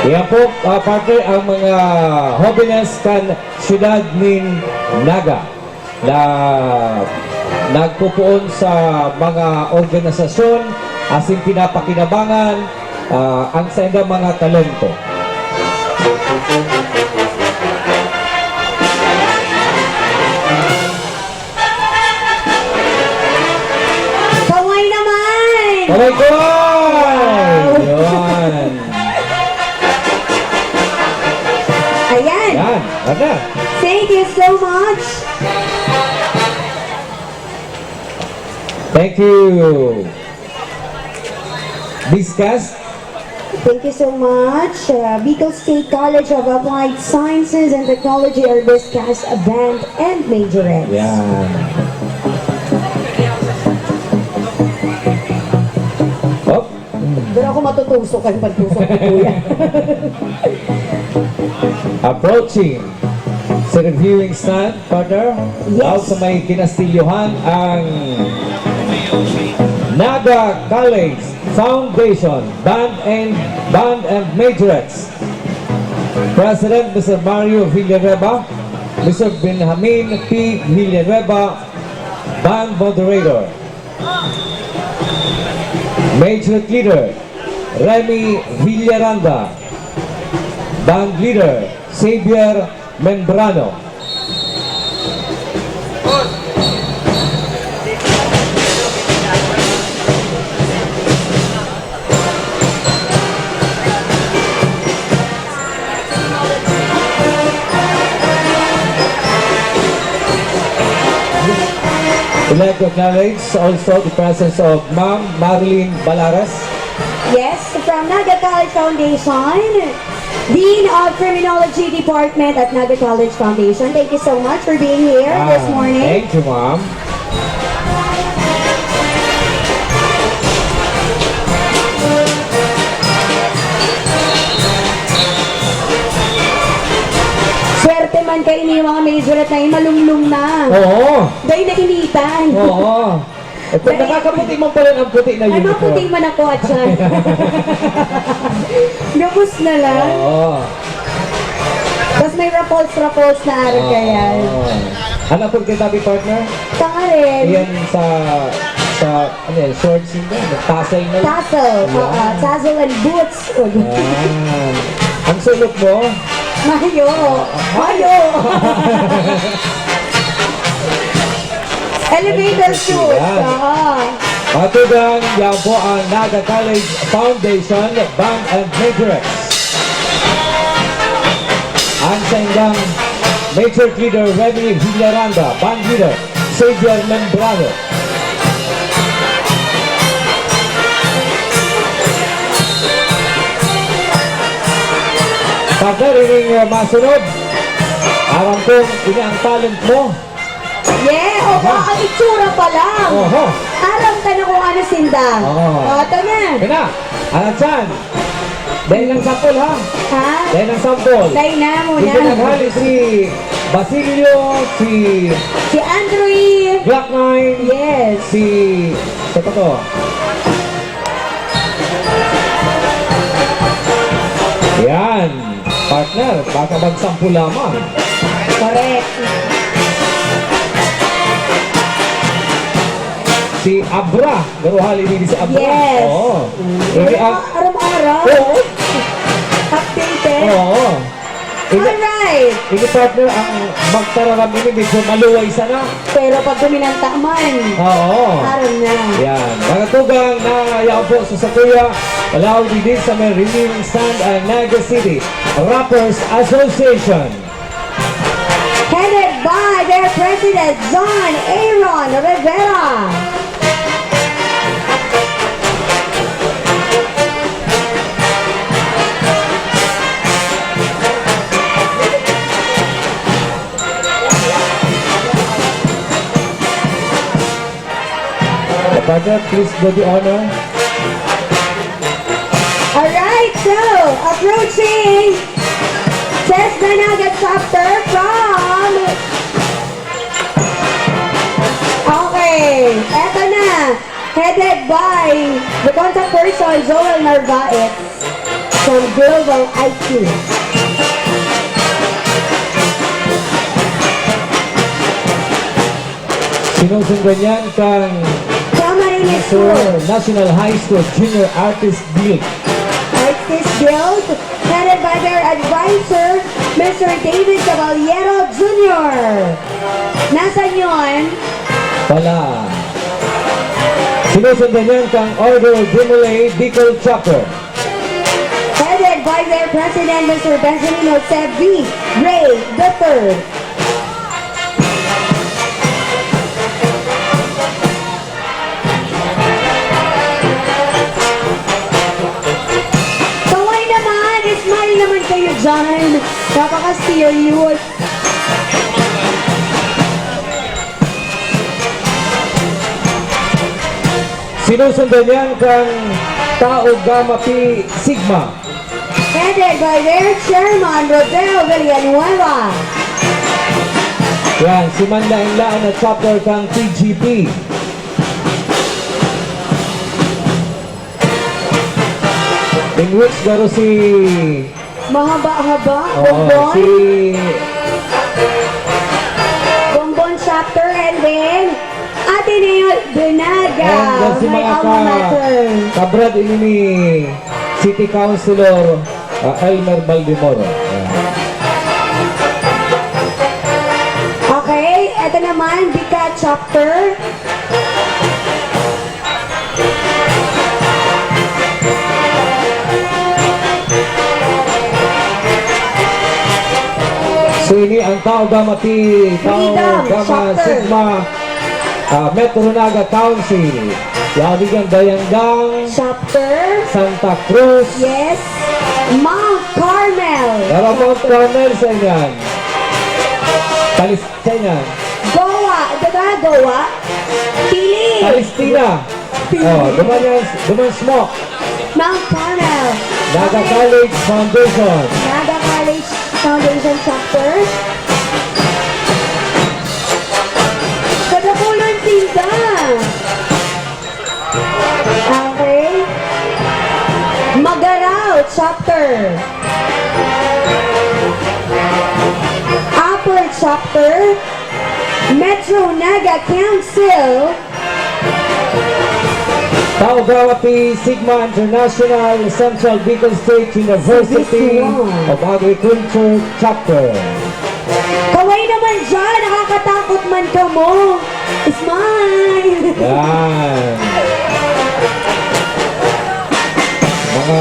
Yan po, ah, partner, ang mga hobenes kan siyudad nin Naga na nagpopoon sa mga organisasyon asin pinapakinabangan, ah, ang saindang mga talento. Kaway naman! Kaway, kaway! Wow! Yun. Ayan. Yan, wala. Thank you so much. Thank you. Biscas. Thank you so much. Uh, Bicol State College of Applied Sciences and Technology or Biscas Band and Majorettes. Yan. Op. Pero ako matutusok ang pagtusok ni Kuya. Approaching sa reviewing stand, partner. Yes. Daw sa may kinastilyohan ang Naga College Foundation Band and, Band and Majorettes. President, Mister Mario Villanueva, Mister Benjamin P. Villanueva, Band Moderator. Majorette Leader, Remy Villaranda. Band Leader, Xavier Membrano. We'd like to acknowledge also the presence of Ma'am Marilyn Balares. Yes, from Naga College Foundation, Dean of Criminology Department at Naga College Foundation. Thank you so much for being here this Ah, morning. Thank you, ma'am. Swerte man kayo ni mga majorette na yun, malunglung na. Oo. Dahil nainitan. Oo. Eh, kung Dahil nakakaputi man pala ng puti na Ay, uniform. maputi man ako, atyan. Gabos na lang. Oo. Tas may ruffles-ruffles na araw Oo. kaya. Ano po kita, partner? Tangarin. Yan sa, sa, ano yan, swords yun ba? Tassel na yun? Tassel, Yan. oo. Tassel and boots. Yan. Ang sulot mo? Mayo. Ah. Mayo. Elevator shoes. Yan. Oo. Mga tugang, yan po ang Naga College Foundation Band and Majorettes. Ang saindang Majorette Leader Remy Villaranda, Band Leader Xavier Membrano. Partner, ining, uh, masunod. Aram kong ini ang talent mo. Yeah, opo, Aha. ang itsura pa lang. Oho. Aram ka na kung ano sinda. Oo. O, ito na. Ito na. Alam siyan. Dahil ng sampol, ha? Ha? Dahil ng sampol. Dahil na muna. Dito naghali si Basilio, si Si Andre. Glock nine, Yes. si, sa pa to? Yan. Partner, baka magsampo lamang. Correct. Si Abra, garo hali din si Abra. Yes. Oo. Mm. Hindi, Aram-, ah, aram-aram. Oo. Updated. Oo. Ini, Alright. ini, partner, ang magtararam ini medyo maluway sana. Pero pag kuminanta man, Oo. aram na. Yan. Mga tugang na yaon po sa Satuya, Palau, didi sa may Renewing Stand and Naga City Rappers Association. Headed by their president, John Aaron Rivera. Father, please do the honor. Alright, so, approaching Chess Danaga chapter from Okay, eto na. Headed by the contact person, Joel Narvaez from Global I T. Sinusundan yan kang Camarines Sur National High School Junior Artist Guild. Artist Guild, headed by their advisor, Mister David Caballero Junior Nasaan yun? Wala. Sinusundan yan kang Ordo Demolay Bicol Chapter. Headed by their president, Mister Benjamin Jose V. Ray the third. Dahil napaka-serious. Sinusundan yan kang Tau Gamma Phi Sigma. Headed by their chairman, Rodel Villanueva. Yan, si Manlain-lain na chapter kang T G P. In which garo si Mahaba-haba, oh, Bongbong. Si Bongbong chapter and then Ateneo Dinaga, And, uh, si my mga alma ka- mater. Kabrad ini ni City Councilor uh, Elmer Baldemoro. Yan. Okay, eto naman, Bika chapter. So ini ang Tau Gamma Phi, Tau Freedom Gamma Chapter. Sigma, ah, Metro Naga Council. Yaon digyan Dayanggang, Chapter. Santa Cruz, Yes. Mount Carmel. Pero Mount Carmel sa inyan. Palis sa inyan. Goa. Diba? Goa. Pili. Palestina. Oh, duman yan, duman smoke. Mount Carmel. Naga Okay. College Foundation. Naga College Foundation Chapter. Kadakulan sinda. Okay. Magarao Chapter. Upper Chapter. Metro Naga Council. Tau Gamma Phi Sigma International, Central Bicol State University This one. of Agriculture Chapter. Kaway naman dyan, nakakatakot man kamo. Smile! Yan. Mga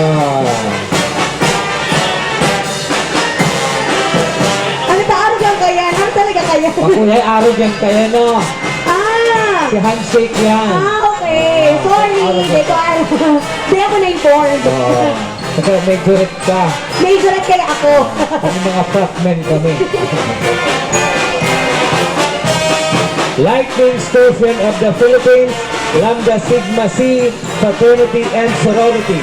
Ano ta, arog lang kaya? Ano talaga kaya? Makulay arog yan kaya, no? Ah! Si handshake yan. Ah, okay. Sorry, hindi ko alam. Hindi ako na-informed. Oo. Kasi majorette ka. Majorette kaya ako. Kami mga frontmen kami. Lightning Scorpion of the Philippines, Lambda Sigma Xi Fraternity and Sorority.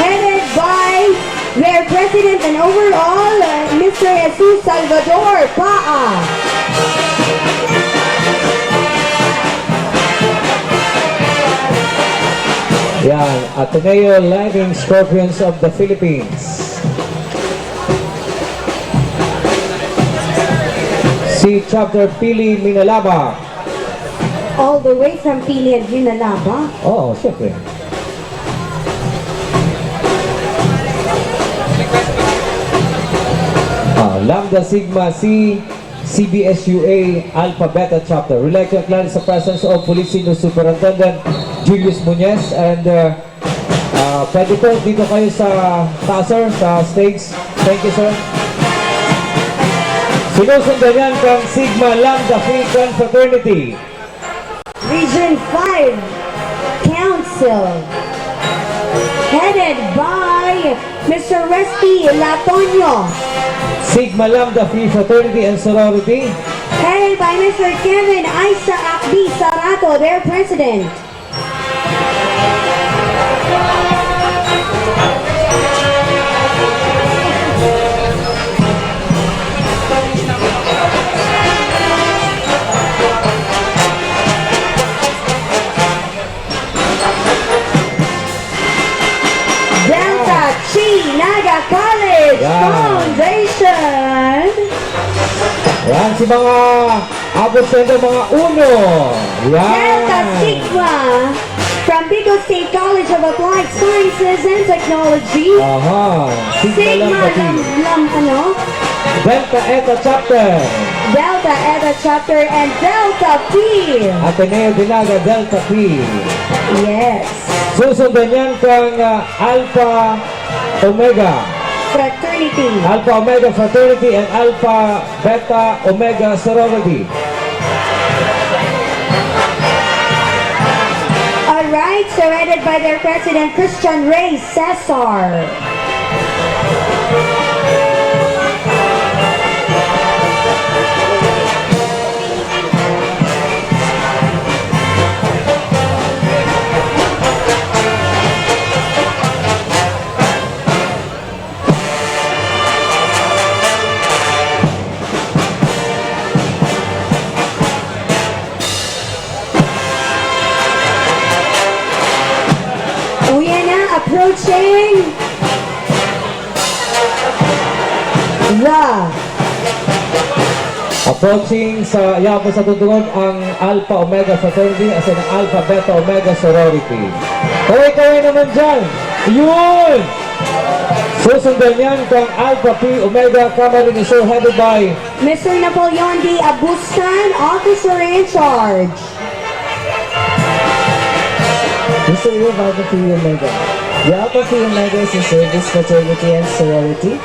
Headed by their president and overall, uh, Mister Jesus Salvador Paa. Yan, Ateneo Lightning Scorpions of the Philippines. Si Chapter Pili Minalaba. All the way from Pili and Minalaba. Oo, siyempre. Ah, Lambda Sigma Xi, C B S U A, Alpha Beta Chapter. We'd like to acknowledge the presence of Police Senior Superintendent Julius Muñez and uh, Ah, pwede po, dito kayo sa taas, sir, sa stage. Thank you, sir. Sinusundan yan kang Sigma Lambda Phi Confraternity. Region five Council. Headed by Mister Resty Latonio. Sigma Lambda Phi Fraternity and Sorority. Headed by Mister Kevin Isaac B. Sarato, their president. Delta Chi Naga College Yan. Foundation. Yan, si mga abot sa inyo, mga uno. Yan. Delta Sigma from Bicol State College of Applied Sciences and Technology. Aha. Sigma Sigma Lambda Phi. Lam, Lam, ano? Delta Eta Chapter. Delta Eta Chapter and Delta Phi. Ateneo Dinaga Delta Phi. Yes. Susundan yan kang ah, Alpha Omega. Fraternity. Alpha Omega Fraternity and Alpha Beta Omega Sorority. All right, so headed by their president, Christian Reyes. Cesar. Ching! The Approaching sa yapon sa tundungon ang Alpha Omega Fraternity as in Alpha Beta Omega Sorority. Kaway-kaway naman dyan! Yun! Susundan yan kang Alpha Phi Omega Camarines Sur, headed by Mister Napoleon D. Abustan, Officer in Charge. History of Alpha Phi Omega. The Alpha Phi Omega is a service fraternity and sorority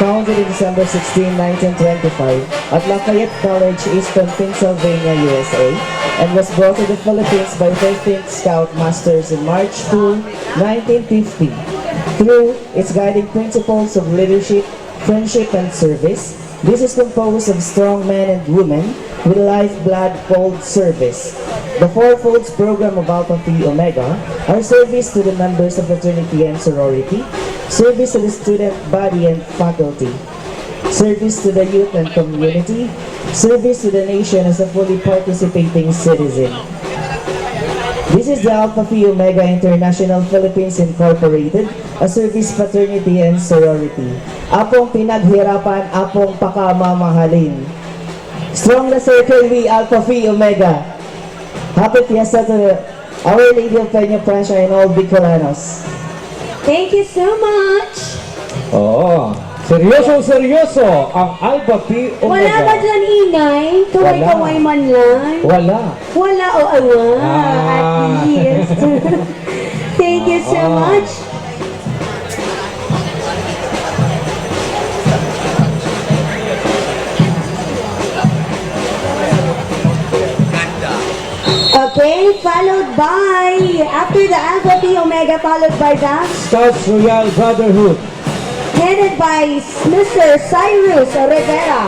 founded in December sixteen, nineteen twenty-five at Lafayette College, Easton, Pennsylvania, U S A, and was brought to the Philippines by thirteenth Scout Masters in March two, nineteen fifty. Through its guiding principles of leadership, friendship, and service, this is composed of strong men and women with lifeblood called service. The Four Folds program of Alpha Phi Omega are service to the members of fraternity and sorority, service to the student body and faculty, service to the youth and community, service to the nation as a fully participating citizen. This is the Alpha Phi Omega International Philippines Incorporated, a service fraternity and sorority. Apong pinaghirapan, apong pakamamahalin. Strong the circle, we Alpha Phi Omega. Happy Fiesta to Our Lady of Peña Francia and all Bicolanos. Thank you so much. Oo. Seryoso, seryoso ang Alpha Phi Omega. Wala ba dyan ingay? Kaway-kaway man lang? Wala. Wala o awa. Ah. At least. Thank you so much. Okay, followed by, after the Alpha Phi Omega, followed by the Scouts Royal Brotherhood. Headed by Mister Cyrus Rivera.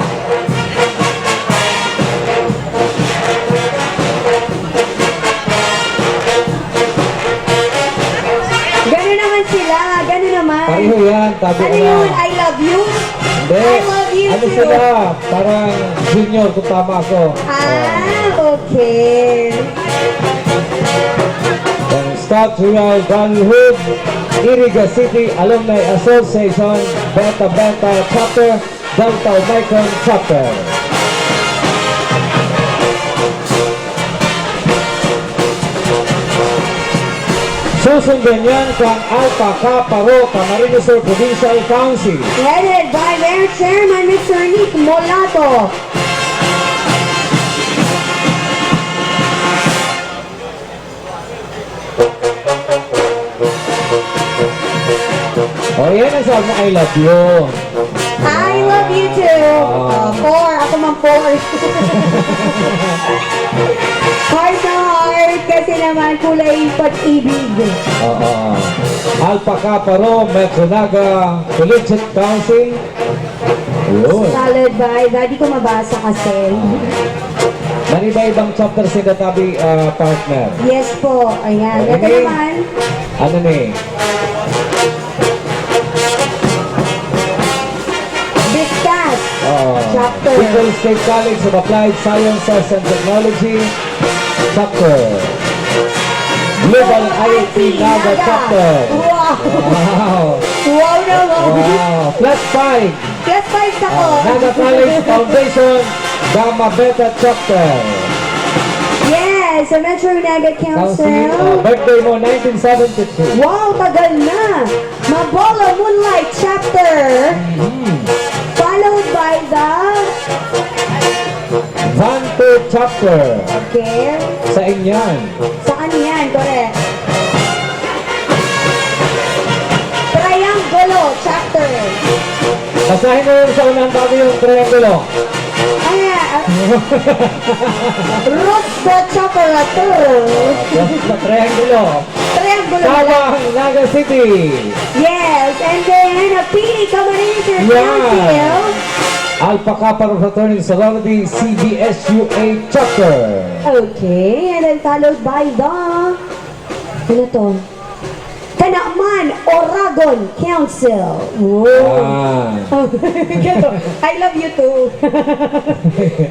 Ganun naman sila, ganun naman. Pareho yan, tabi Ano na. yun? I love you? Hindi. I love you Ano too. sila? Parang junior kung tama ako. Ah, okay. Ang Scout Royal Brotherhood, Iriga City Alumni Association, Beta Beta Chapter, Delta Omicron Chapter. Susundan yan kang Alpha Kappa Rho Camarines Sur Provincial Council. Headed by their chairman, Mister Nick Molato. O, yan ang sabi mo, I love you. I love you too. Ah. Ah, four. Ako man four. Heart na heart kasi naman kulay pag-ibig. Oo. Alpha Kappa Rho, Metro Naga, Collegiate Council. Yun. Followed by, ba, di ko mabasa kasi. Maniba-ibang chapter sinda tabi, ah, partner. Yes po. Ayan. Ito Okay. naman, Ano ni? Discuss. Oh. Chapter. Bicol State College of Applied Sciences and Technology. Chapter. Global I T Naga Chapter. Wow. Wow. Wow na wow. Wow. Plus five. Plus five sa ko. Oh, Naga College Foundation, Gamma Beta Chapter. Yes, sa Metro Naga Council. Council, oh, birthday mo, nineteen seventy-two. Wow, tagal na. Mabolo Moonlight Chapter. Mm-hmm. Followed by the Vante Chapter. Okay. Sa inyan. Saan yan? Correct. Triangulo Chapter. Basahin mo yung sa unahan bago yung triangulo. Ay, ah, Rosco Chapter. Sa triangulo. Triangulo Sabang, Naga City. Yes, and then, uh, Pili Camarines Sur Council. Alpha Kappa Fraternity Sorority, C B S U A Chapter. Okay, and then followed by the, ano to? Kanaman, Oragon Council. Wow. Ah. Ganun. I love you too.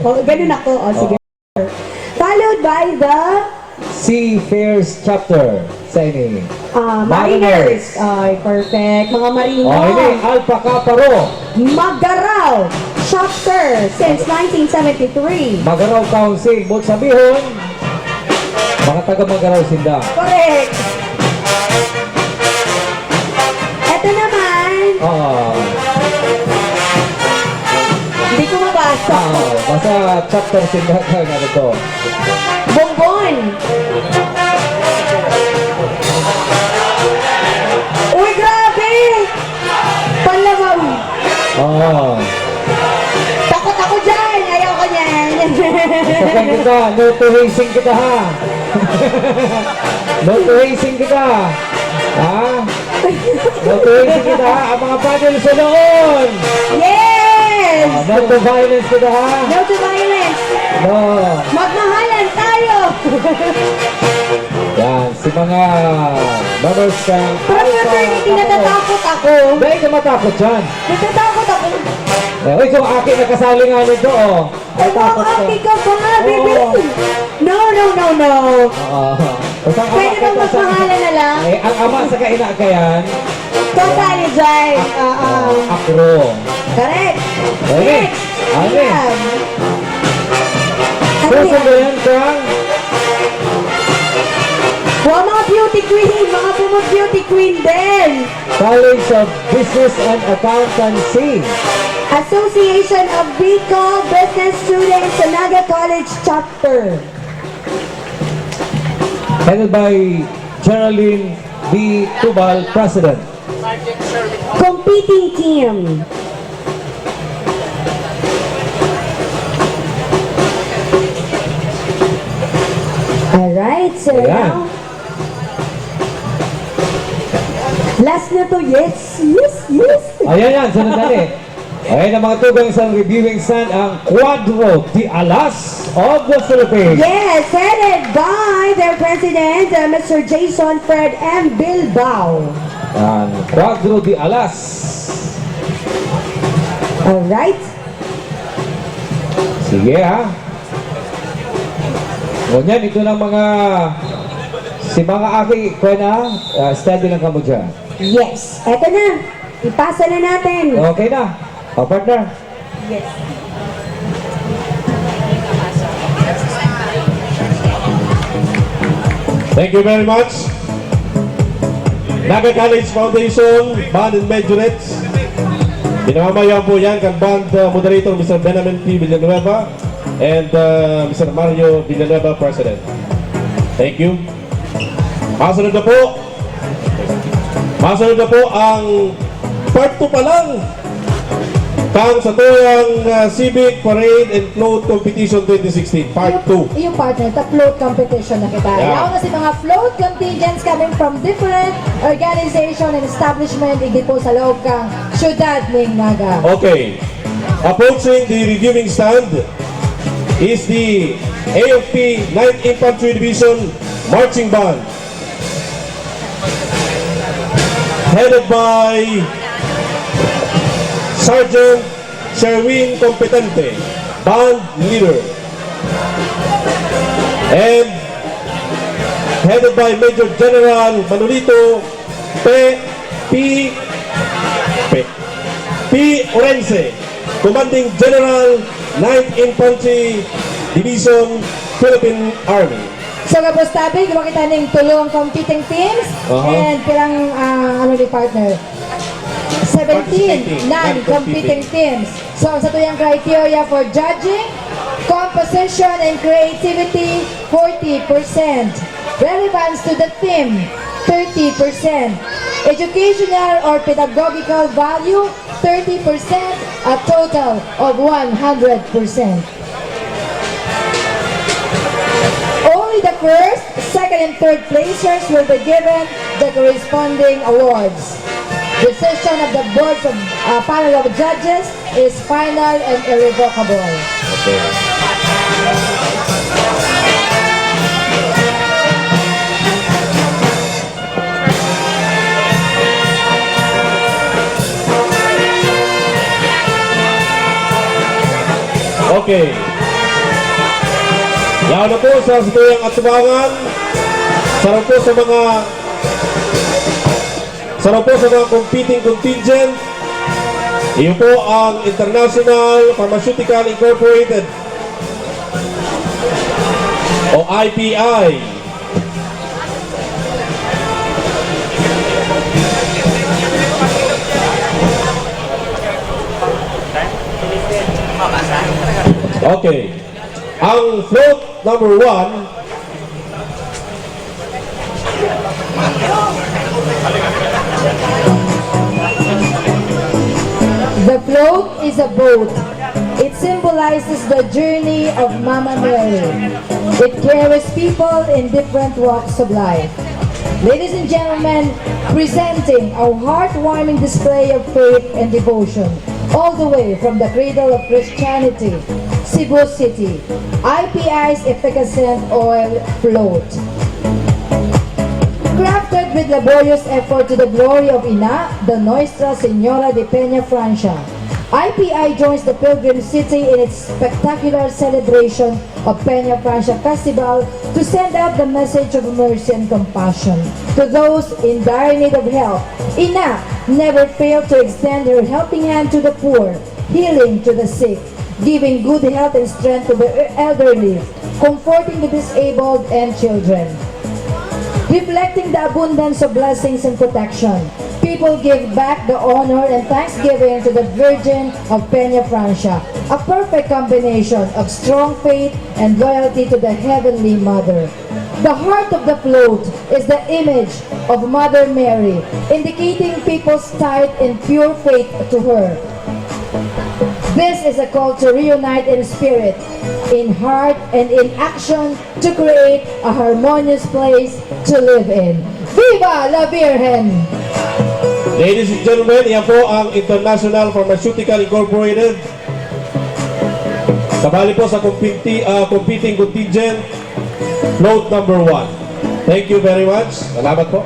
Oh, ganun ako. Oh, sige. Followed by the Seafarers Chapter. sa ini. Ah, Mariners. Mariners. Ay, perfect. Mga Marino. Oh, ini, Alpaca Paro. Magaraw Chapter since nineteen seventy-three. Magaraw Council. Bot sabihon, mga taga Magaraw sinda. Correct. Ito naman, Ah, hindi ko mabasa. ah, basta chapter sinda ka na ito. Bongbon. Uy, grabe! Panlabaw. Oh. Takot ako dyan. Ayaw ko niyan. Sakyan kita, no to hazing kita ha. No to hazing kita. Ha? No to hazing kita ha. Ang mga panel sa noon. Yes! Ah, no to violence kita ha. No to violence. No. Magmahalan tayo. Yan, si mga members ka. Parang fraternity, natatakot ako. Dahil ka matakot dyan. Natatakot ako. Eh, uy, kung aki nakasali nga nito, oh. Ay, mga Matakot ka. aki ka ba, baby? Oo. No, no, no, no. Oo. Basta ang Pwede ama bang ka sa- magmahalan na lang? Eh, ang ama sa kaina ka yan. Kasali dyan. Ah, ah. Oh, akro. Correct. Okay. Next. Okay. Ayan. Ano Susunod yan? yan sa Wow, mga beauty queen. Mga pumot beauty queen din. College of Business and Accountancy. Association of Bicol Business Students sa Naga College Chapter. Headed by Geraldine B. Tubal, President. Competing team. Alright, so Ayan. Now, last na to, yes, yes, yes. Ayan yan, sunod na eh. Ayan ang mga tugang sa reviewing stand, ang Cuadro de Alas of the Philippines. Yes, headed by their president, uh, Mister Jason Fred M. Bilbao. Ang Cuadro de Alas. Alright. Sige ha. Ngunyan, ito ng mga si mga aki, kuya na, ah, steady lang kamo dyan. Yes, eto na. Ipasa na natin. Okay na. O, partner. Yes. Thank you very much. Naga College Foundation, Band and Majorettes. Pinamamayan po yan kan Band uh, Moderator, Mister Benamin P. Villanueva and uh, Mister Mario Villanueva, President. Thank you. Masunod na po. Masunod na po ang part two pa lang. Kang sa tuyang uh, Civic Parade and Float Competition twenty sixteen, Part two. Iyo, partner, ta float competition na kita. Yeah. Yaon na si mga float contingents coming from different organization and establishment, igdi po sa loob kang syudad ning Naga. Okay. Approaching the reviewing stand is the A F P Ninth Infantry Division Marching Band, headed by Sergeant Sherwin Competente, band leader, and headed by Major General Manolito P. P. P. P. Orense, Commanding General, Ninth Infantry Division, Philippine Army. So, gabos tabi, duwa kita ning tulong competing teams Aha. and pirang, ah, ano ni partner? seventeen Participating, non-competing non-competing. Teams. So, ang satuyang criteria for judging, composition and creativity, forty percent. Relevance to the theme, thirty percent. Educational or pedagogical value, thirty percent, a total of one hundred percent. Only the first, second, and third placers will be given the corresponding awards. Decision of the boards of uh, panel of judges is final and irrevocable. Okay. Yaon na po sa satuyang atubangan. Sarap po sa mga Sa po sa mga competing contingent, iyo po ang International Pharmaceutical Incorporated o I P I. Okay. Ang float number one. The float is a boat. It symbolizes the journey of Mama Mary. It carries people in different walks of life. Ladies and gentlemen, presenting a heartwarming display of faith and devotion, all the way from the cradle of Christianity, Cebu City, I P I's efficascent oil float. Crafted with laborious effort to the glory of Ina, the Nuestra Señora de Peña Francia, I P I joins the pilgrim city in its spectacular celebration of Peña Francia Festival to send out the message of mercy and compassion to those in dire need of help. Ina never failed to extend her helping hand to the poor, healing to the sick, giving good health and strength to the elderly, comforting the disabled and children. Reflecting the abundance of blessings and protection, people give back the honor and thanksgiving to the Virgin of Peña Francia, a perfect combination of strong faith and loyalty to the Heavenly Mother. The heart of the float is the image of Mother Mary, indicating people's tied and pure faith to her. This is a call to reunite in spirit, in heart, and in action to create a harmonious place to live in. Viva la Virgen! Ladies and gentlemen, yan po ang International Pharmaceutical Incorporated. Kasali po sa competi-, ah, competing contingent, float number one. Thank you very much. Salamat po.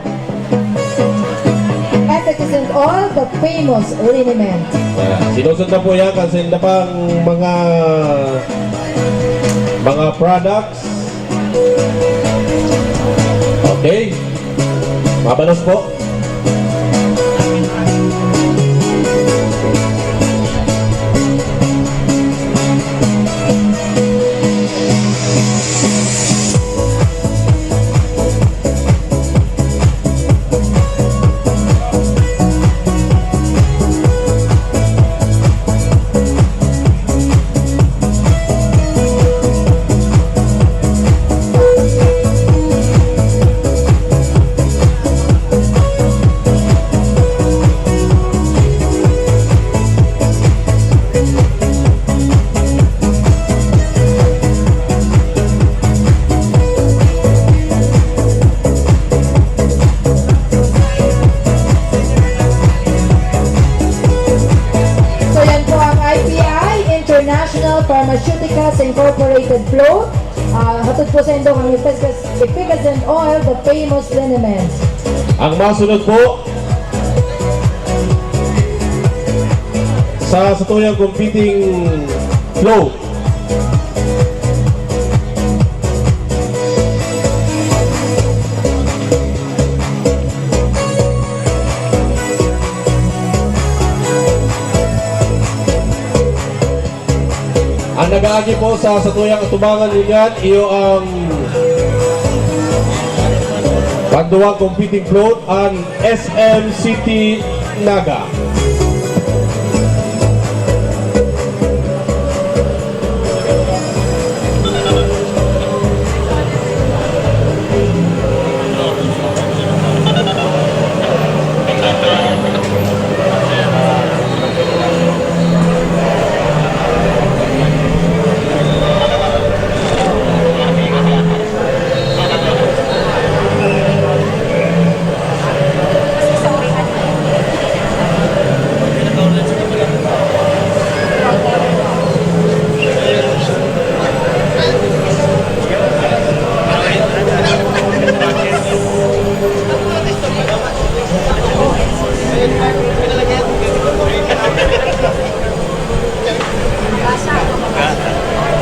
Efficascent oil, the famous liniment. Ayan. Sinusundan po yan kasi na pang mga, mga products. Okay. Mabalos po. So yan po ang I P I, International Pharmaceuticals Incorporated Float. Ah, hatod po sa indo ang efficacy, efficascent oil, the famous liniment. Ang masunod po, sa satuyang competing float. Ang nag-aagi po sa satuyang atubangan ngunyan, iyo ang panduwang competing float, an S M City Naga.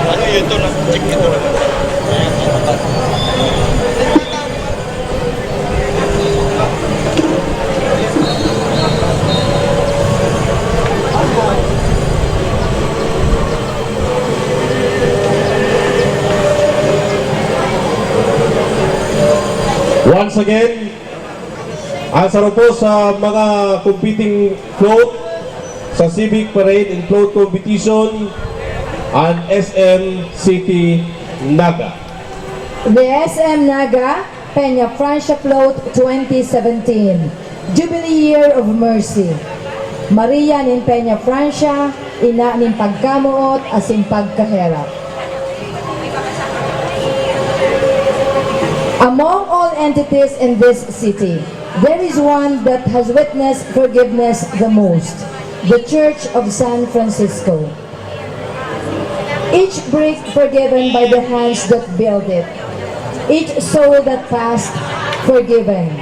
Ano yun to? Check ito naman. Again, ang saro po sa mga competing float sa Civic Parade and Float Competition, ang S M City Naga. The S M Naga Peña Francia Float twenty seventeen, Jubilee Year of Mercy. Maria nin Peña Francia, ina nin pagkamoot asin pagkaherak. Among all entities in this city, there is one that has witnessed forgiveness the most, the Church of San Francisco. Each brick forgiven by the hands that built it, each soul that passed forgiven.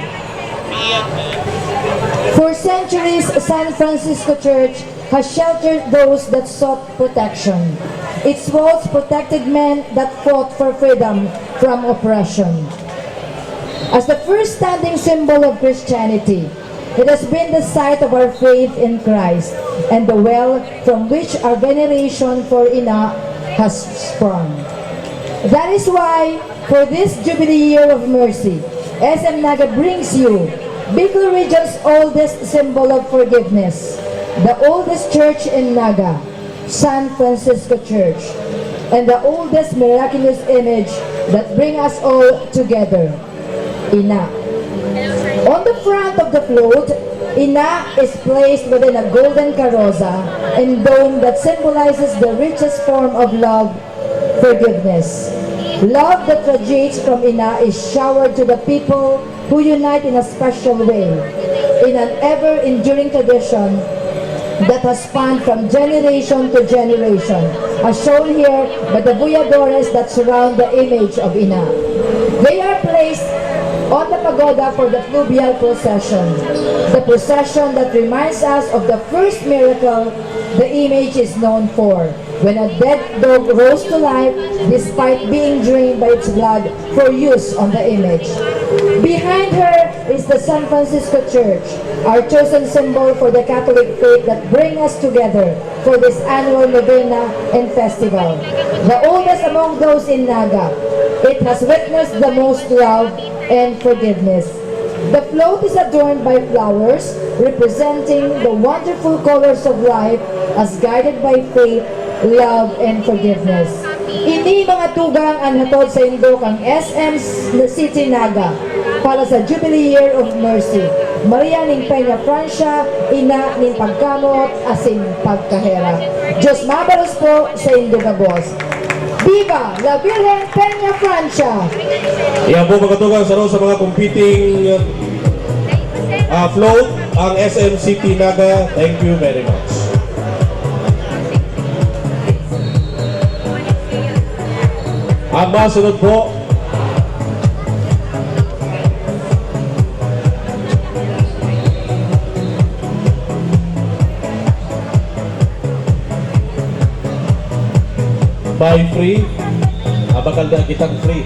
For centuries, San Francisco Church has sheltered those that sought protection. Its walls protected men that fought for freedom from oppression. As the first standing symbol of Christianity, it has been the site of our faith in Christ and the well from which our veneration for Ina has sprung. That is why, for this Jubilee Year of Mercy, S M Naga brings you Bicol Region's oldest symbol of forgiveness, the oldest church in Naga, San Francisco Church, and the oldest miraculous image that bring us all together, Ina. On the front of the float, Ina is placed within a golden carroza and dome that symbolizes the richest form of love, forgiveness. Love that radiates from Ina is showered to the people who unite in a special way, in an ever-enduring tradition that has spanned from generation to generation, as shown here by the buyadores that surround the image of Ina. They are placed on the pagoda for the fluvial procession, the procession that reminds us of the first miracle the image is known for, when a dead dog rose to life despite being drained by its blood for use on the image. Behind her is the San Francisco Church, our chosen symbol for the Catholic faith that bring us together for this annual novena and festival. The oldest among those in Naga, it has witnessed the most love and forgiveness. The float is adorned by flowers, representing the wonderful colors of life as guided by faith, love, and forgiveness. Ini mga tugang an hatod saindo kan S M City Naga para sa Jubilee Year of Mercy. Maria nin Peña Francia, ina nin pagkamoot asin pagkaherak. Diyos mabalos po saindo gabos. Viva la Virgen Peña Francia! Iyan po, mga tugang, saro sa mga competing, ah, float, ang S M City Naga. Thank you very much. Ang masunod po, by free, ah, bakal na kitang free.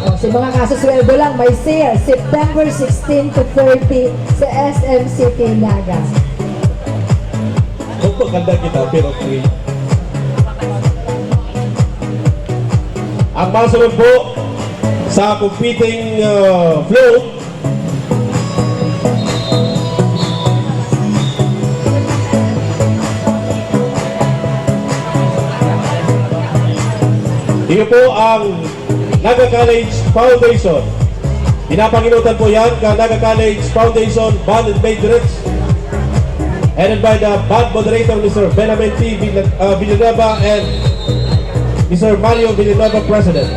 O, sa mga kasusweldo lang, may sale, September sixteen to thirty sa S M City Naga. Kung maganda kita, pero free. Ang masunod po sa competing, ah, float, iyo po ang Naga College Foundation. Pinapanginutan po yan ka Naga College Foundation Band and Majorettes, headed by the band moderator, Mister Benamen T. Villa-, uh, Villanueva and Mister Mario Villanueva, President.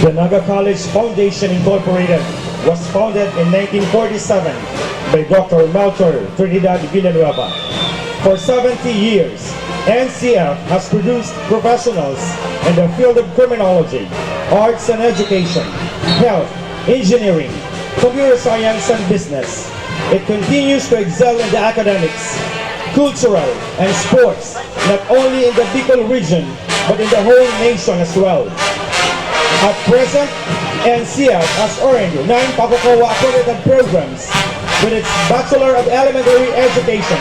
The Naga College Foundation Incorporated was founded in nineteen forty-seven by Doctor Melchor Trinidad Villanueva. For seventy years, N C F has produced professionals in the field of criminology, arts and education, health, engineering, computer science, and business. It continues to excel in the academics, cultural, and sports, not only in the Bicol region, but in the whole nation as well. At present, N C F has earned nine PACUCOA accredited programs with its Bachelor of Elementary Education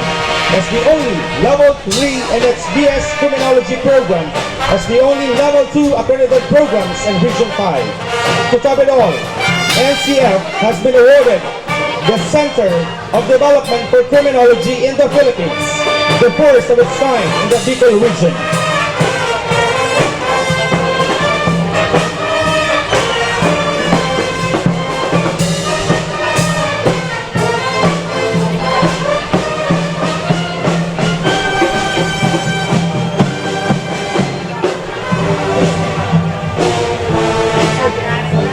as the only Level three and its B S Criminology program as the only Level two accredited programs in Region five. To top it all, N C F has been awarded the Center of Development for Criminology in the Philippines, the first of its kind in the Bicol region.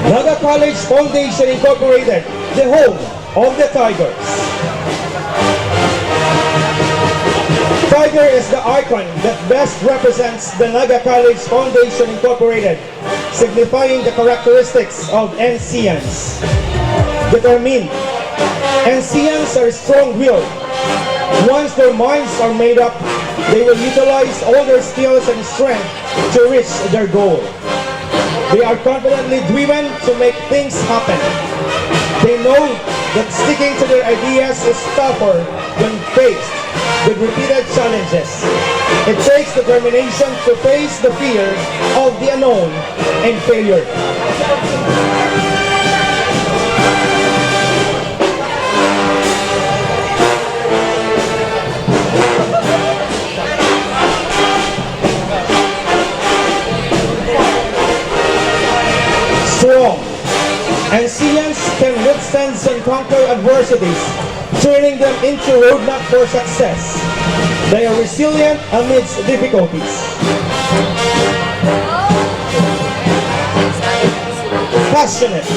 Naga College Foundation Incorporated, the home of the Tigers. Tiger is the icon that best represents the Naga College Foundation Incorporated, signifying the characteristics of N C Ns. Determined. N C Ns are strong-willed. Once their minds are made up, they will utilize all their skills and strength to reach their goal. They are confidently driven to make things happen. They know that sticking to their ideas is tougher when faced with repeated challenges. It takes determination to face the fear of the unknown and failure. Strong. N C Ns can withstand and conquer adversities, turning them into roadmap for success. They are resilient amidst difficulties. Passionate.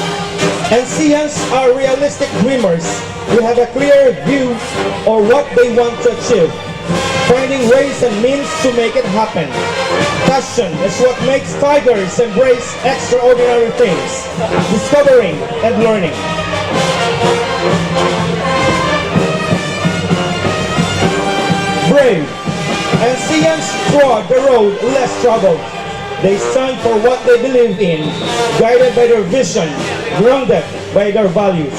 N C Ns are realistic dreamers who have a clear view of what they want to achieve, finding ways and means to make it happen. Passion is what makes Tigers embrace extraordinary things, discovering and learning. Brave. N C Ns trod the road less traveled. They stand for what they believe in, guided by their vision, grounded by their values.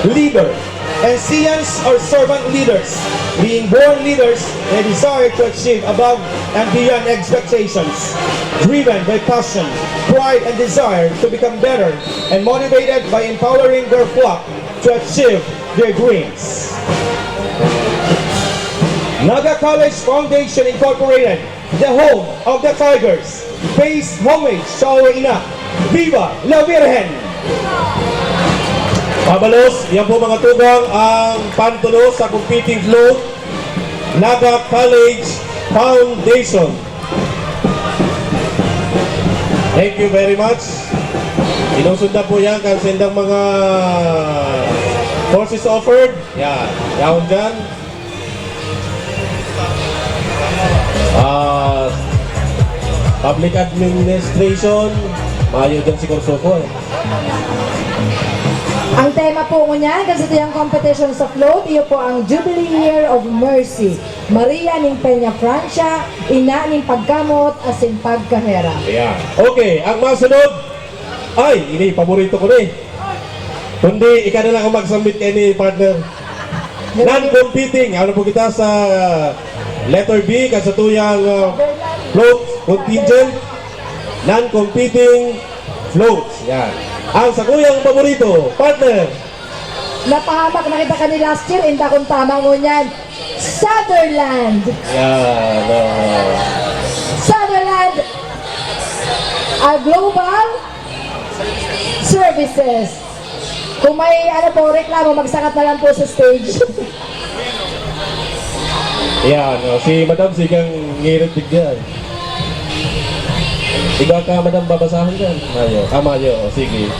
Leader. N C Ns are servant leaders. Being born leaders, they desire to achieve above and beyond expectations. Driven by passion, pride, and desire to become better, and motivated by empowering their flock to achieve their dreams. Naga College Foundation Incorporated, the home of the Tigers, pays homage sa Awa Ina. Viva la Virgen! Pabalos, yan po mga tugang ang pantulo sa competing float, Naga College Foundation. Thank you very much. Inusundan po yan kan sindang mga courses offered. Yan. Yaon dyan. Ah, public administration, mayo dyan si Corsoco eh. Ang tema po ngunyan kan satuyang competition sa float, iyo po ang Jubilee Year of Mercy, Maria ning Peña Francia, ina ning pagkamot asin pagkahera. Ayan. Okay, ang masunod, ay, ini, paborito ko ni. Kundi, ika na lang ang magsambit kay ni partner. Non-competing, ano po kita sa letter B, kan satuyang, uh, float contingent, non-competing floats. Yan. Ang sakuyang paborito, partner. Napahamak na kita kani last year, inda kung tama ngunyan. Sutherland! Yan, uh, Sutherland, a global services. Kung may, ano po, reklamo, magsakat na lang po sa stage. Yan, oh, si Madam, sigang ngirit digdi ay. Iba ka, Madam, babasahon dyan. Mayo. Ah, mayo. Oh, sige.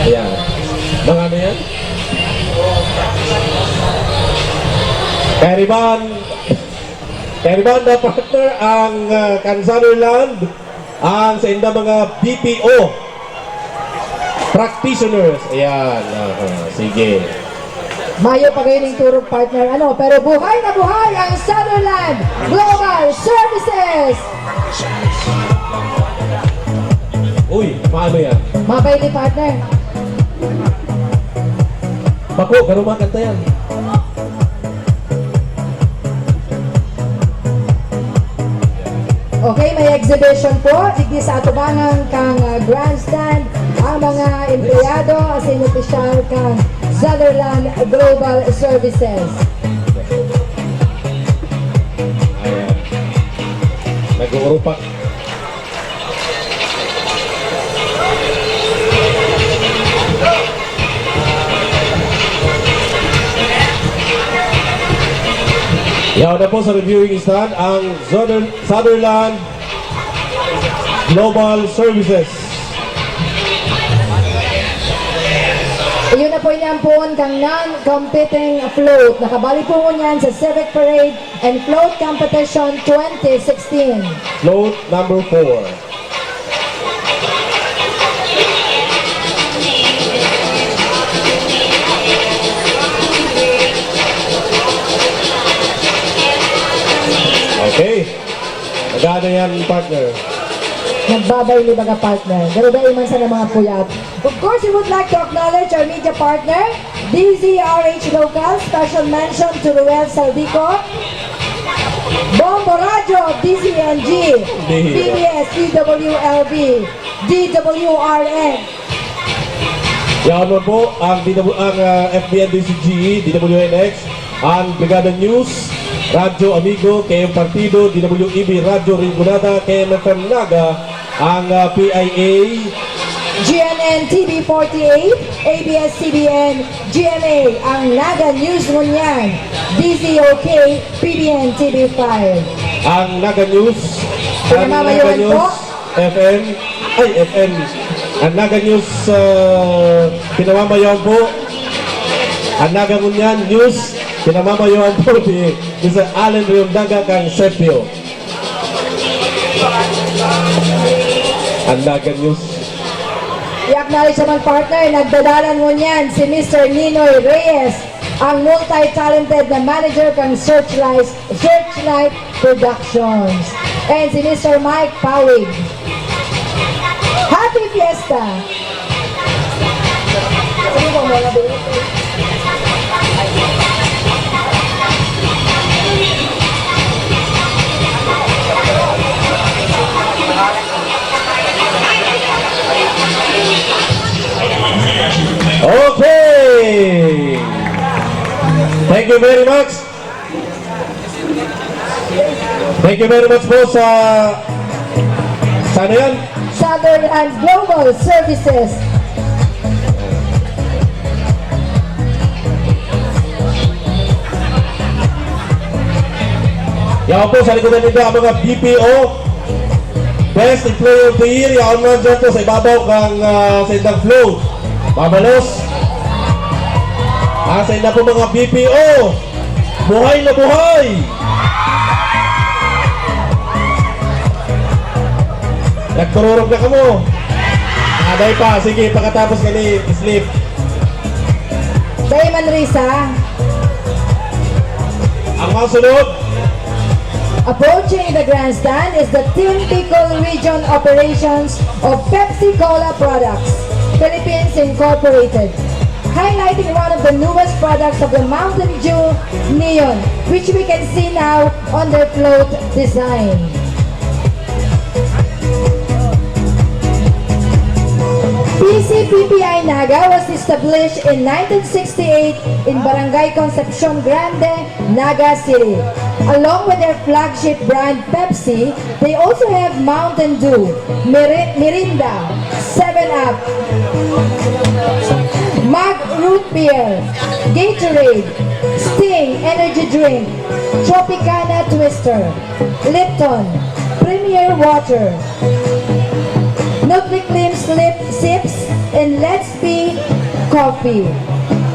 Ayan. Mga ano yan? Kaya riban, kaya riban na partner ang, ah, kan Sutherland, ang sa inda mga B P O practitioners. Ayan, aha, sige. Mayo pa kayo ning turog, partner. Ano? Pero buhay na buhay ang Sutherland Global Services! Uy, paano yan? Mabay ni partner. Bako, garo makanta yan. Okay, may exhibition po. Digdi sa atubangan kan, ah, grandstand, ang mga empleyado asin opisyal kan Sutherland Global Services. Ayan. Nag-uurupak. Yaon na po sa reviewing stand ang Southern, Sutherland Global Services. Iyon na po ini ang puon kang non-competing float. Nakabali po ngunyan sa Civic Parade and Float Competition twenty sixteen. Float number four. Okay. Nagano yan, partner? Nagbabay ni baga, partner. Pero dai man sana mga puyat. Of course, we would like to acknowledge our media partner, D Z R H Local. Special mention to Ruel Saldico, Bombo Radyo, D Z N G, Hindi. P B S, D W L B, D W R N. Yaon man po ang D W, ang, ah, F B N D Z G E, D W N X, ang Brigada News, Radyo Amigo, K M Partido, D W E B Radyo Rinconada, K M F M Naga, ang, ah, P I A, G M N T V forty-eight, A B S C B N, G M A, ang Naga News ngunyan, D Z O K, P B N T V five. Ang Naga News, ang Pinamamayan Naga po. News F M, ay, F M. Ang Naga News, ah, pinamamayan po. Ang Naga ngunyan News, pinamamayan po ni Mister Allen Riondaga kang Sepio. Ang Naga News. I-acknowledge naman, partner, nagdadalan ngunyan si Mister Ninoy Reyes, ang multi-talented na manager kang Searchlight, Searchlight Productions, and si Mister Mike Pawig. Happy Fiesta! Okay! Thank you very much. Thank you very much po sa, sa ano yan? Sutherland Global Services. Yaon po, sa likodan ninda ang mga B P O. Best Employee of the Year, yaon man dyan po sa ibabaw kang, ah, sa indang flow. Mabalos. Ah, sa inda po mga B P O. Buhay na buhay! Nagtururog na kamo. Aday pa. Sige, pagkatapos kani, sleep. Dai man, Risa. Ang mga sunod. Approaching the grandstand is the Team Bicol Region Operations of Pepsi Cola Products, Philippines Incorporated, highlighting one of the newest products of the Mountain Dew Neon, which we can see now on their float design. P C P P I Naga was established in nineteen sixty-eight in Barangay Concepcion Grande, Naga City. Along with their flagship brand Pepsi, they also have Mountain Dew, Miri-, Mirinda, Seven Up, Mag Root Beer, Gatorade, Sting Energy Drink, Tropicana Twister, Lipton, Premier Water, Nutri-Clean Slip Sips, and Let's Be Coffee.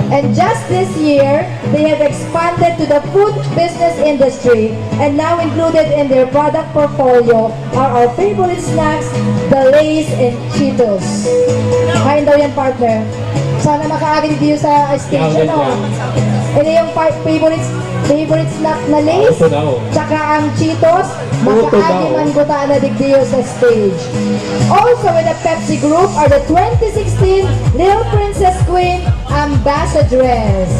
And just this year, they have expanded to the food business industry and now included in their product portfolio are our favorite snacks, the Lay's and Cheetos. Kain daw yan, partner. Sana makaagad kayo sa stage, Yan, ano? yan. Yan yung pa- favorite, favorite snack na Lay's, Ito daw. tsaka ang Cheetos. Ito Makaagi daw. man buta na digdiyo sa stage. Also with the Pepsi Group are the twenty sixteen Little Princess Queen Ambassadress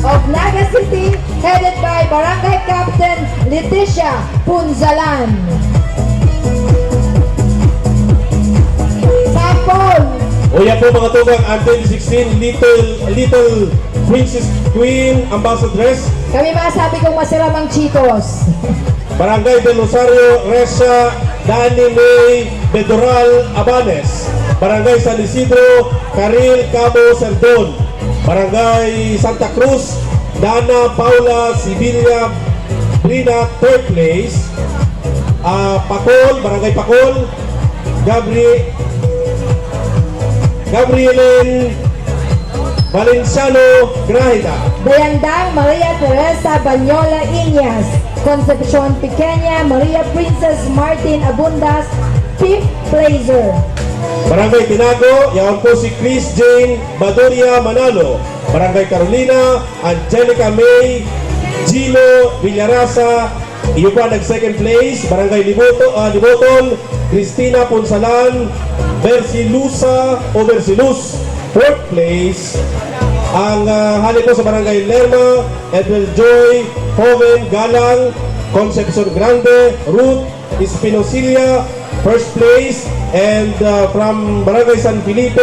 of Naga City, headed by Barangay Captain Leticia Punzalan. Sampol! O yan po, mga tugang, ang twenty sixteen Little, Little Princess Queen Ambassadress. Kami masabi kong masiram ang Cheetos. Barangay Del Rosario, Resha, Dani May Bedoral Abanes. Barangay San Isidro, Karil Cabo Serdon. Barangay Santa Cruz, Dana Paula Sibilia Brina, third place. Ah, Pacol, Barangay Pacol, Gabri-, Gabrielen Valenciano Grahita. Dayandang Maria Teresa Banyola Iñas, Concepcion Pequeña, Maria Princess Martin Abundas, fifth placer. Barangay Tinago, yaon po si Chris Jane Baduria Manalo. Barangay Carolina, Angelica May Gino Villarasa, iyo pa nag second place. Barangay Liboto, ah, Liboton, Cristina Punsalan, Bersilusa o Bersilus, fourth place. Ang, ah, hali po sa Barangay Lerma, Edwin Joy, Joven Galang, Concepcion Grande, Ruth Espinosilla, first place, and, ah, from Barangay San Felipe,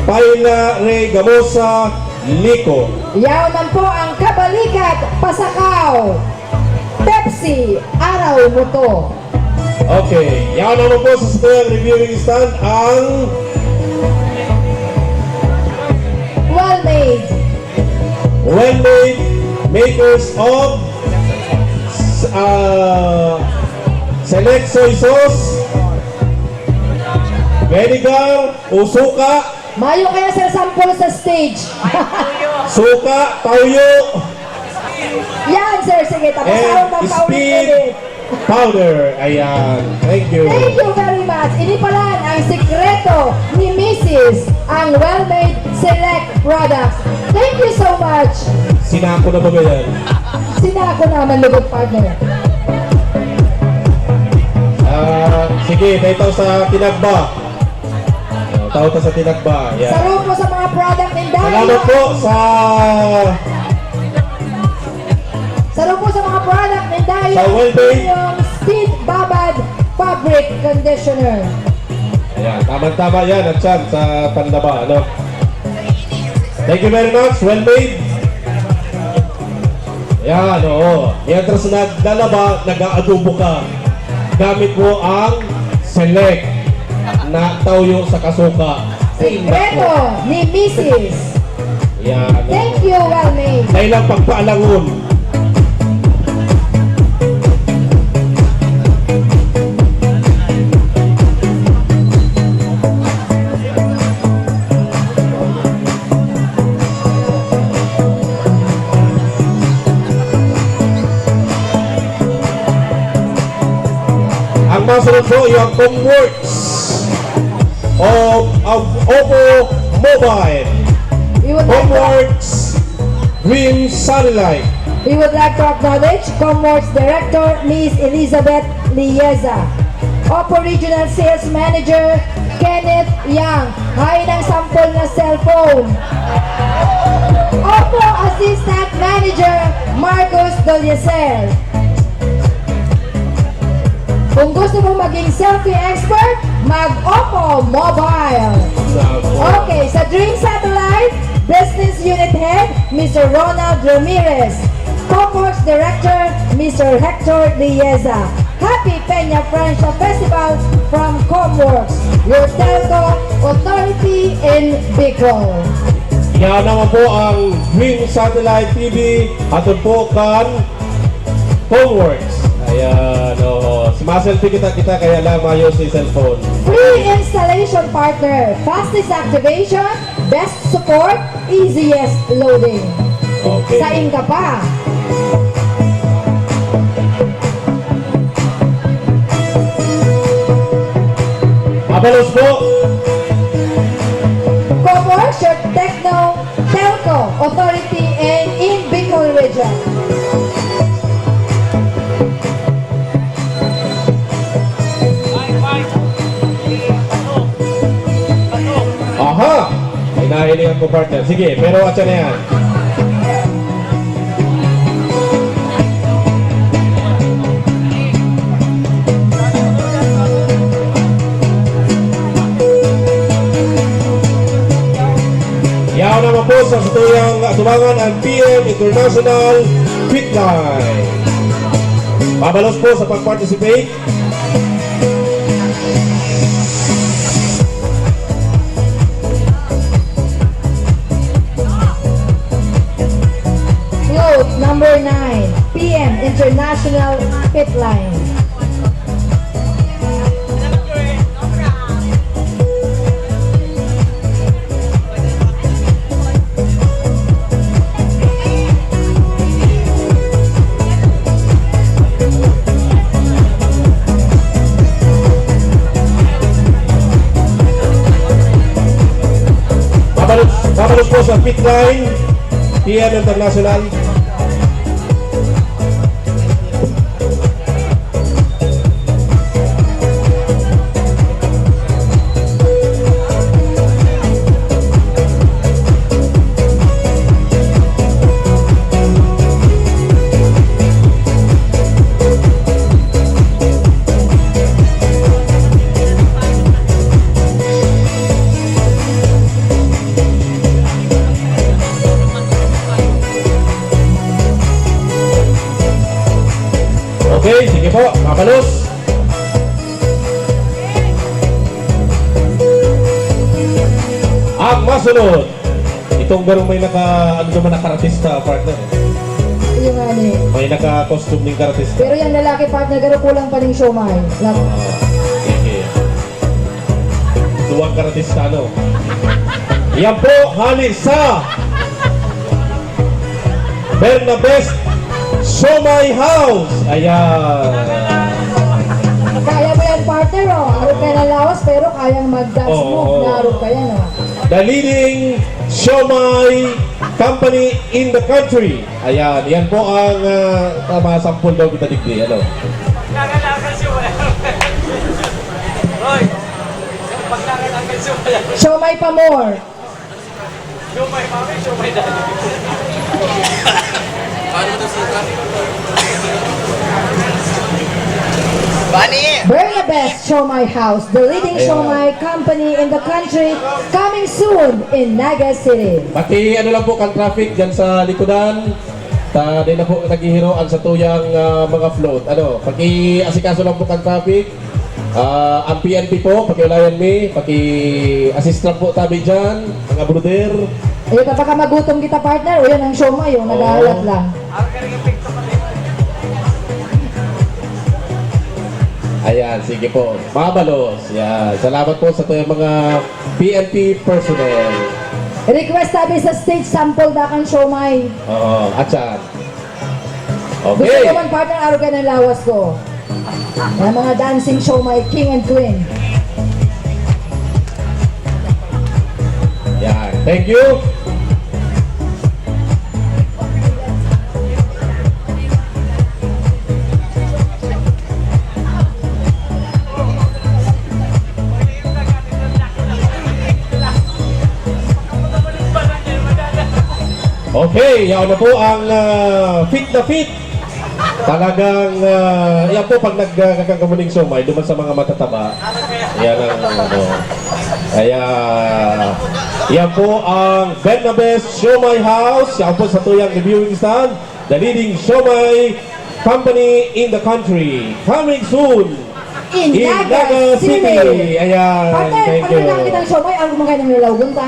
Paila Rey Gamosa, Lico. Yaon man po ang kabalikat, pasakaw, Pepsi, Araw Mo To. Okay, yaon naman po sa satuyang reviewing stand ang Well made. Well made makers of s-, ah, select soy sauce, vinegar, o suka. Mayo kaya, sir, sampol sa stage. Suka, toyo. Yan, sir. Sige, tapos And ako na speed. paulit-ulit. Powder. Ayan. Thank you. Thank you very much. Ini pala ang sikreto ni Misis, ang Well-Made Select Products. Thank you so much. Sinako na ba yan? Sinako naman, lugod, partner. Ah, sige, dito sa tinagba. Oh, tao ta sa tinagba. Yan. Saro po sa mga product ninda. Salamat po sa Saro po sa mga product ninda. Sa Well Made. Yung Speed Babad Fabric Conditioner. Ayan, tama-tama yan. At yan, sa panlaba, ano? Thank you very much. Well made. Yan, oo. Mientras naglalaba, nag-aadobo ka. Gamit mo ang Select na toyo sa kasuka. Sikreto ni Misis. Yan, oo. Thank you, Well Made. Dahil lang pagpaalangon. Ang masunod po, yung Comworks of, of Oppo Mobile. We would like to Comworks Green Satellite. We would like to acknowledge Comworks Director Miss Elizabeth Lieza, Oppo Regional Sales Manager Kenneth Yang, hain ang sampol na cellphone. Oppo Assistant Manager Marcos Dolieser. Kung gusto mo maging selfie expert, mag-Oppo Mobile. Sa Oppo. Okay, sa Dream Satellite, Business Unit Head, Mister Ronald Ramirez. Comworks Director, Mister Hector Lieza. Happy Peña Francia Festival from Comworks, your telco authority in Bicol. Yan naman po ang Dream Satellite T V. Atod po kan Comworks. Ayan, oo. Sumaselfie kita, kita, kaya lang mayo si cellphone. Free installation partner, fastest activation, Best support, easiest loading. Okay. Saing ka pa. Mabalos po. Commercial Techno Telco Authority and in Bicol Region. Aha! Hinahiling ako, partner. Sige, pero atsa na yan. Yaon naman po sa satuyang atubangan ang P M International Fit Line. Mabalos po sa pag-participate. Float number nine, P M International Fit Line. Mabalos, mabalos po sa Fit Line, P M International. Okay, sige po, mabalos. Ang masunod, itong garong may naka, ano naman, nakaratista, partner. Yung ano eh. May naka-costume ng karatista. Pero yung lalaki, partner, garo kulang pa ng siomai. Lak- Ah, sige. Duwang karatista, no? Yan po, hali sa Bernabes Siomai House. Ayan. Kaya mo yan, partner, oh. Arog ka ng lawas, pero kayang mag-dance Oo. move na arog ka yan, oh. The leading siomai company in the country. Ayan, yan po ang, ah, tama, sampol daw kita digdi, ano? Siomai pa more. Paano mo nasukat? Bani! Bernabes Siomai House, the leading Ayan. siomai company in the country, coming soon in Naga City. Pati ano lang po, kan traffic dyan sa likodan. Ta, di na po naghihiroan sa tuyang, ah, mga float. Ano, paki-asikaso lang po kan traffic. Ah, ang P N P po, pakiulayan mi, paki-assist lang po tabi dyan, mga brother. Ayun, kapag magutom kita, partner, o yan ang siomai, yung Oo. nag-aalat lang. Ayan, sige po. Mabalos. Yan. Salamat po sa tuyang mga P N P personnel. Request tabi sa stage, sample da kan siomai. Oo, atyan. Gusto Okay. ko man, partner, arog ka ng lawas ko. May mga dancing siomai, king and queen. Yan. Thank you. Okay, yan na po ang, ah, fit na fit. Talagang, ah, yan po, pag nagkakamuning siomai, duman sa mga matataba. Yan ang, ano. Kaya, yan po ang Bernabes Siomai House. Yan po sa tuyang reviewing stand. The leading siomai company in the country. Coming soon In in Naga Naga City. City. Ayan, Partner, thank pag you. nagkakita ng siomai, ang kumakain ng lalawagon ta.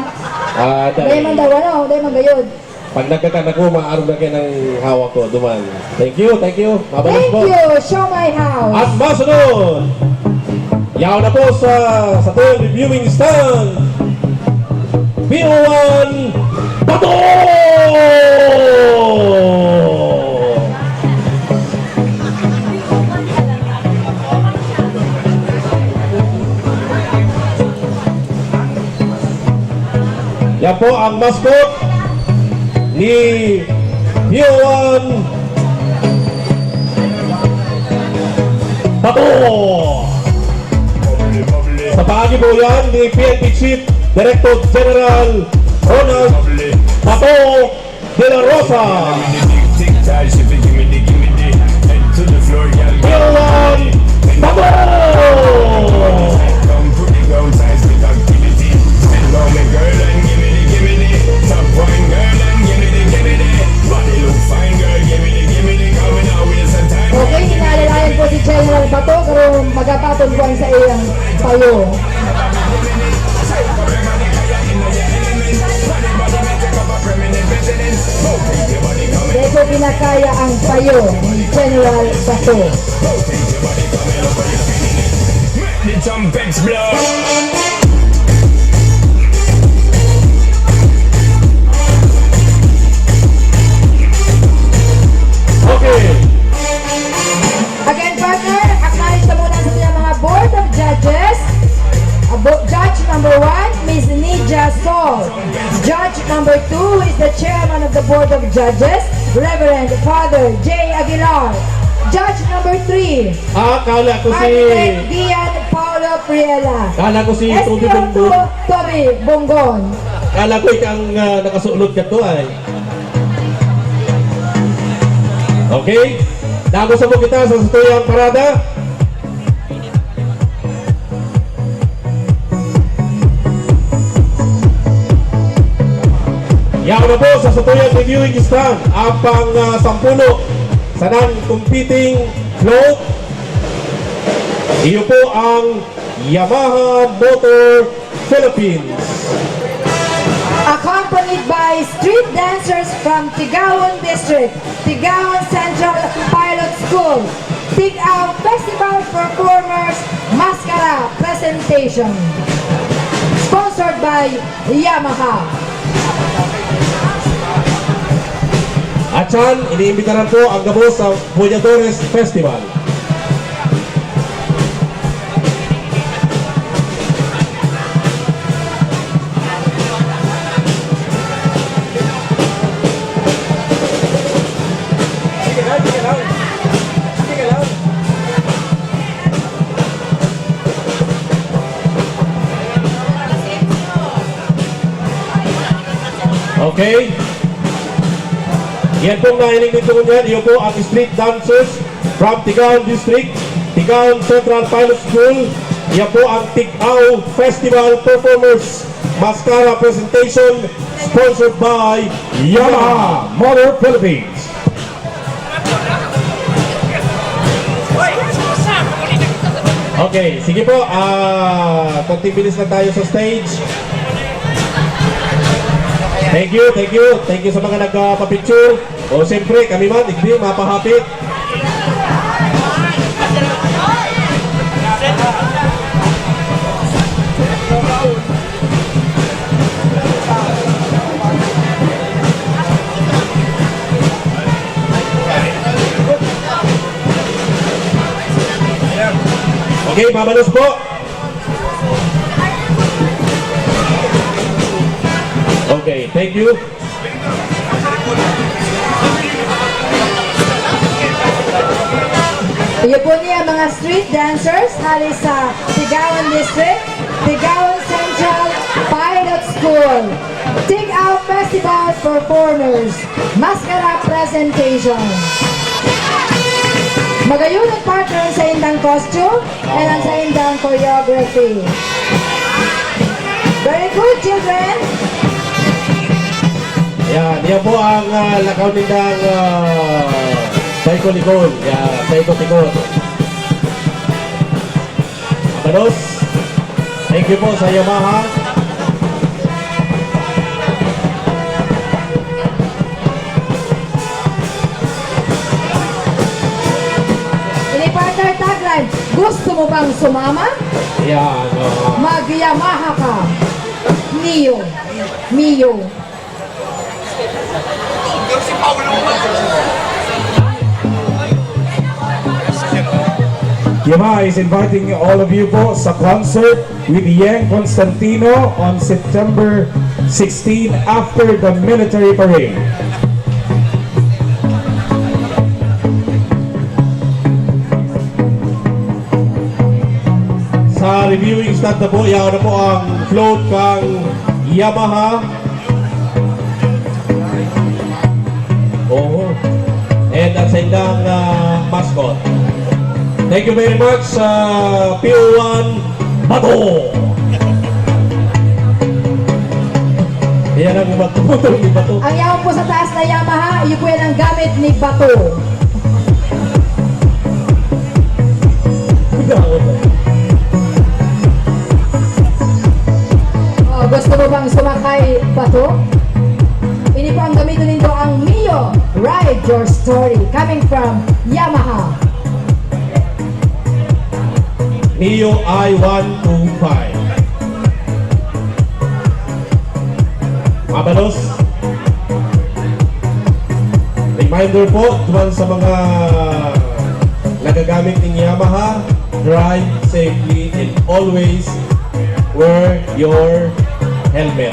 Ah, dahil Dahil man daw, ano, dahil man gayod. Pag nagkakan ako, maarog na kayo ng hawak ko, duman. Thank you, thank you. Mabalos Thank po. you, Siomai House. At masunod, yaon na po sa, sa tuyang reviewing stand. P O one, Bato! Yan po ang mascot ni P O one, Bato! Sa paagi po yan ni P N P Chief Director General Ronald Bato de la Rosa. P O one, Bato! Okay, kinaalalayan po si General Bato, pero magapaton po ang sa iyang payo. Dito pinakaya ang payo ni General Bato. The trumpets blow. Okay. Again, partner, acknowledge na muna sa mga Board of Judges. Uh, bo-, judge number one, Miss Nidia Sol. Judge number two, who is the chairman of the Board of Judges, Reverend Father J Aguilar. Judge number three, Ah, kala ko si Architect Gian Paulo Priela. Kala ko si Toby S P O two, Bongbong. Toby Bongbong. Kala ko ikaw ang, ah, nakasulod ka to, ay. Okay? Dagos na po kita sa satuyang parada. Yaon na po sa satuyang reviewing stand, ang pang, ah, sampulo sa non-competing float. Iyo po ang Yamaha Motor Philippines. Accompanied by street dancers from Tigaon District, Tigaon Central Pilot School, Tigaon Festival Performers Mascara Presentation. Sponsored by Yamaha. At siyan, iniimbitaran po ang gabos sa Voyadores Festival. Okay. Yan pong nahiling ninyo ngunyan, iyo po ang street dancers from Tigaon District, Tigaon Central Pilot School. Yan po ang Tigaon Festival Performers Mascara Presentation, sponsored by Yamaha Motor Philippines. Okay, sige po. Ah, konting bilis lang tayo sa stage. Thank you, thank you. Thank you sa mga nagpapicture. O, siyempre, kami man, digdi, mapahapit. Okay, mabalos po. Okay, thank you. Iyo po niya, mga street dancers, hali sa Tigaon District, Tigaon Central Pilot School, Tigaon Festival Performers, Mascara Presentation. Magayon ang partner sa indang costume and ang sa indang choreography. Very good, children. Yan, yan po ang, ah, lakaw nindang, ah, saiko-likod. Yan, saiko-tikod. Mabalos. Thank you po sa Yamaha. Ini partner tagline, gusto mo bang sumama? Yan, oo. Mag-Yamaha ka. Neo. Mio. Yamaha is inviting all of you po sa concert with Yeng Constantino on September sixteen after the military parade. Sa reviewing stand na po, yaon na po ang float kang Yamaha. Oo. And ang saindang, ah, mascot. Thank you very much sa P O one Bato. Yan ang Bato. Bato. Ang yaon po sa taas na Yamaha, iyo po yan ang gamit ni Bato. Oh, gusto mo bang sumakay Bato? Ini po ang gamiton nindo, ang Mio. Ride your story. Coming from Yamaha. Mio I one two five. Mabalos. Reminder po, duman sa mga nagagamit ning Yamaha, drive safely and always wear your helmet.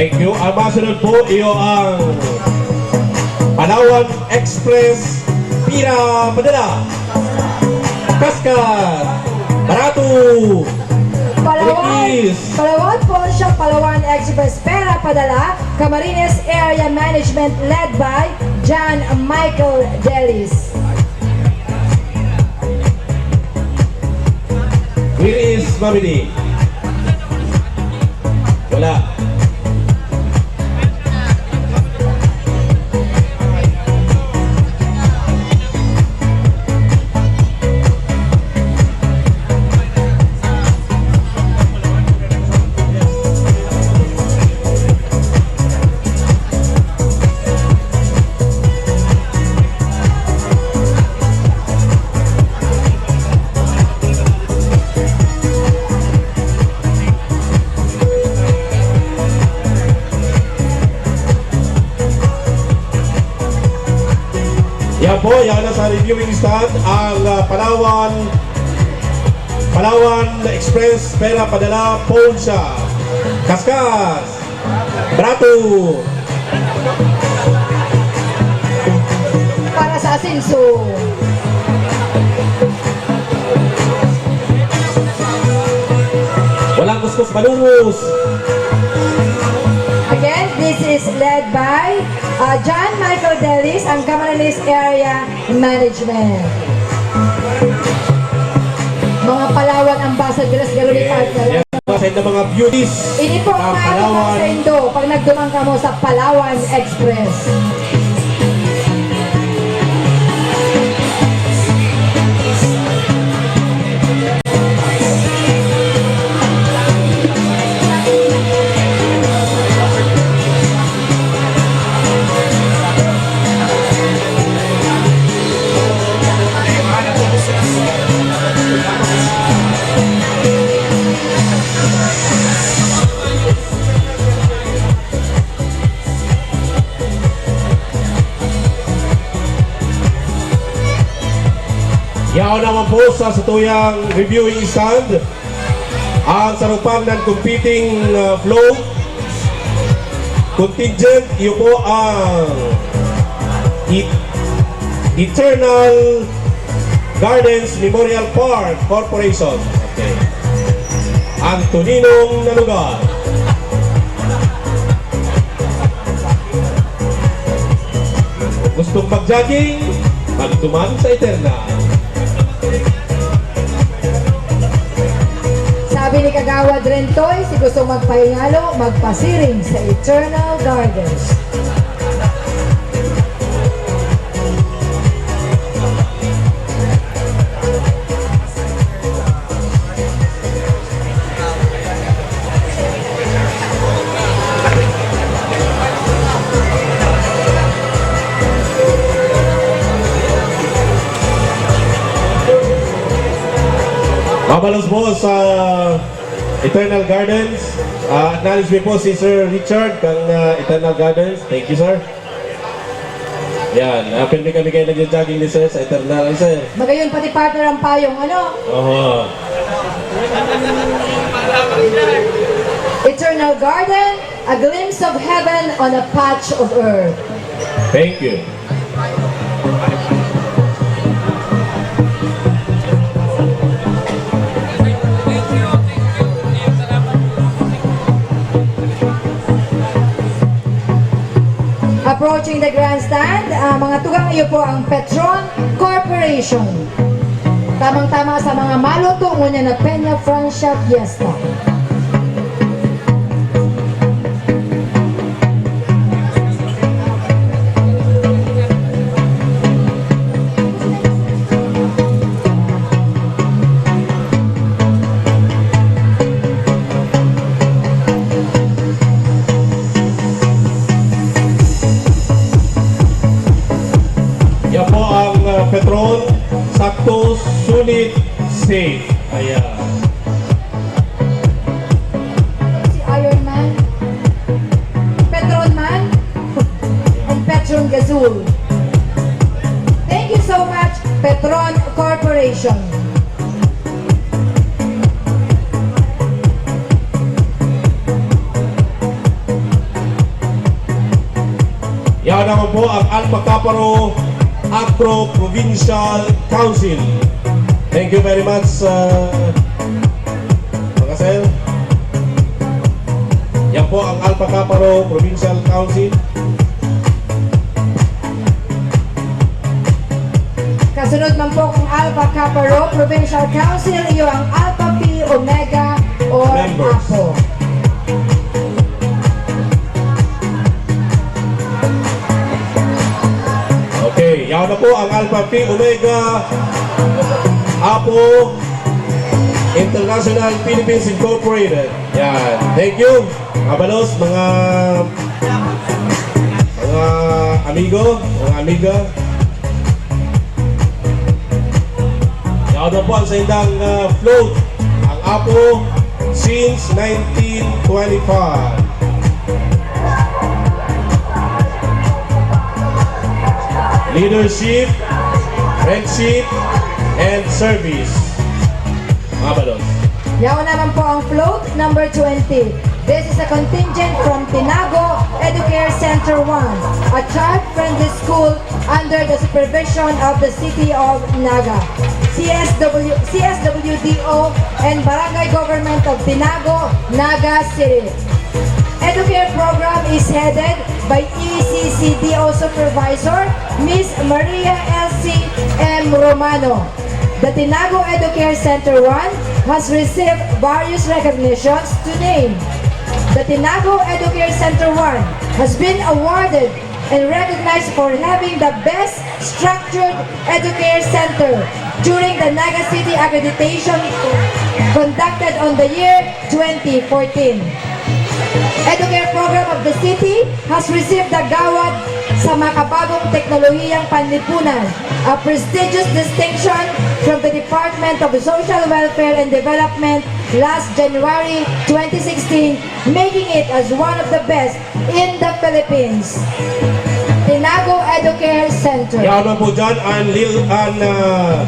Thank you. Ang masunod po, iyo ang Palawan Express Pera Padala. Kaskas. Barato. Palawan, Rikis. Palawan po siya, Palawan Express Pera Padala, Camarines Area Management led by John Michael Delis. Where is Mami D? Wala. Yan po, yan na sa reviewing stand ang, ah, Palawan, Palawan Express Pera Padala, Poncha. Kaskas! Barato! Para sa asenso. Walang kuskus, malungos. Again, this is led by, uh, John Michael Delis, ang Camarines Area Management. Mga Palawan ambassadors, garo ni partner. Yan, sa inyo mga beauties. Ini po ang ng maayo Palawan. Sa indo pag nagduman kamo sa Palawan Express. Yaon naman po sa satuyang reviewing stand. Ang sarupang non-competing, uh, float contingent, iyo po ang E-, Eternal Gardens Memorial Park Corporation. Okay. Ang tuninong na lugar. Gustong mag-jogging? Magduman sa Eternal. Sabi ni Kagawad Rentoy, si gustong magpahingalo, magpasiring sa Eternal Gardens. Mabalos po sa Eternal Gardens. Ah, acknowledge mi po si Sir Richard kang, ah, Eternal Gardens. Thank you, sir. Yan, ah, pirmi kami kayo nagja-jogging ni sir sa Eternal, sir. Magayon pati partner ang payong, ano? Oho. Eternal Garden, a glimpse of heaven on a patch of earth. Thank you. Approaching the grandstand, ah, mga tugang, iyo po ang Petron Corporation. Tamang-tama sa mga maluto ngunyan na Peña Francia Fiesta. Yan po ang, ah, Petron. Sakto, sulit, safe. Ayan. Si Iron Man. Petron Man. And Petron Gazul. Thank you so much, Petron Corporation. Yan naman po ang Alpha Kappa Rho Afro Provincial Council. Thank you very much, uh, mga sir. Yan po ang Alpha Kappa Rho Provincial Council. Kasunod man po kung Alpha Kappa Rho Provincial Council, iyo ang Alpha Phi Omega or Members. Apo. Okay, yan na po ang Alpha Phi Omega Apo International Philippines Incorporated. Yan. Thank you. Mabalos, mga, mga amigo, mga amiga. Yan po ang saindang, ah, float, ang Apo since nineteen twenty-five. Leadership, friendship, and service. Mabalos. Yaon naman po ang float number twenty. This is a contingent from Tinago Educare Center one, a child-friendly school under the supervision of the City of Naga, C S W, C S W D O, and Barangay Government of Tinago, Naga City. Educare program is headed by E C C D O Supervisor, Miss Maria Elsie M Romano. The Tinago Educare Center one has received various recognitions to name. The Tinago Educare Center one has been awarded and recognized for having the best structured educare center during the Naga City accreditation conducted on the year twenty fourteen. Educare program of the city has received the Gawad sa Makabagong Teknolohiyang Panlipunan, a prestigious distinction from the Department of Social Welfare and Development last January twenty sixteen, making it as one of the best in the Philippines. Tinago Educare Center. Yaon man po dyan, ang Lil-, ang, ah,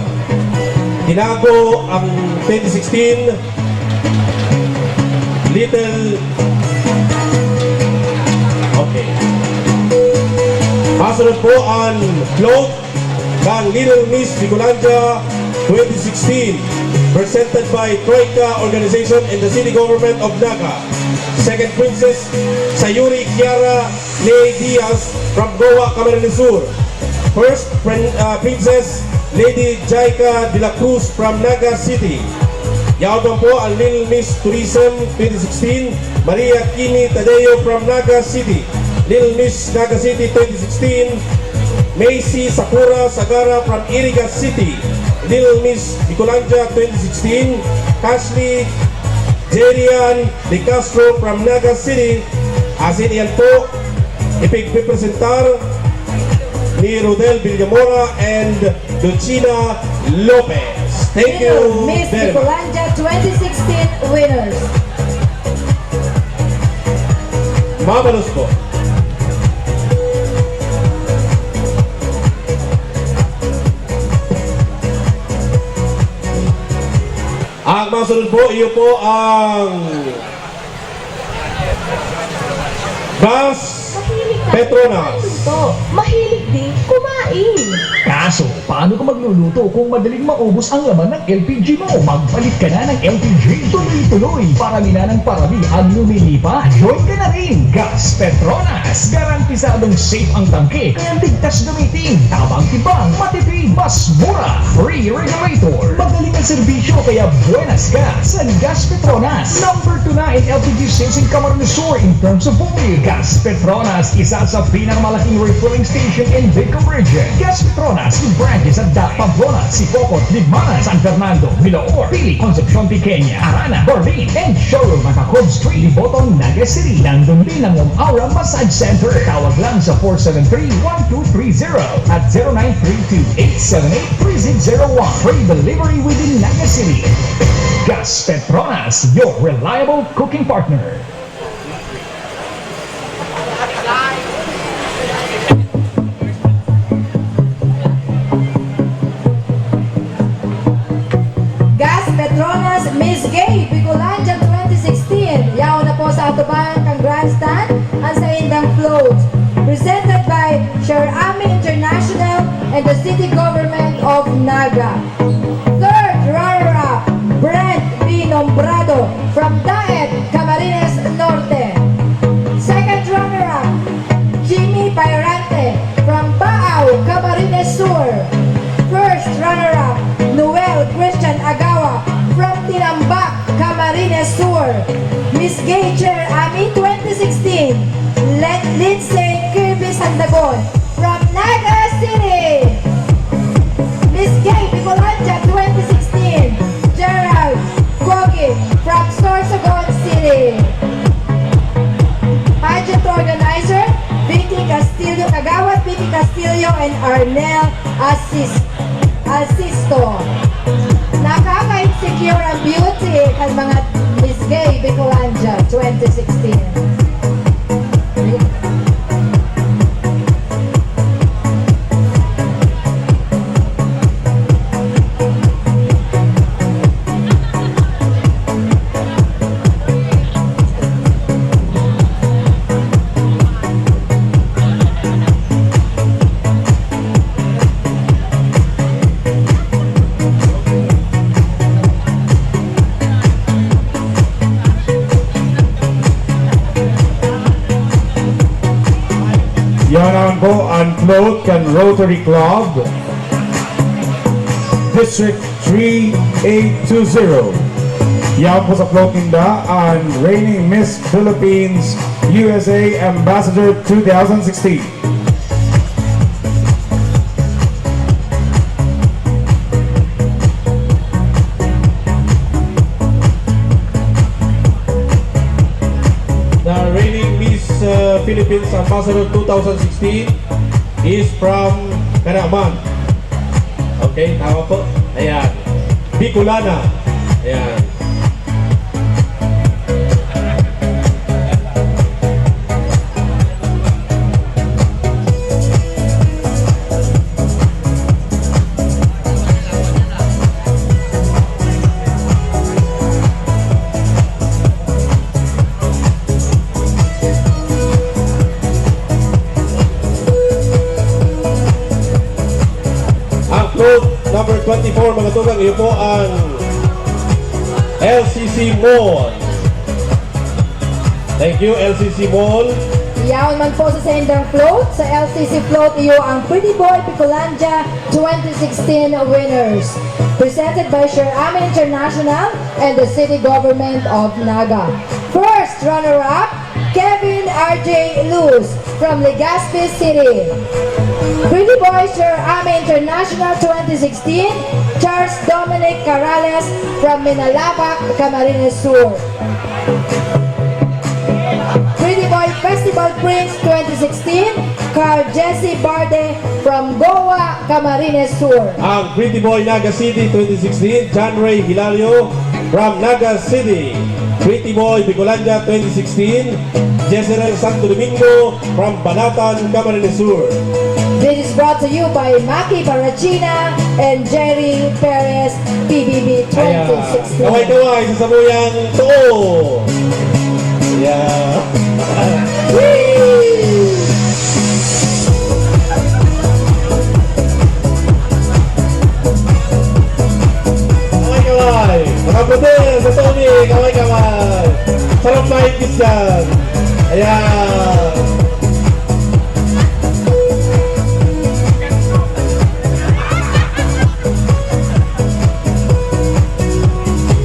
Tinago, ang twenty sixteen, Little, okay. Masunod po ang float ng Little Miss Bicolandia twenty sixteen, presented by Troika Organization and the City Government of Naga. Second Princess, Sayuri Kiara Ley Diaz from Goa, Camarines Sur. First Prin-, ah, Princess, Lady Jaika de la Cruz from Naga City. Yaon man po ang Little Miss Tourism twenty sixteen, Maria Kimi Tadeo from Naga City. Little Miss Naga City twenty sixteen, Macy Sakura Sagara from Iriga City. Little Miss Bicolandia twenty sixteen, Ashley Jerian De Castro from Naga City. Asin iyan po, ipigpipresentar ni Rodel Villamora and Lucina Lopez. Thank you Miss very much. Bicolandia twenty sixteen winners. Mabalos po. Ang masunod po, iyo po ang Gas Petronas. Mahilig din kumain. Kaso, paano ka magluluto kung madaling maubos ang laman ng L P G mo? Magpalit ka na ng L P G. Tuloy-tuloy. Parami na ng parami ang lumilipat. Join ka na rin. Gas Petronas. Garantisadong safe ang tangke. Kaya ligtas gamitin. Tabang-tibang. Matipid. Mas mura. Free regulator. Magaling ang serbisyo kaya buenas ka sa Gas Petronas. Number two na in L P G sales in Camarines Sur in terms of volume. Gas Petronas, isa sa pinakamalaking refilling station in Bicol Region. Gas Petronas, with branches at Dac, Pamplona, Sipocot, Libmanan, San Fernando, Milaor, Pili, Concepcion, Pequeña, Arana, Barbin, and showroom at Jacob Street, Libotong, Naga City. Nandun din ang Home Aura Massage Center. Tawag lang sa four seven three, one two three zero at zero nine three two, eight seven eight, three six zero one. Free delivery within Naga City. Gas Petronas, your reliable cooking partner. Gas Petronas Miss Gay Bicolandia twenty sixteen. Yaon na po sa atubangan kan grandstand ang saindang float. Presented by Sir Ami International and the City Government of Naga. Third runner-up, Brent B. Nombrado from Daet, Camarines Norte. Second runner-up, Jimmy Pairante from Baao, Camarines Sur. First runner-up, Noel Christian Agawa from Tinambac, Camarines Sur. Miss Gay Chair Ami twenty sixteen, Lin- Lindsay Kirby Sandagon from Naga City. Miss Gay Bicolandia twenty sixteen, Gerald Gogi from Sorsogon City. Pageant organizer, Vicky Castillo, Kagawad Vicky Castillo and Arnel Assis, Asisto. Nakaka-insecure ang beauty kan mga Miss Gay Bicolandia twenty sixteen. Yan naman po ang float kan Rotary Club, District three eight two zero. Yan po sa float ninda ang reigning Miss Philippines U S A Ambassador two thousand sixteen. The reigning Miss uh, Philippines Ambassador two thousand sixteen is from Kanaman. Okay, tama po. Ayan. Bicolana. Ayan. Ang float number twenty-four, mga tugang, iyo po ang L C C Mall. Thank you, L C C Mall. Yaon man po sa saindang float. Sa L C C float, iyo ang Pretty Boy Bicolandia twenty sixteen winners. Presented by Sherame International and the City Government of Naga. First runner-up, Kevin R J Luz from Legazpi City. Pretty Boy Sherame International twenty sixteen, Charles Dominic Carales from Minalabac, Camarines Sur. Pretty Boy Festival Prince twenty sixteen, Carl Jesse Barde from Goa, Camarines Sur. Ang Pretty Boy Naga City twenty sixteen, John Ray Hilario from Naga City. Pretty Boy Bicolandia twenty sixteen, Jezreel Santo Domingo from Banatan, Camarines Sur. This is brought to you by Maki Barachina and Jerry Perez, P B B Ayan. twenty sixteen. Kaway-kaway sa samuyang too. Yeah. Wee! Kaway-kaway. Mga puti, sa Tony, kaway-kaway. Sarap mahigpit yan. Ayan.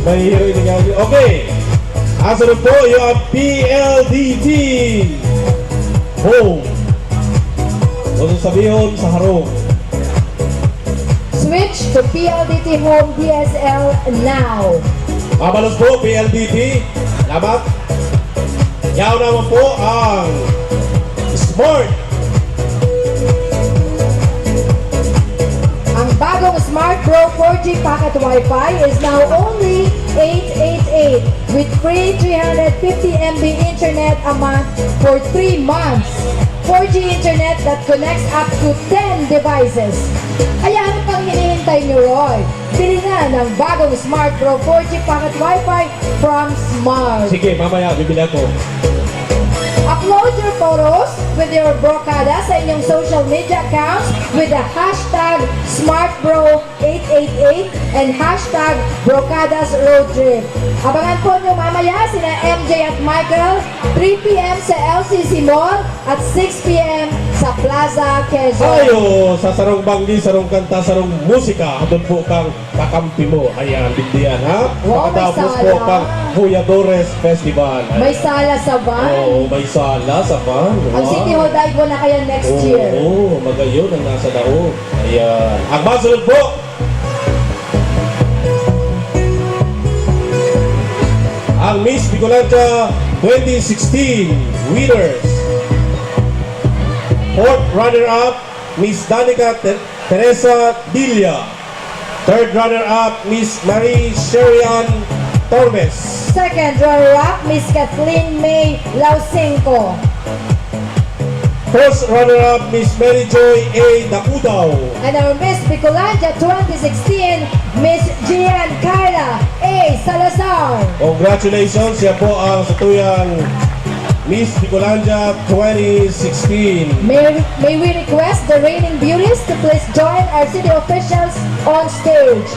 May hero ini nga. Okay. Ang sunod po, yung P L D T. Home. Kung sabihon sa harong. Switch to P L D T Home D S L now. Mabalos po, P L D T. Salamat. Yaw naman po ang Smart. Ang bagong Smart Bro four G Pocket Wi-Fi is now only eight eight eight with free three hundred fifty M B internet a month for three months. Four G internet that connects up to ten devices. Kaya ano pang hinihintay niyo, Roy? Bili na ng bagong Smart Bro four G Pocket Wi-Fi from Smart. Sige, mamaya bibili ako. Upload your photos with your Brocada sa inyong social media accounts with the hashtag Smart Bro eight eight eight and hashtag Brocadas Road Trip. Abangan po niyo mamaya sina M J at Michael, three P M sa L C C Mall at six P M sa Plaza Quezon. Ayo, sa sarong banggi, sarong kanta, sarong musika, hatod po kang kakampi mo. Ayan, bindiyan, ha? Wow, may Pakatapos po sala. Kang Huyadores Festival. May Ayan. Sala sa van. Oo, may sala sa van. Ang Wow. City Hall Dive mo na kaya next Oo, year. Oo, magayon ang nasa daog. Ayan. Ang masunod po, ang Miss Bicolandia twenty sixteen winners. Fourth runner-up, Miss Danica Te-, Teresa Dilla. Third runner-up, Miss Marie Sherian Tormes. Second runner-up, Miss Kathleen May Lausenco. First runner-up, Miss Mary Joy A Dacudaw. And our Miss Bicolandia twenty sixteen, Miss Gian Carla A Salazar. Congratulations, siya po ang satuyang Miss Bicolandia twenty sixteen. May, may we request the reigning beauties to please join our city officials on stage.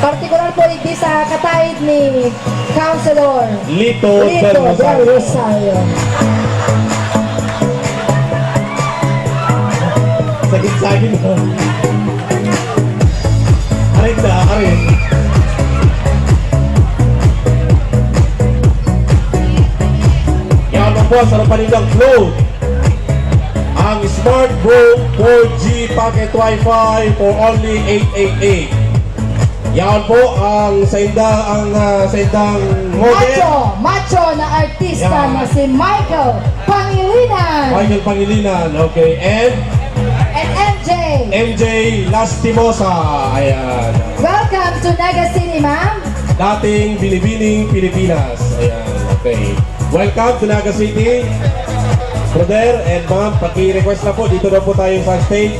Partikular po digdi sa kataid ni Councilor Lito Lito Del Rosario. Del Rosario. Sagit-sagit, no? Aray na, aray. Yan po, sa panindang float. Ang Smart Bro four G Pocket Wi-Fi for only eight eight eight. Yan po ang sainda, ang, ah, saindang model. Macho, macho na artista Yan. Na si Michael Pangilinan. Michael Pangilinan, okay. And And M J. M J Lastimosa. Ayan. Welcome to Naga City, ma'am. Dating Binibining Pilipinas. Ayan, okay. Welcome to Naga City. Brother and ma'am, paki-request na po. Dito daw po tayo sa stage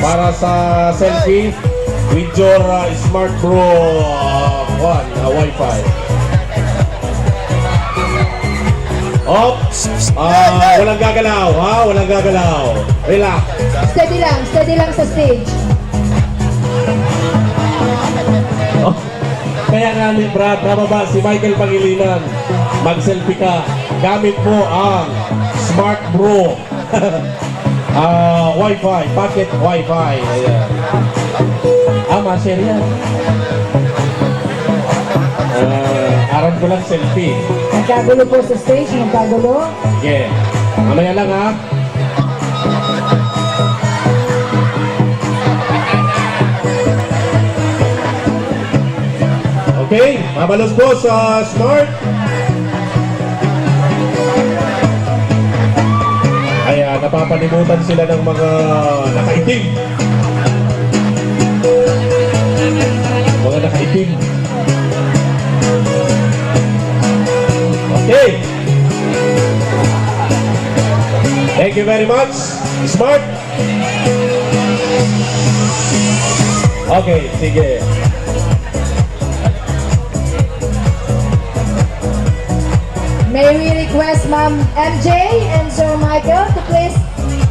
para sa selfie with your, uh, Smart Bro, uh, one, uh, Wi-Fi. Op, ah, walang gagalaw, ha? Walang gagalaw. Relax. Steady lang, steady lang sa stage. Oh, kaya nga ni Brad, nababa si Michael Pangilinan. Mag-selfie ka. Gamit mo ang Smart Bro. Ah, Wi-Fi, pocket Wi-Fi. Ayan. Ah, ma-share yan. Ah, aram ko lang selfie. Nagkagulo po sa stage, nagkagulo. Sige. Mamaya lang, ha? Okay, mabalos po sa Smart. Papanimutan sila ng mga nakaitim. Mga nakaitim. Okay. Thank you very much. Smart. Okay, sige. May we request Ma'am M J and Sir Michael to please,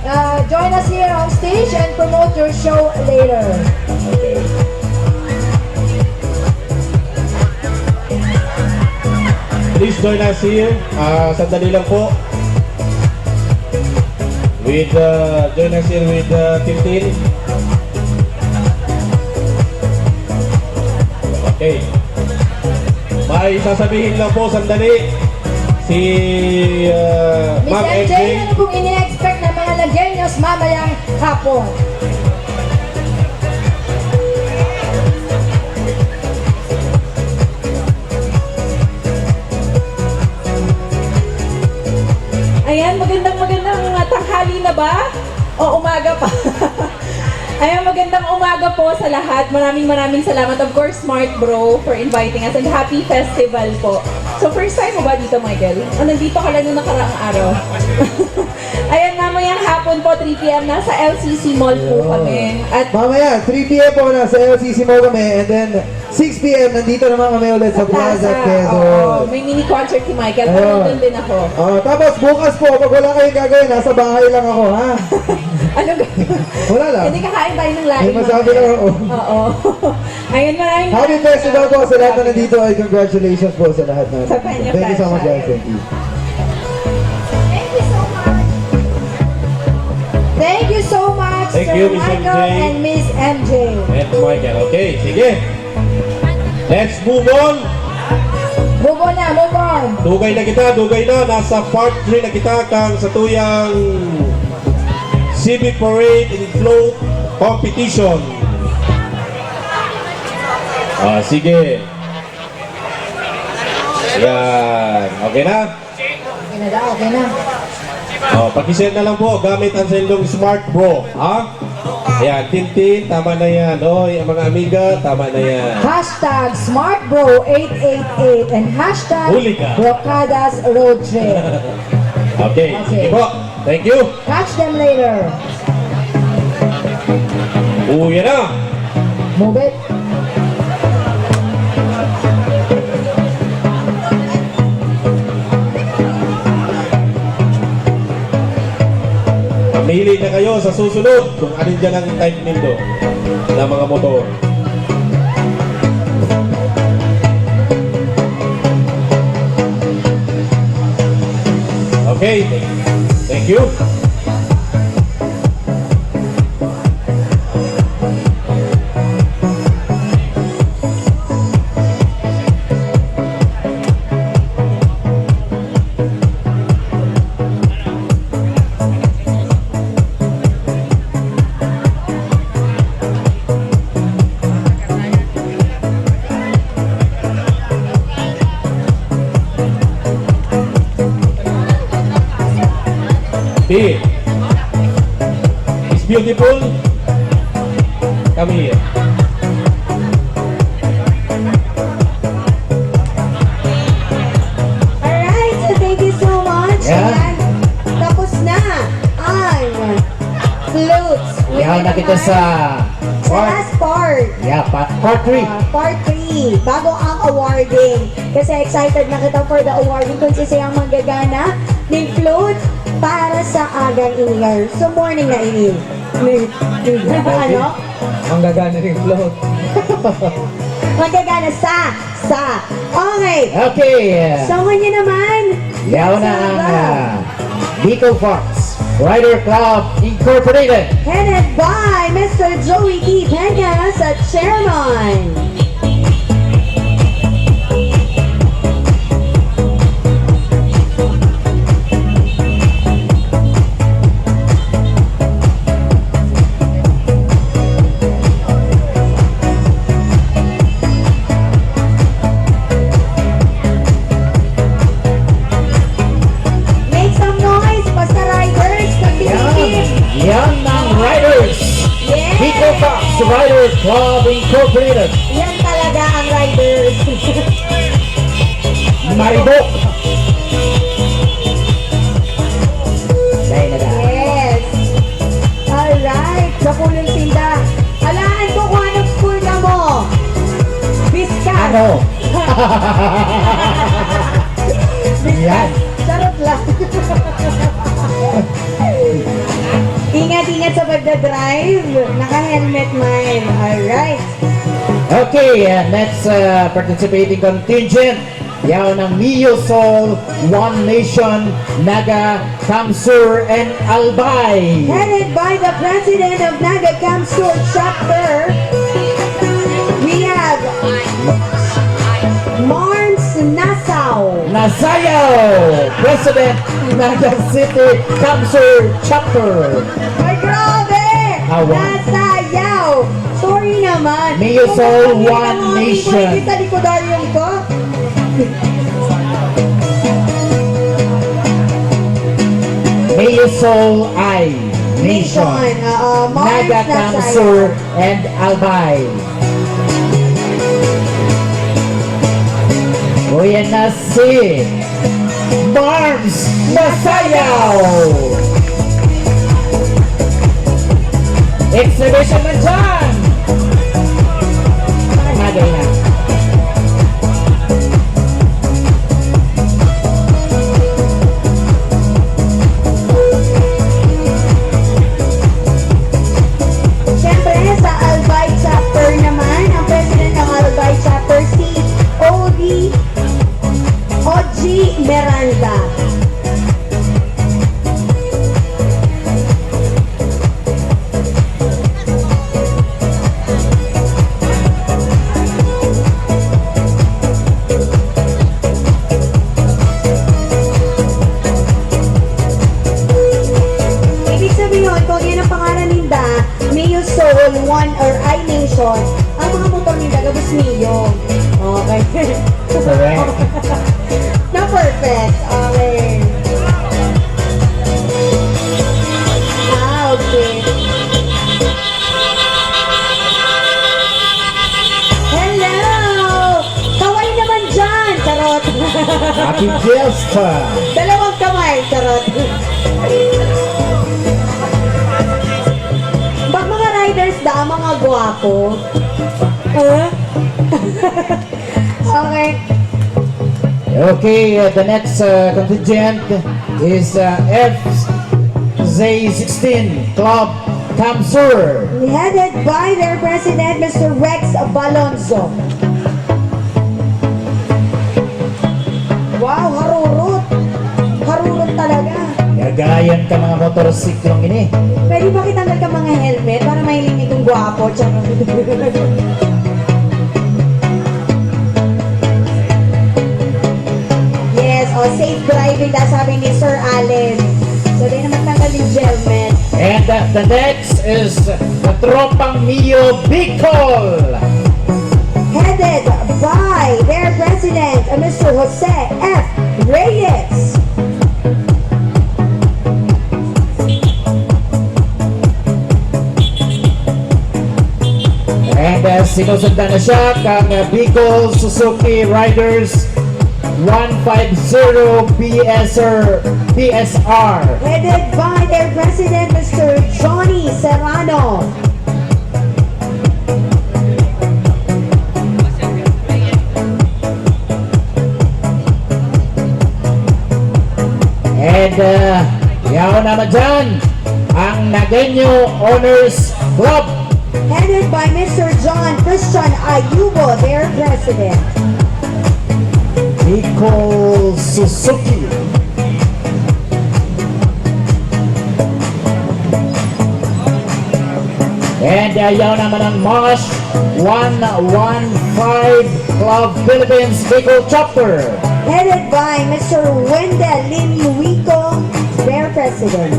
uh, join us here on stage and promote your show later. Please join us here. Ah, sandali lang po. With, uh, join us here with, uh, Tintin. Okay. May sasabihin lang po, sandali. Si, uh, Miss Ma'am M J, M J. Ano pong ini-expect ng mga Lagueños mamayang hapon? Ayan, magandang, magandang, uh, tanghali na ba? O umaga pa? Ayan, magandang umaga po sa lahat. Maraming, maraming salamat. Of course, Smart Bro, for inviting us. And happy festival po. So, first time mo ba dito, Michael? O, nandito ka lang nung nakaraang araw? Ayan, mamayang hapon po, three P M, nasa L C C Mall po Ayun. kami. At Mamaya, three P M po, nasa L C C Mall kami. And then, six P M, nandito naman kami ulit sa Sa Plaza plaza. Quezon. Oo, may mini concert si Michael, pero Ayun. nandun din ako. Oh, tapos bukas po, pag wala kayong gagawin, nasa bahay lang ako, ha? Anong gagawin? Wala lang. Hindi, kakain tayo ng laing May masabi mamaya. lang ako. Oo. Ayun, maraming Happy maraming festival po salamat. sa lahat na nandito. Ay, congratulations po sa lahat na Sa kanya Thank you so much, plaza. guys. Thank you. Thank you so much. Thank you so much, Thank Sir you, Miss Michael M J. and Miss M J. And Michael. Okay, sige. Let's move on. Move on na, move on. Dugay na kita, dugay na. Nasa part three na kita kan satuyang C B Parade and Float Competition. Ah, sige. Yan. Okay na? Okay na daw, okay na. Oh, paki-share na lang po gamit ang sa inyong Smart Bro, ha? Ayan, Tintin, tama na yan. Oy, ang mga amiga, tama na yan. Hashtag Smart Bro eight eight eight and hashtag Huli ka. Brocadas Road Trip. Okay, Okay. sige po. Thank you. Catch them later. Uwi na. Move it. Mamili na kayo sa susunod kung alin dyan ang type nindo na mga motor. Okay. Thank you. P. Is beautiful. Come here. Alright, so thank you so much. Yeah. Ayan, tapos na ang floats. Yaw na kita sa Sa part, last part. Yeah, pa-, part three. Ah, part three. Bago ang awarding. Kasi excited na kita for the awarding kung sisay ang manggagana ning float para sa agang ini. So, morning na ini. Ni, ni, ano? Manggagana ning float. Manggagana sa, sa. Okay. Okay. So, ngunyan naman, Yaw na ang, ah, Bicol Fox Rider Club Incorporated. Headed by Mister Joey D. Peña sa chairman. Make some noise, basta riders, pag pinili Rider Club Incorporated. Yan talaga ang riders. Maribok. Dahil na dahil. Yes. Alright. Sa kulong tinda. Alahan ko kung anong school ka mo. Biskas. Ano? Biskas. Yan. Charot lang. Ingat, ingat sa pagdadrive. Naka-helmet man. Alright. Okay, uh, next, uh, participating contingent, yaon ang Mio Soul, One Nation, Naga, Kamsur, and Albay. Headed by the president of Naga Kamsur chapter, we have Marms Nasaw. Nasayaw, President, Naga City Kamsur Chapter. Ay, grabe! Awa. Nasayaw! Sorry naman. Mio Soul, One Nation. Sa likodaryong ko. Mio Soul, I Nation. Nation, oo. Mars Naga Nasayaw. Kamsur and Albay. O, yan na si Marms Nasayaw. Exhibition man dyan. Bagay na. Siyempre, sa Albay Chapter naman, ang president ng Albay Chapter, si Odie, Odie Miranda. Ibig sabihin, kung yan ang pangalan ninda, Mio Soul, One or I Nation, ang mga motor ninda, gabos Mio. Okay. Correct. Na perfect. Okay. Ah, okay. Hello! Kaway naman dyan! Charot! Happy Fiesta! Dalawang kamay! Charot! Pag mga riders da, mga gwapo. Ah? Okay. Okay, uh, the next, uh, contingent is, uh, F Z sixteen Club Kamsur. Headed by their president, Mister Rex Balonzo. Wow, harurot. Harurot talaga. Yagayan ka mga motorsiklong ini. Pwede ba kitanggal ka mga helmet para mahiling itong gwapo? Charot. Yes, oh, safe driving daw, sabi ni Sir Allen. So, di naman tanggal yung helmet. And, uh, the next is the Tropang Mio Bicol. Headed by their president, uh, Mister Jose F Reyes. And, uh, sinusundan na siya kang, uh, Bicol Suzuki Riders one five zero P S R, P S R. Headed by their president, Mister Johnny Serrano. And, uh, yaon naman dyan, ang Nagueño Honors Club. Headed by Mister John Christian Ayubo, their president. Bicol Suzuki. And, uh, yaon naman ang Marsh one one five Club Philippines Bicol Chapter. Headed by Mister Wendell Lim Yuico, their president.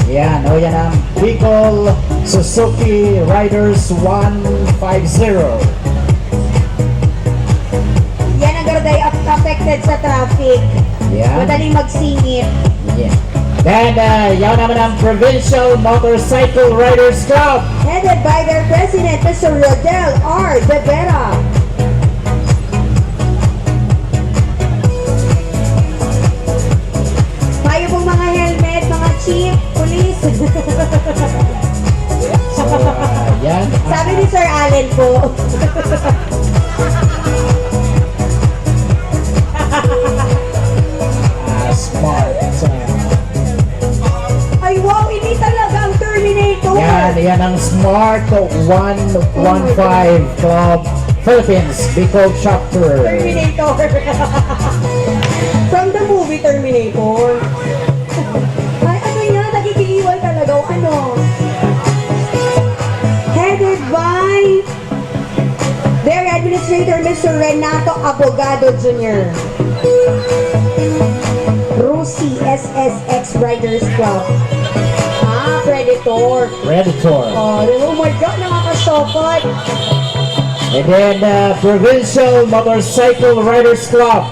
Yan, o yan ang Bicol Suzuki Riders one five zero. Yan ang garo day ap-, affected sa traffic. Yeah. Madaling magsingit. Yeah. Then, uh, yaw naman ang Provincial Motorcycle Riders Club. Headed by their president, Mister Rodel R. De Vera. Tayo pong mga helmet, mga chief, police. So, uh, yan. Sabi ni Sir Allen po. Ah, smart. So, ay, wow, ini talagang Terminator. Yan, yan ang Smart one one five Club Philippines, Bicol Chapter. Terminator. From the movie Terminator. Ay, ano yan? Nagkikiliwal talaga o ano? Headed by their administrator, Mister Renato Abogado Junior Rusi, S S X Riders Club. Ah, Predator. Predator. Oh, oh my God, nakakasokot. And then, uh, Provincial Motorcycle Riders Club.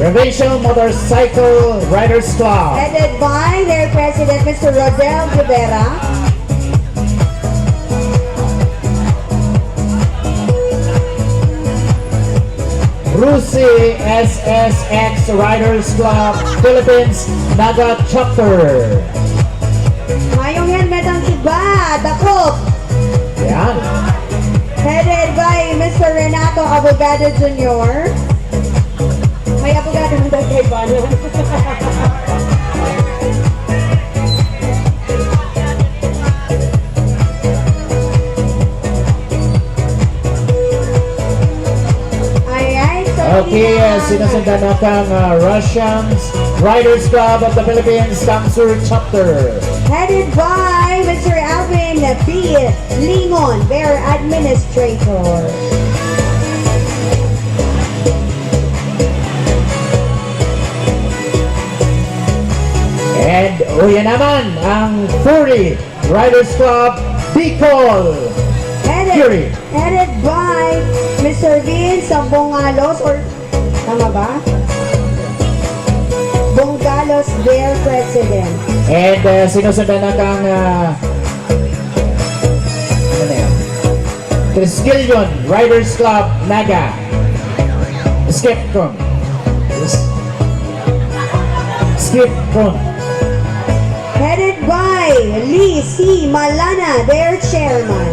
Provincial Motorcycle Riders Club. Headed by their president, Mister Rodel Rivera. Rusi S S X Riders Club Philippines Naga Chapter. Mayong helmet ang iba, dakop. Yan. Headed by Mister Renato Abogado Junior. May abogado ng dagkay ba? Alright, so okay, uh, sinusundan na kang, uh, Russian Riders Club of the Philippines, Kamsur Chapter. Headed by Mister Alvin B. Lingon, their administrator. And uya naman ang Fury Riders Club Bicol. Headed, Fury. Headed by Mister Vince Bongalos, or tama ba? Bongalos, their president. And, uh, sinusundan na kang, uh, ano na yan? Triskelion Riders Club Naga. Skeptron. Skeptron. Headed by Lee C. Malana, their chairman.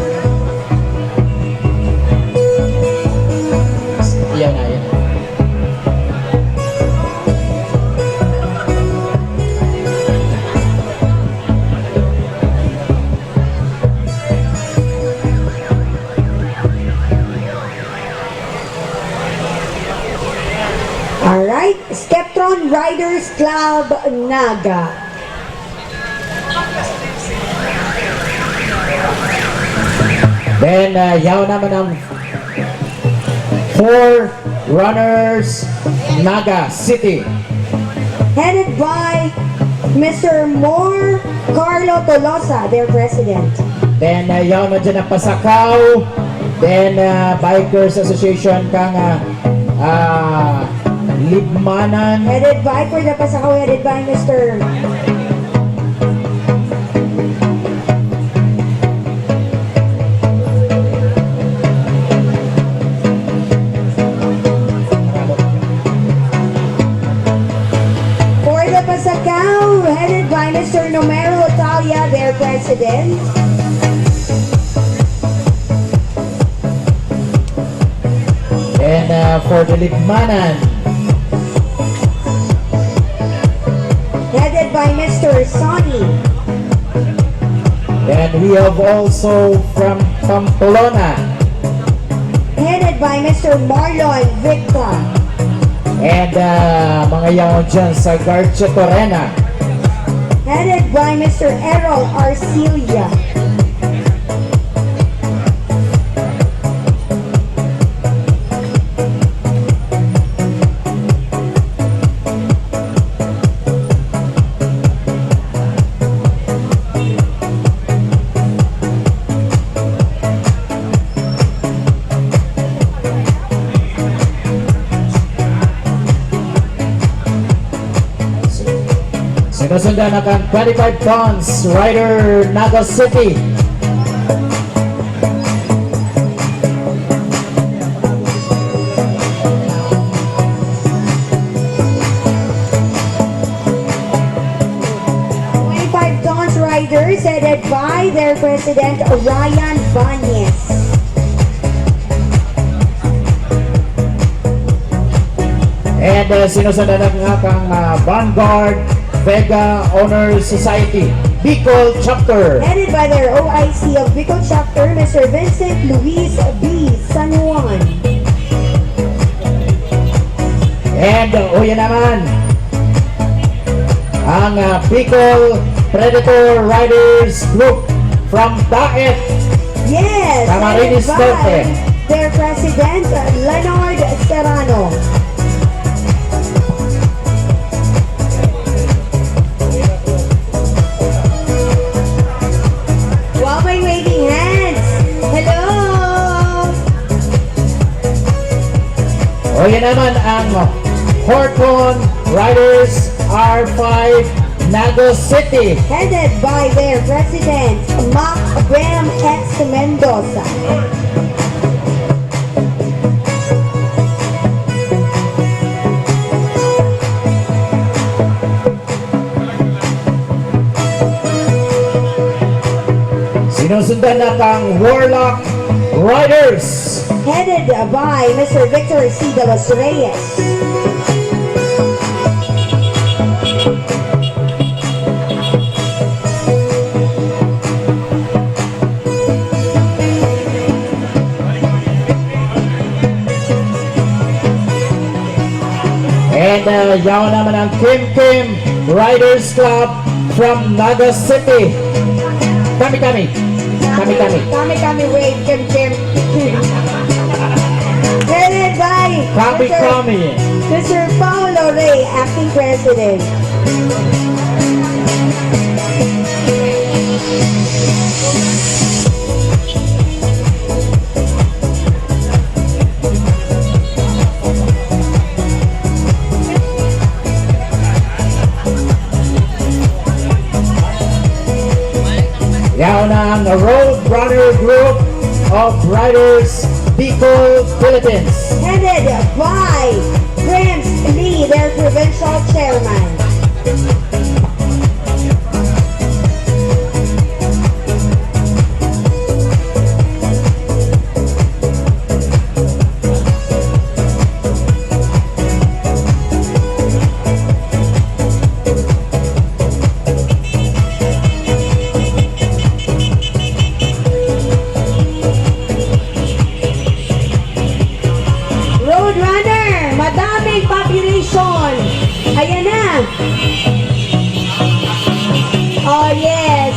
Yan na, yan. Alright, Skeptron Riders Club Naga. Then, uh, yaw naman ang Four Runners Naga City. Headed by Mister Mor Carlo Tolosa, their president. Then, uh, yaw na dyan ang Pasakaw. Then, uh, Bikers Association kang, uh, uh, Libmanan. Headed by, for the Pasakaw, headed by Mister For the Pasakaw, headed by Mister Numero Talia, their president. And, uh, for the Libmanan. Headed by Mister Sonny. And we have also from Pamplona. Headed by Mister Marlon Victa. And, ah, mga yaon dyan sa Garcia Torena. Headed by Mister Errol Arcilia. Sinusundan na kan twenty-five tons rider, Naga City. Twenty-five tons riders headed by their president, Ryan Banyes. And, uh, sinusundan na nga kang, uh, Vanguard Vega Honor Society, Bicol Chapter. Headed by their O I C of Bicol Chapter, Mister Vincent Luis B. San Juan. And, uh, uya naman, ang, ah, Bicol Predator Riders Group from Daet, Yes, Camarines headed by Norte. Their president, Leonard Serrano. Wow, may waving hands. Hello! O, yan naman ang Horton Riders R five Naga City. Headed by their president, Mac Bem X Mendoza. Sinusundan na kang Warlock Riders. Headed by Mister Victor C. De Los Reyes. And, uh, yaon naman ang Kim Kim Riders Club from Naga City. Kami-kami. Kami-kami. Kami-kami wave, Kim Kim. Headed by Kami-kami. Mister Mister Paulo Rey, Acting President. Yaon na ang Road Runner Group of Riders, Bicol, Philippines. Headed by Prince Lee, their provincial chairman. Road Runner, madaming population. Ayan na. Oh, yes.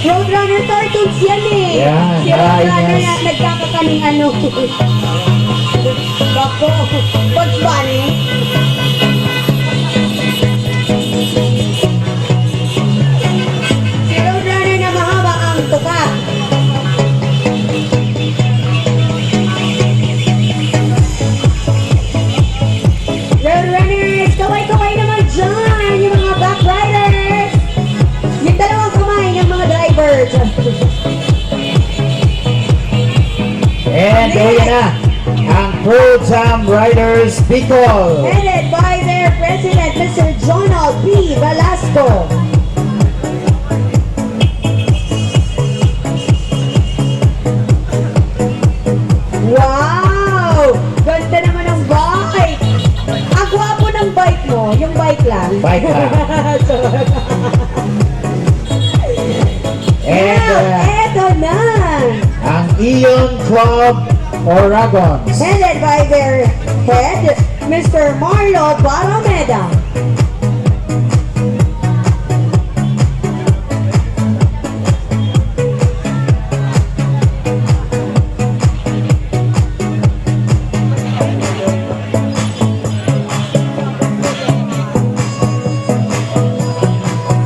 Road Runner cartoons yan eh. Yan, si Road Runner na nagkakakaning ano. Bako, Bugs Bunny. Si Road Runner na mahaba ang tuka. Road Runners, kaway-kaway naman dyan, yung mga back riders. Yung dalawang kamay ng mga drivers. And uwi na ang Pro Jam Riders Bicol. Headed by their president, Mister Jonald P. Velasco. Wow! Ganda naman ng bike! Ang gwapo ng bike mo, yung bike lang. Bike lang. And, Now, uh, eto na! Ang Ion Club Oragon. Headed by their head, Mister Marlo Barameda.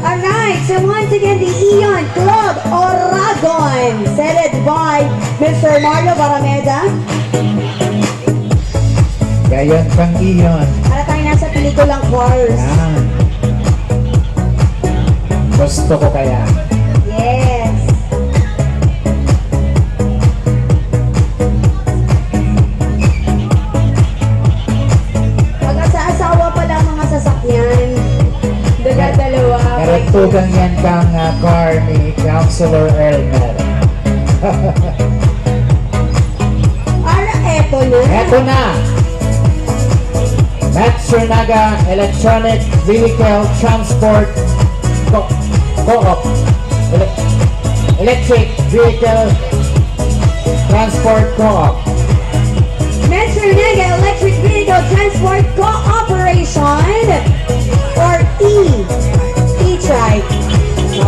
Alright, so once again, the Ion Club Oragon, headed by Mister Marlo Barameda. Gayon kang Ion. Para tayo nasa pelikulang Cars. Yan. Gusto ko kaya. Yes. Pag sa asawa pa lang mga sasakyan, daga dalawa. Karagtugan yan kang, ah, car ni Councilor Elmer. Ara, eto na. Eto na. Metro Naga Electronic Vehicle Transport Co-, Co-op. Ele-, Electric Vehicle Transport Co-op. Metro Naga Electric Vehicle Transport Cooperation or E, E-Trike.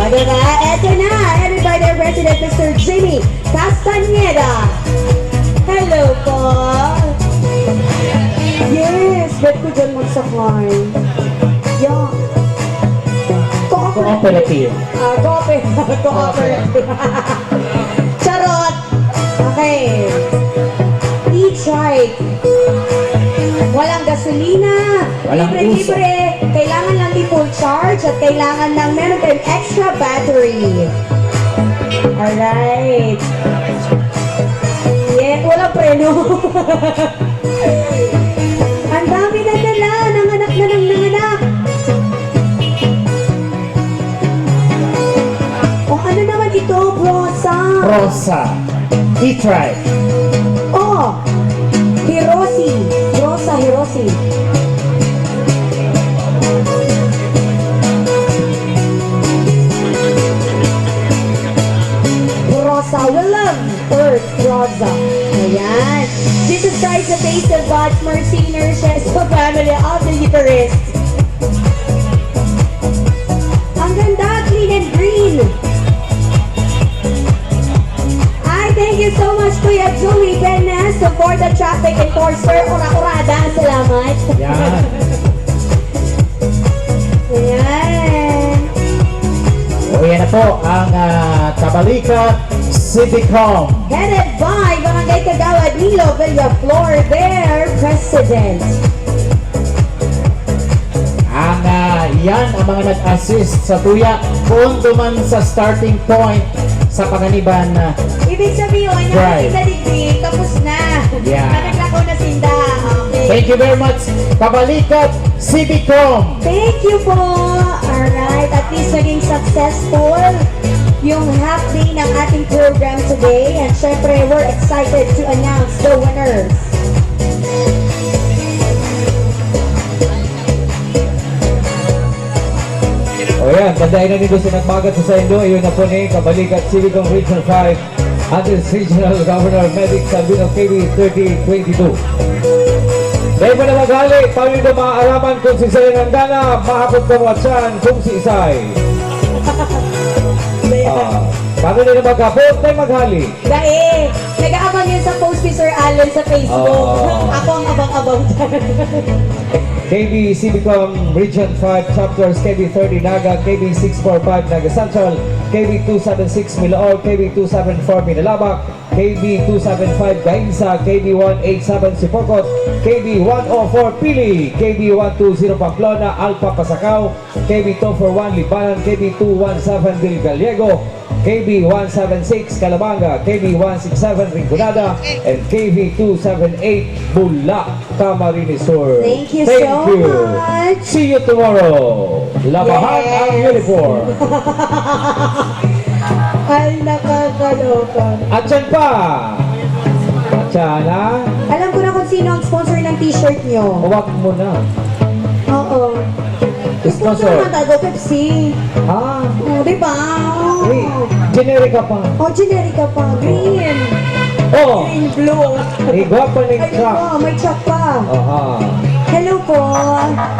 O, diba? Eto na, headed by their president, Mister Jimmy Castañeda. Hello po. Yes, bet ko dyan magsakay. Yeah. Cooper-, Cooperative. Ah, cooper-, cooperative. Charot! Okay. E-trike. Walang gasolina. Walang uso. Libre-libre. Kailangan lang i-full charge at kailangan lang meron kayong extra battery. Alright. Yeah, walang preno. Ang dami na nila. Nanganak na ng nanganak. O ano naman ito, Rosa? Rosa. E-trike. Oh, Hiroshi. Rosa Hiroshi. Rosa, we love Earth, Rosa. Ayan. Jesus Christ, the face of God's mercy, nourishes the family of the Eucharist. Ang ganda, clean and green. Ay, thank you so much, Kuya Joey Benes, for the traffic enforcer. Ora-orada, salamat. Yan. Ayan. O, yan na po ang, ah, Kabalikat Civicom. Headed by Barangay Kagawad Nilo Villaflor, their president. Ang, ah, yan ang mga nag-assist sa tuya, poon duman sa starting point sa Panganiban, ah, Ibig sabihin, Drive. Nakasinda digdi, tapos na. Yeah. Nanaglakaw na sinda. Okay. Thank you very much, Kabalikat Civicom. Thank you po. Alright, at least naging successful yung half day ng ating program today. And syempre, we're excited to announce the winners. O yan, tandaan na nindo sa nagbagat sa saindo, iyon na po ni Kabalikat Civicom Region five, under Regional Governor Medic Salvino, K B thirty twenty-two. Dahil mo na maghali, paano nindo maaaraman kung si Sayan ang gana, mahapot ka mo at siyan kung si Isay. Ah, paano nindo maghapot, tayo maghali. Dai, nag-aabang yan sa post ni Sir Allen sa Facebook. Oo. Ako ang abang-abang dyan. K B Civicom Region five Chapters, K B thirty Naga, K B six four five Naga Central, K B two seven six Milaor, K B two seven four Minalabac, K B two seven five Gainza, K B one eight seven Sipocot, K B one oh four Pili, K B one two zero Pamplona, Alpha Pasacao, K B two four one Libanan, K B two one seven Del Gallego, K B one seven six Calabanga, K B one six seven Rinconada, and K B two seven eight Bula, Camarines Sur. Thank you so much. See you tomorrow. Labahan ang uniform. Ay, nakakaloka. At yan pa. At yan, ha? Alam ko na kung sino ang sponsor ng t-shirt nyo. Huwag mo na. Oo. Sponsor. Sponsor naman tayo, Pepsi. Ah. Oh, di ba? Oh. Eh, generic ka pa. Oh, generic ka pa. Green. Oh, In blue. Igwa pa ning Ayun truck. po, may truck pa. Aha. Hello po.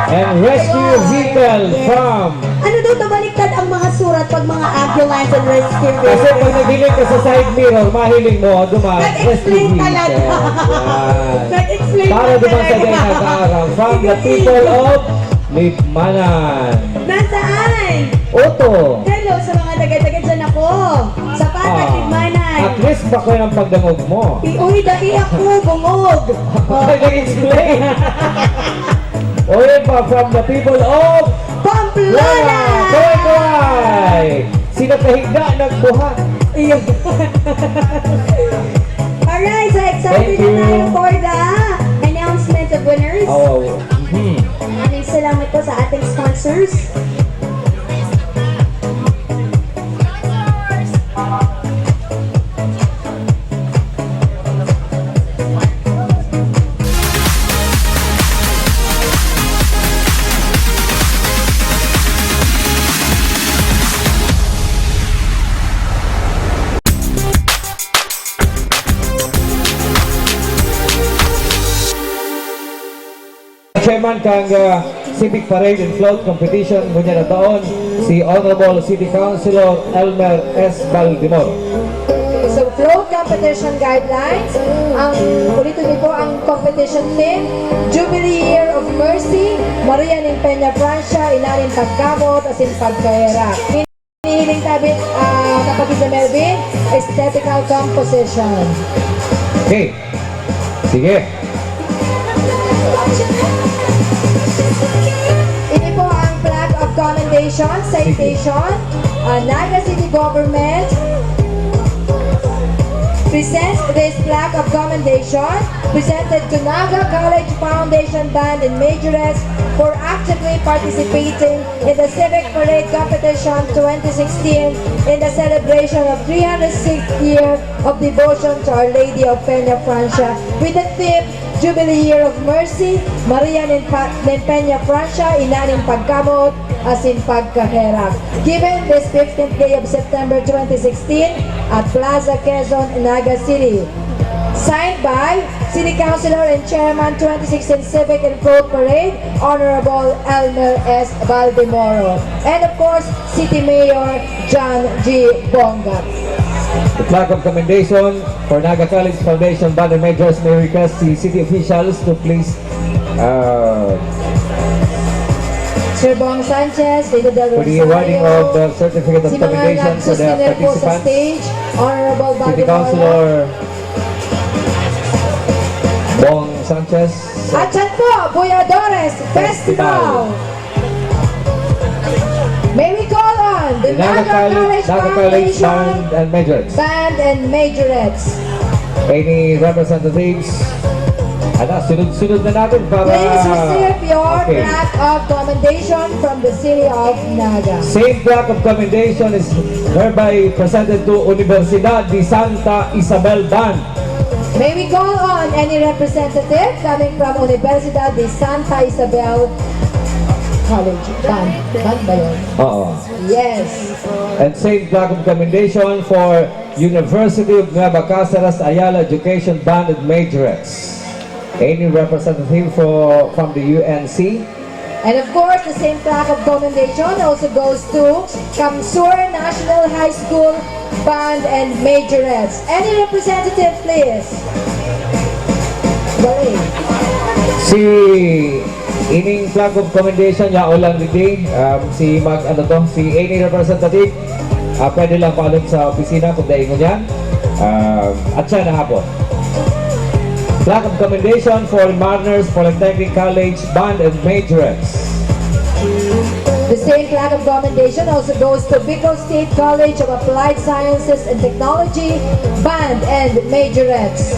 And rescue vehicle from Ano daw, tabaliktad ang mga surat pag mga ambulance and rescue Kasi pag vehicle. nahiling ka sa side mirror, mahiling mo, dumaan, Nag-explain rescue talaga. vehicle. Yan. Nag-explain Para na duman sa talaga. dahil nag-aaral. From the people of Libmanan. Nasaan? Oto. Hello sa mga taga-taga dyan ako. Sa Pata, Ah, Libmanan. At least bako yung pagdangog mo. Uy, dai ako, bungog. Ay, nag-explain. O yun pa, from the people of Pamplona! Kaway, kaway! Sino kahiga nagbuhat? Iyo. Alright, so excited Thank na tayo you. for the announcement of winners. Oh, hmm. Maraming salamat po sa ating sponsors. Chairman kan, ah, Civic Parade and Float Competition ngunyan na taon, si Honorable City Councilor Elmer S. Baldemoro. So, float competition guidelines. Ang, ulitin niyo po ang competition theme, Jubilee Year of Mercy, Maria nin Peña Francia, Ina nin Pagkamoot asin Pagkaherak. Hinihiling tabi, ah, kapatid na Melvin, aesthetical composition. Okay. Sige. Ini po ang flag of commendation, citation, uh, Naga City Government presents this flag of commendation presented to Naga College Foundation Band and Majorettes for actively participating in the Civic Parade Competition twenty sixteen in the celebration of three hundred sixth year of devotion to Our Lady of Peña Francia with the theme Jubilee Year of Mercy, Maria nin, pa, nin Peña Francia, Ina nin Pagkamoot asin Pagkaherak. Given this fifteenth day of September twenty sixteen at Plaza Quezon, Naga City. Signed by City Councilor and Chairman twenty sixteen Civic and Float Parade, Honorable Elmer S. Baldemoro. And of course, City Mayor John G. Bongat. The flag of commendation for Naga College Foundation Band and Majors. May request the city officials to please, uh, Sir Bong Sanchez, Lito Del for the awarding of Rosario, the certificate of si mga commendation for the nag-souvenir po sa participants. Stage, Honorable City Baldemoro, Councilor Bong Sanchez. At yan po, Buyadores Festival. May we call on the The Naga Naga College, College Naga College Foundation Band and Majors. Band and Majorettes. Any representatives? Ala, sunod-sunod na natin para... Please receive your Okay. plaque of commendation from the City of Naga. Same plaque of commendation is hereby presented to Universidad de Santa Isabel Band. May we call on any representative coming from Universidad de Santa Isabel College? Band. Band ba yun? Oo. Yes. And same plaque of commendation for University of Nueva Caceres Ayala Education Band and Majorettes. Any representative for, from the U N C? And of course, the same plaque of commendation also goes to Kamsur National High School Band and Majorettes. Any representative, please? Dali. Si ining plaque of commendation, yaon lang digdi. Um, si mag, ano to, si any representative, ah, pwede lang paalog sa opisina kung dai ngunyan. Um, at siya na hapon. Plaque of commendation for Mariners Polytechnic College Band and Majorettes. The same plaque of commendation also goes to Bicol State College of Applied Sciences and Technology Band and Majorettes.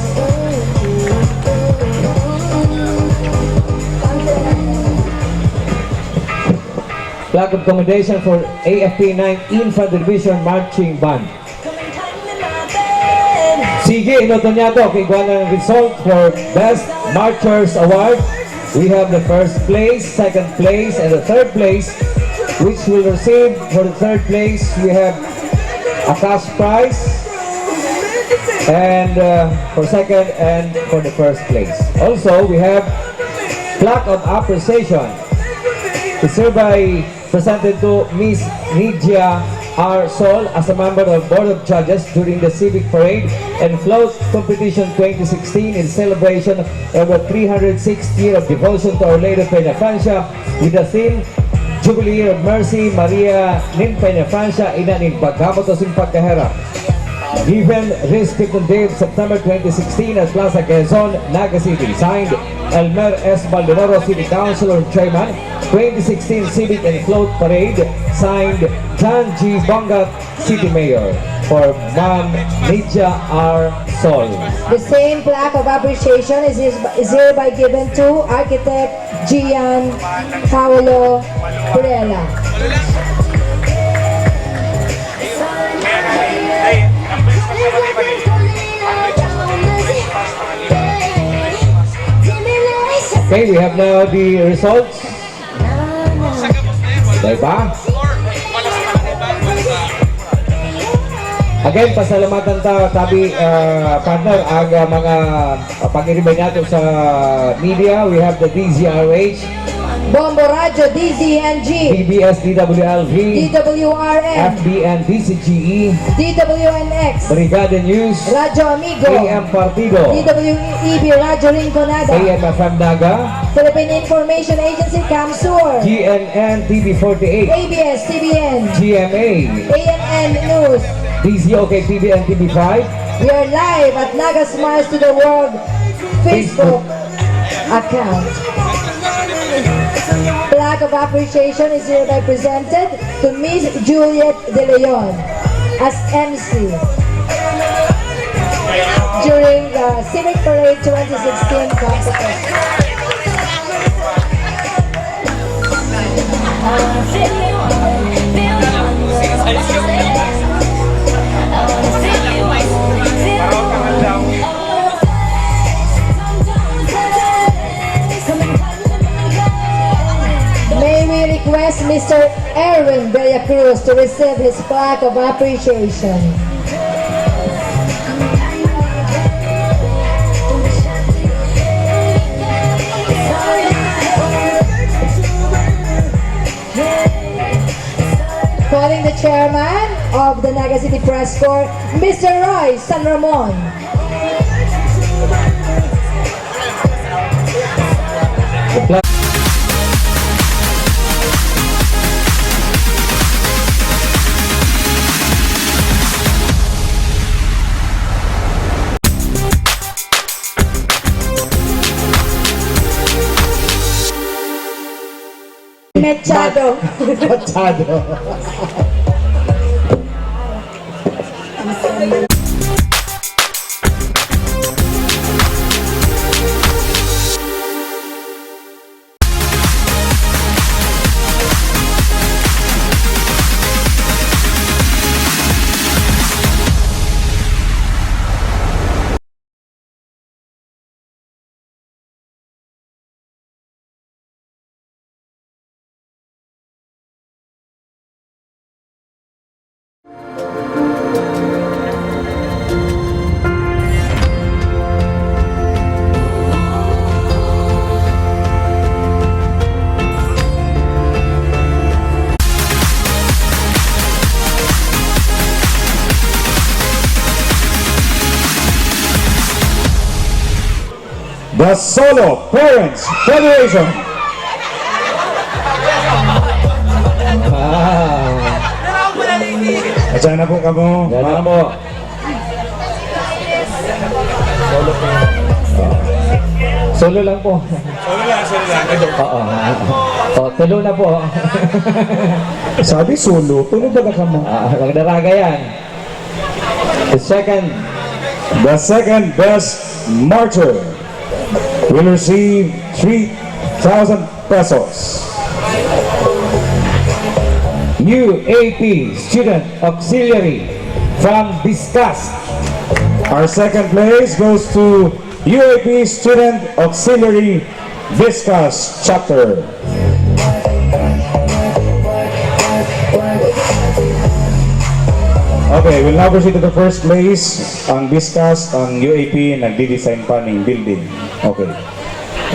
Plaque of commendation for A F P nine Infantry Division Marching Band. Sige, inoton niya to. Kay kuha ng result for Best Marchers Award. We have the first place, second place, and the third place, which will receive for the third place, we have a cash prize. And, uh, for second and for the first place. Also, we have plaque of appreciation. It's hereby presented to Miss Nidia R. Sol as a member of Board of Judges during the Civic Parade and Float Competition twenty sixteen in celebration of the three hundred sixth year of devotion to Our Lady of Peñafrancia with the theme, Jubilee of Mercy, Maria nin Peñafrancia, ina nin pagkamotos nin pagkaherak. Given this fifteen day of September twenty sixteen at Plaza Quezon, Naga City. Signed, Elmer S. Baldonoro, City Councilor and Chairman, twenty sixteen Civic and Float Parade. Signed, John G. Bongat, City Mayor. For Ma'am Nidia R. Sol. The same plaque of appreciation is, is, is hereby given to Architect Gian Paulo Prela. Okay, we have now the results. Diba? Again, pasalamatan ta, tabi, ah, partner, ang, ah, mga, ah, pag-iribay nato sa media. We have the D Z R H, Bombo Radyo, D Z N G, D B S, D W L V, D W R N, F B N, D C G E, D W N X, Brigada News, Radyo Amigo, A M Partido, D W E B Radyo Rinconada, A M F M Naga, Philippine Information Agency, CamSur, G N N T V forty-eight, A B S T V N, G M A, A N N News, D Z O K T V and T V five. We are live at Naga Smiles to the World Facebook account. Plaque of appreciation is hereby presented to Miss Juliet De Leon as M C during the Civic Parade twenty sixteen competition. May we request Mister Erwin Villacruz to receive his plaque of appreciation. Calling the chairman of the Naga City Press Corps, Mister Roy San Ramon. Machado. Machado. The Solo Parents Federation. Wow. At sana po kamo. Yan na po. Solo lang po. Solo lang, solo lang. Oo. Oh, tulo na po. Sabi solo, tulo ba na kamo? Ah, magdaraga yan. The second. The second best marcher will receive three thousand pesos. U A P Student Auxiliary from Biscas. Our second place goes to U A P Student Auxiliary, Biscas Chapter. Okay, we'll now proceed to the first place. Ang Biskas, ang U A P, nagdi-design pa ning building. Okay.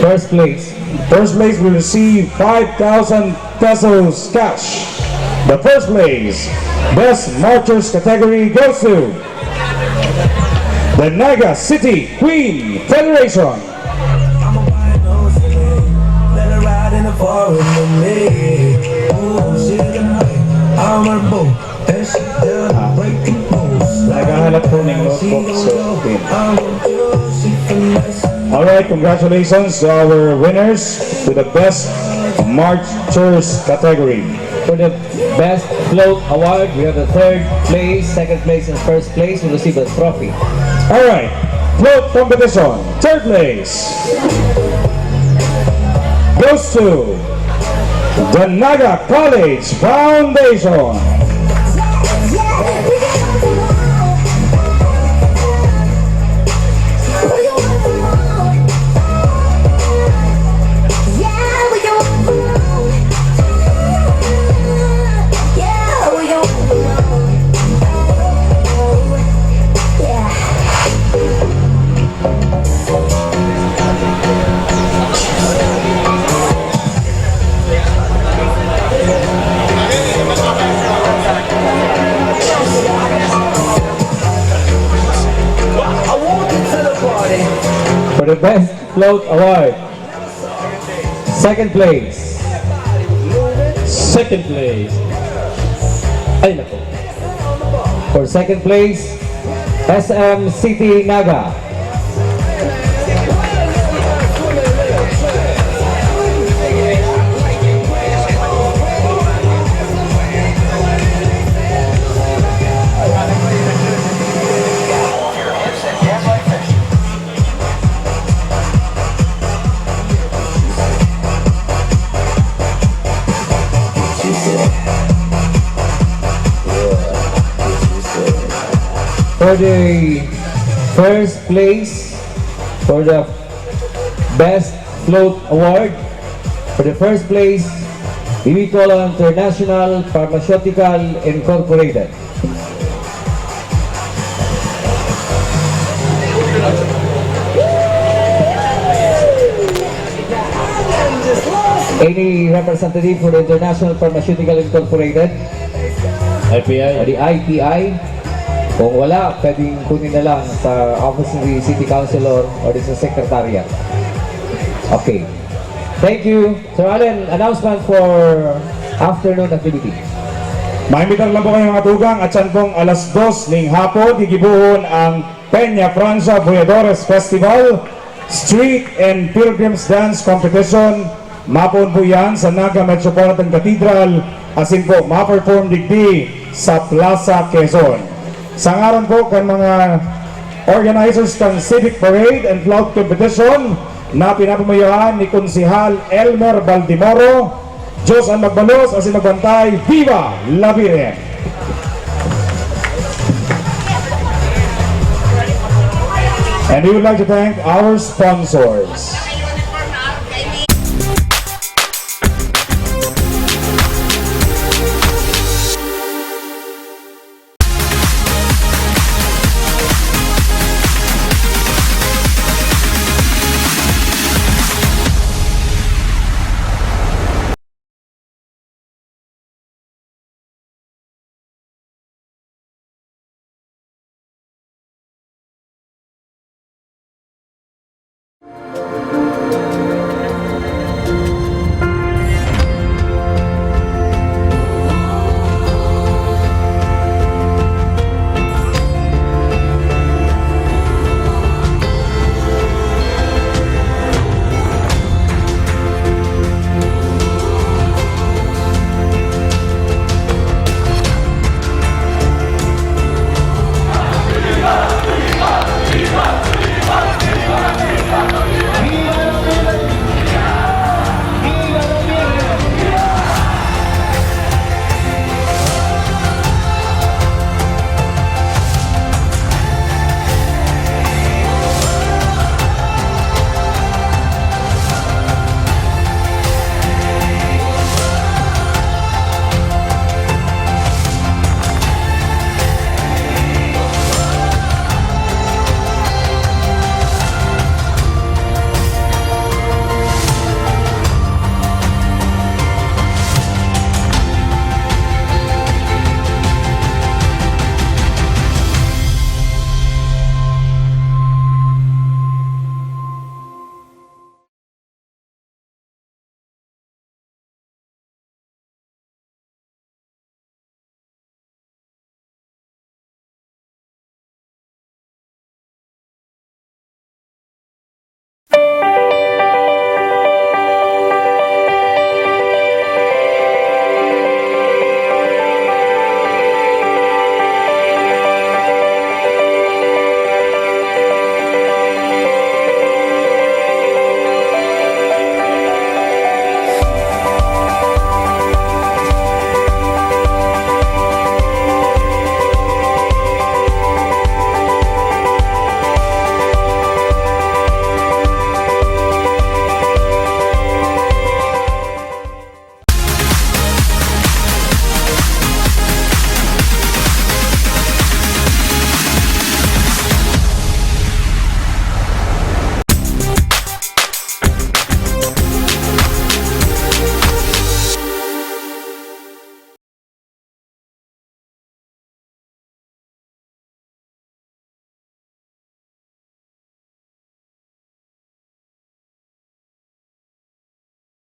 First place. First place will receive five thousand pesos cash. The first place, best marchers category goes to the Naga City Queen Federation. I'ma buy a nose ring. Let her ride in the foreign with me. Ooh, she looking right. I'm her boo. And she down to break the rules. Naghahanap po ng notebook, so, okay. I'm a girl, she finesse. Alright, congratulations to our winners, to the best marchers category. For the best float award, we have the third place, second place, and first place will receive a trophy. Alright, float competition, third place goes to the Naga College Foundation. For the best float award, second place. Second place. Ay, nako. For second place, S M City Naga. For the first place, for the best float award, for the first place, Bibicol International Pharmaceutical Incorporated. Any representative for the International Pharmaceutical Incorporated? I P I. O di I P I? Kung wala, pwedeng kunin na lang sa office ni City Councilor o di sa Secretariat. Okay. Thank you. Sir Allen, announcement for afternoon activity. Maimbitar lang po kayo, mga tugang, at siyan pong alas dos ning hapon, gigibohon ang Peña Francia Voyadores Festival, Street and Pilgrims Dance Competition. Mapoon po yan sa Naga Metropolitan Cathedral, asin po maperform digdi sa Plaza Quezon. Sa ngaran po kan mga organizers kan Civic Parade and Float Competition na pinapamayohan ni Konsehal Elmer Baldimoro, Diyos ang magbalos asin magbantay. Viva La Virgen! And we would like to thank our sponsors.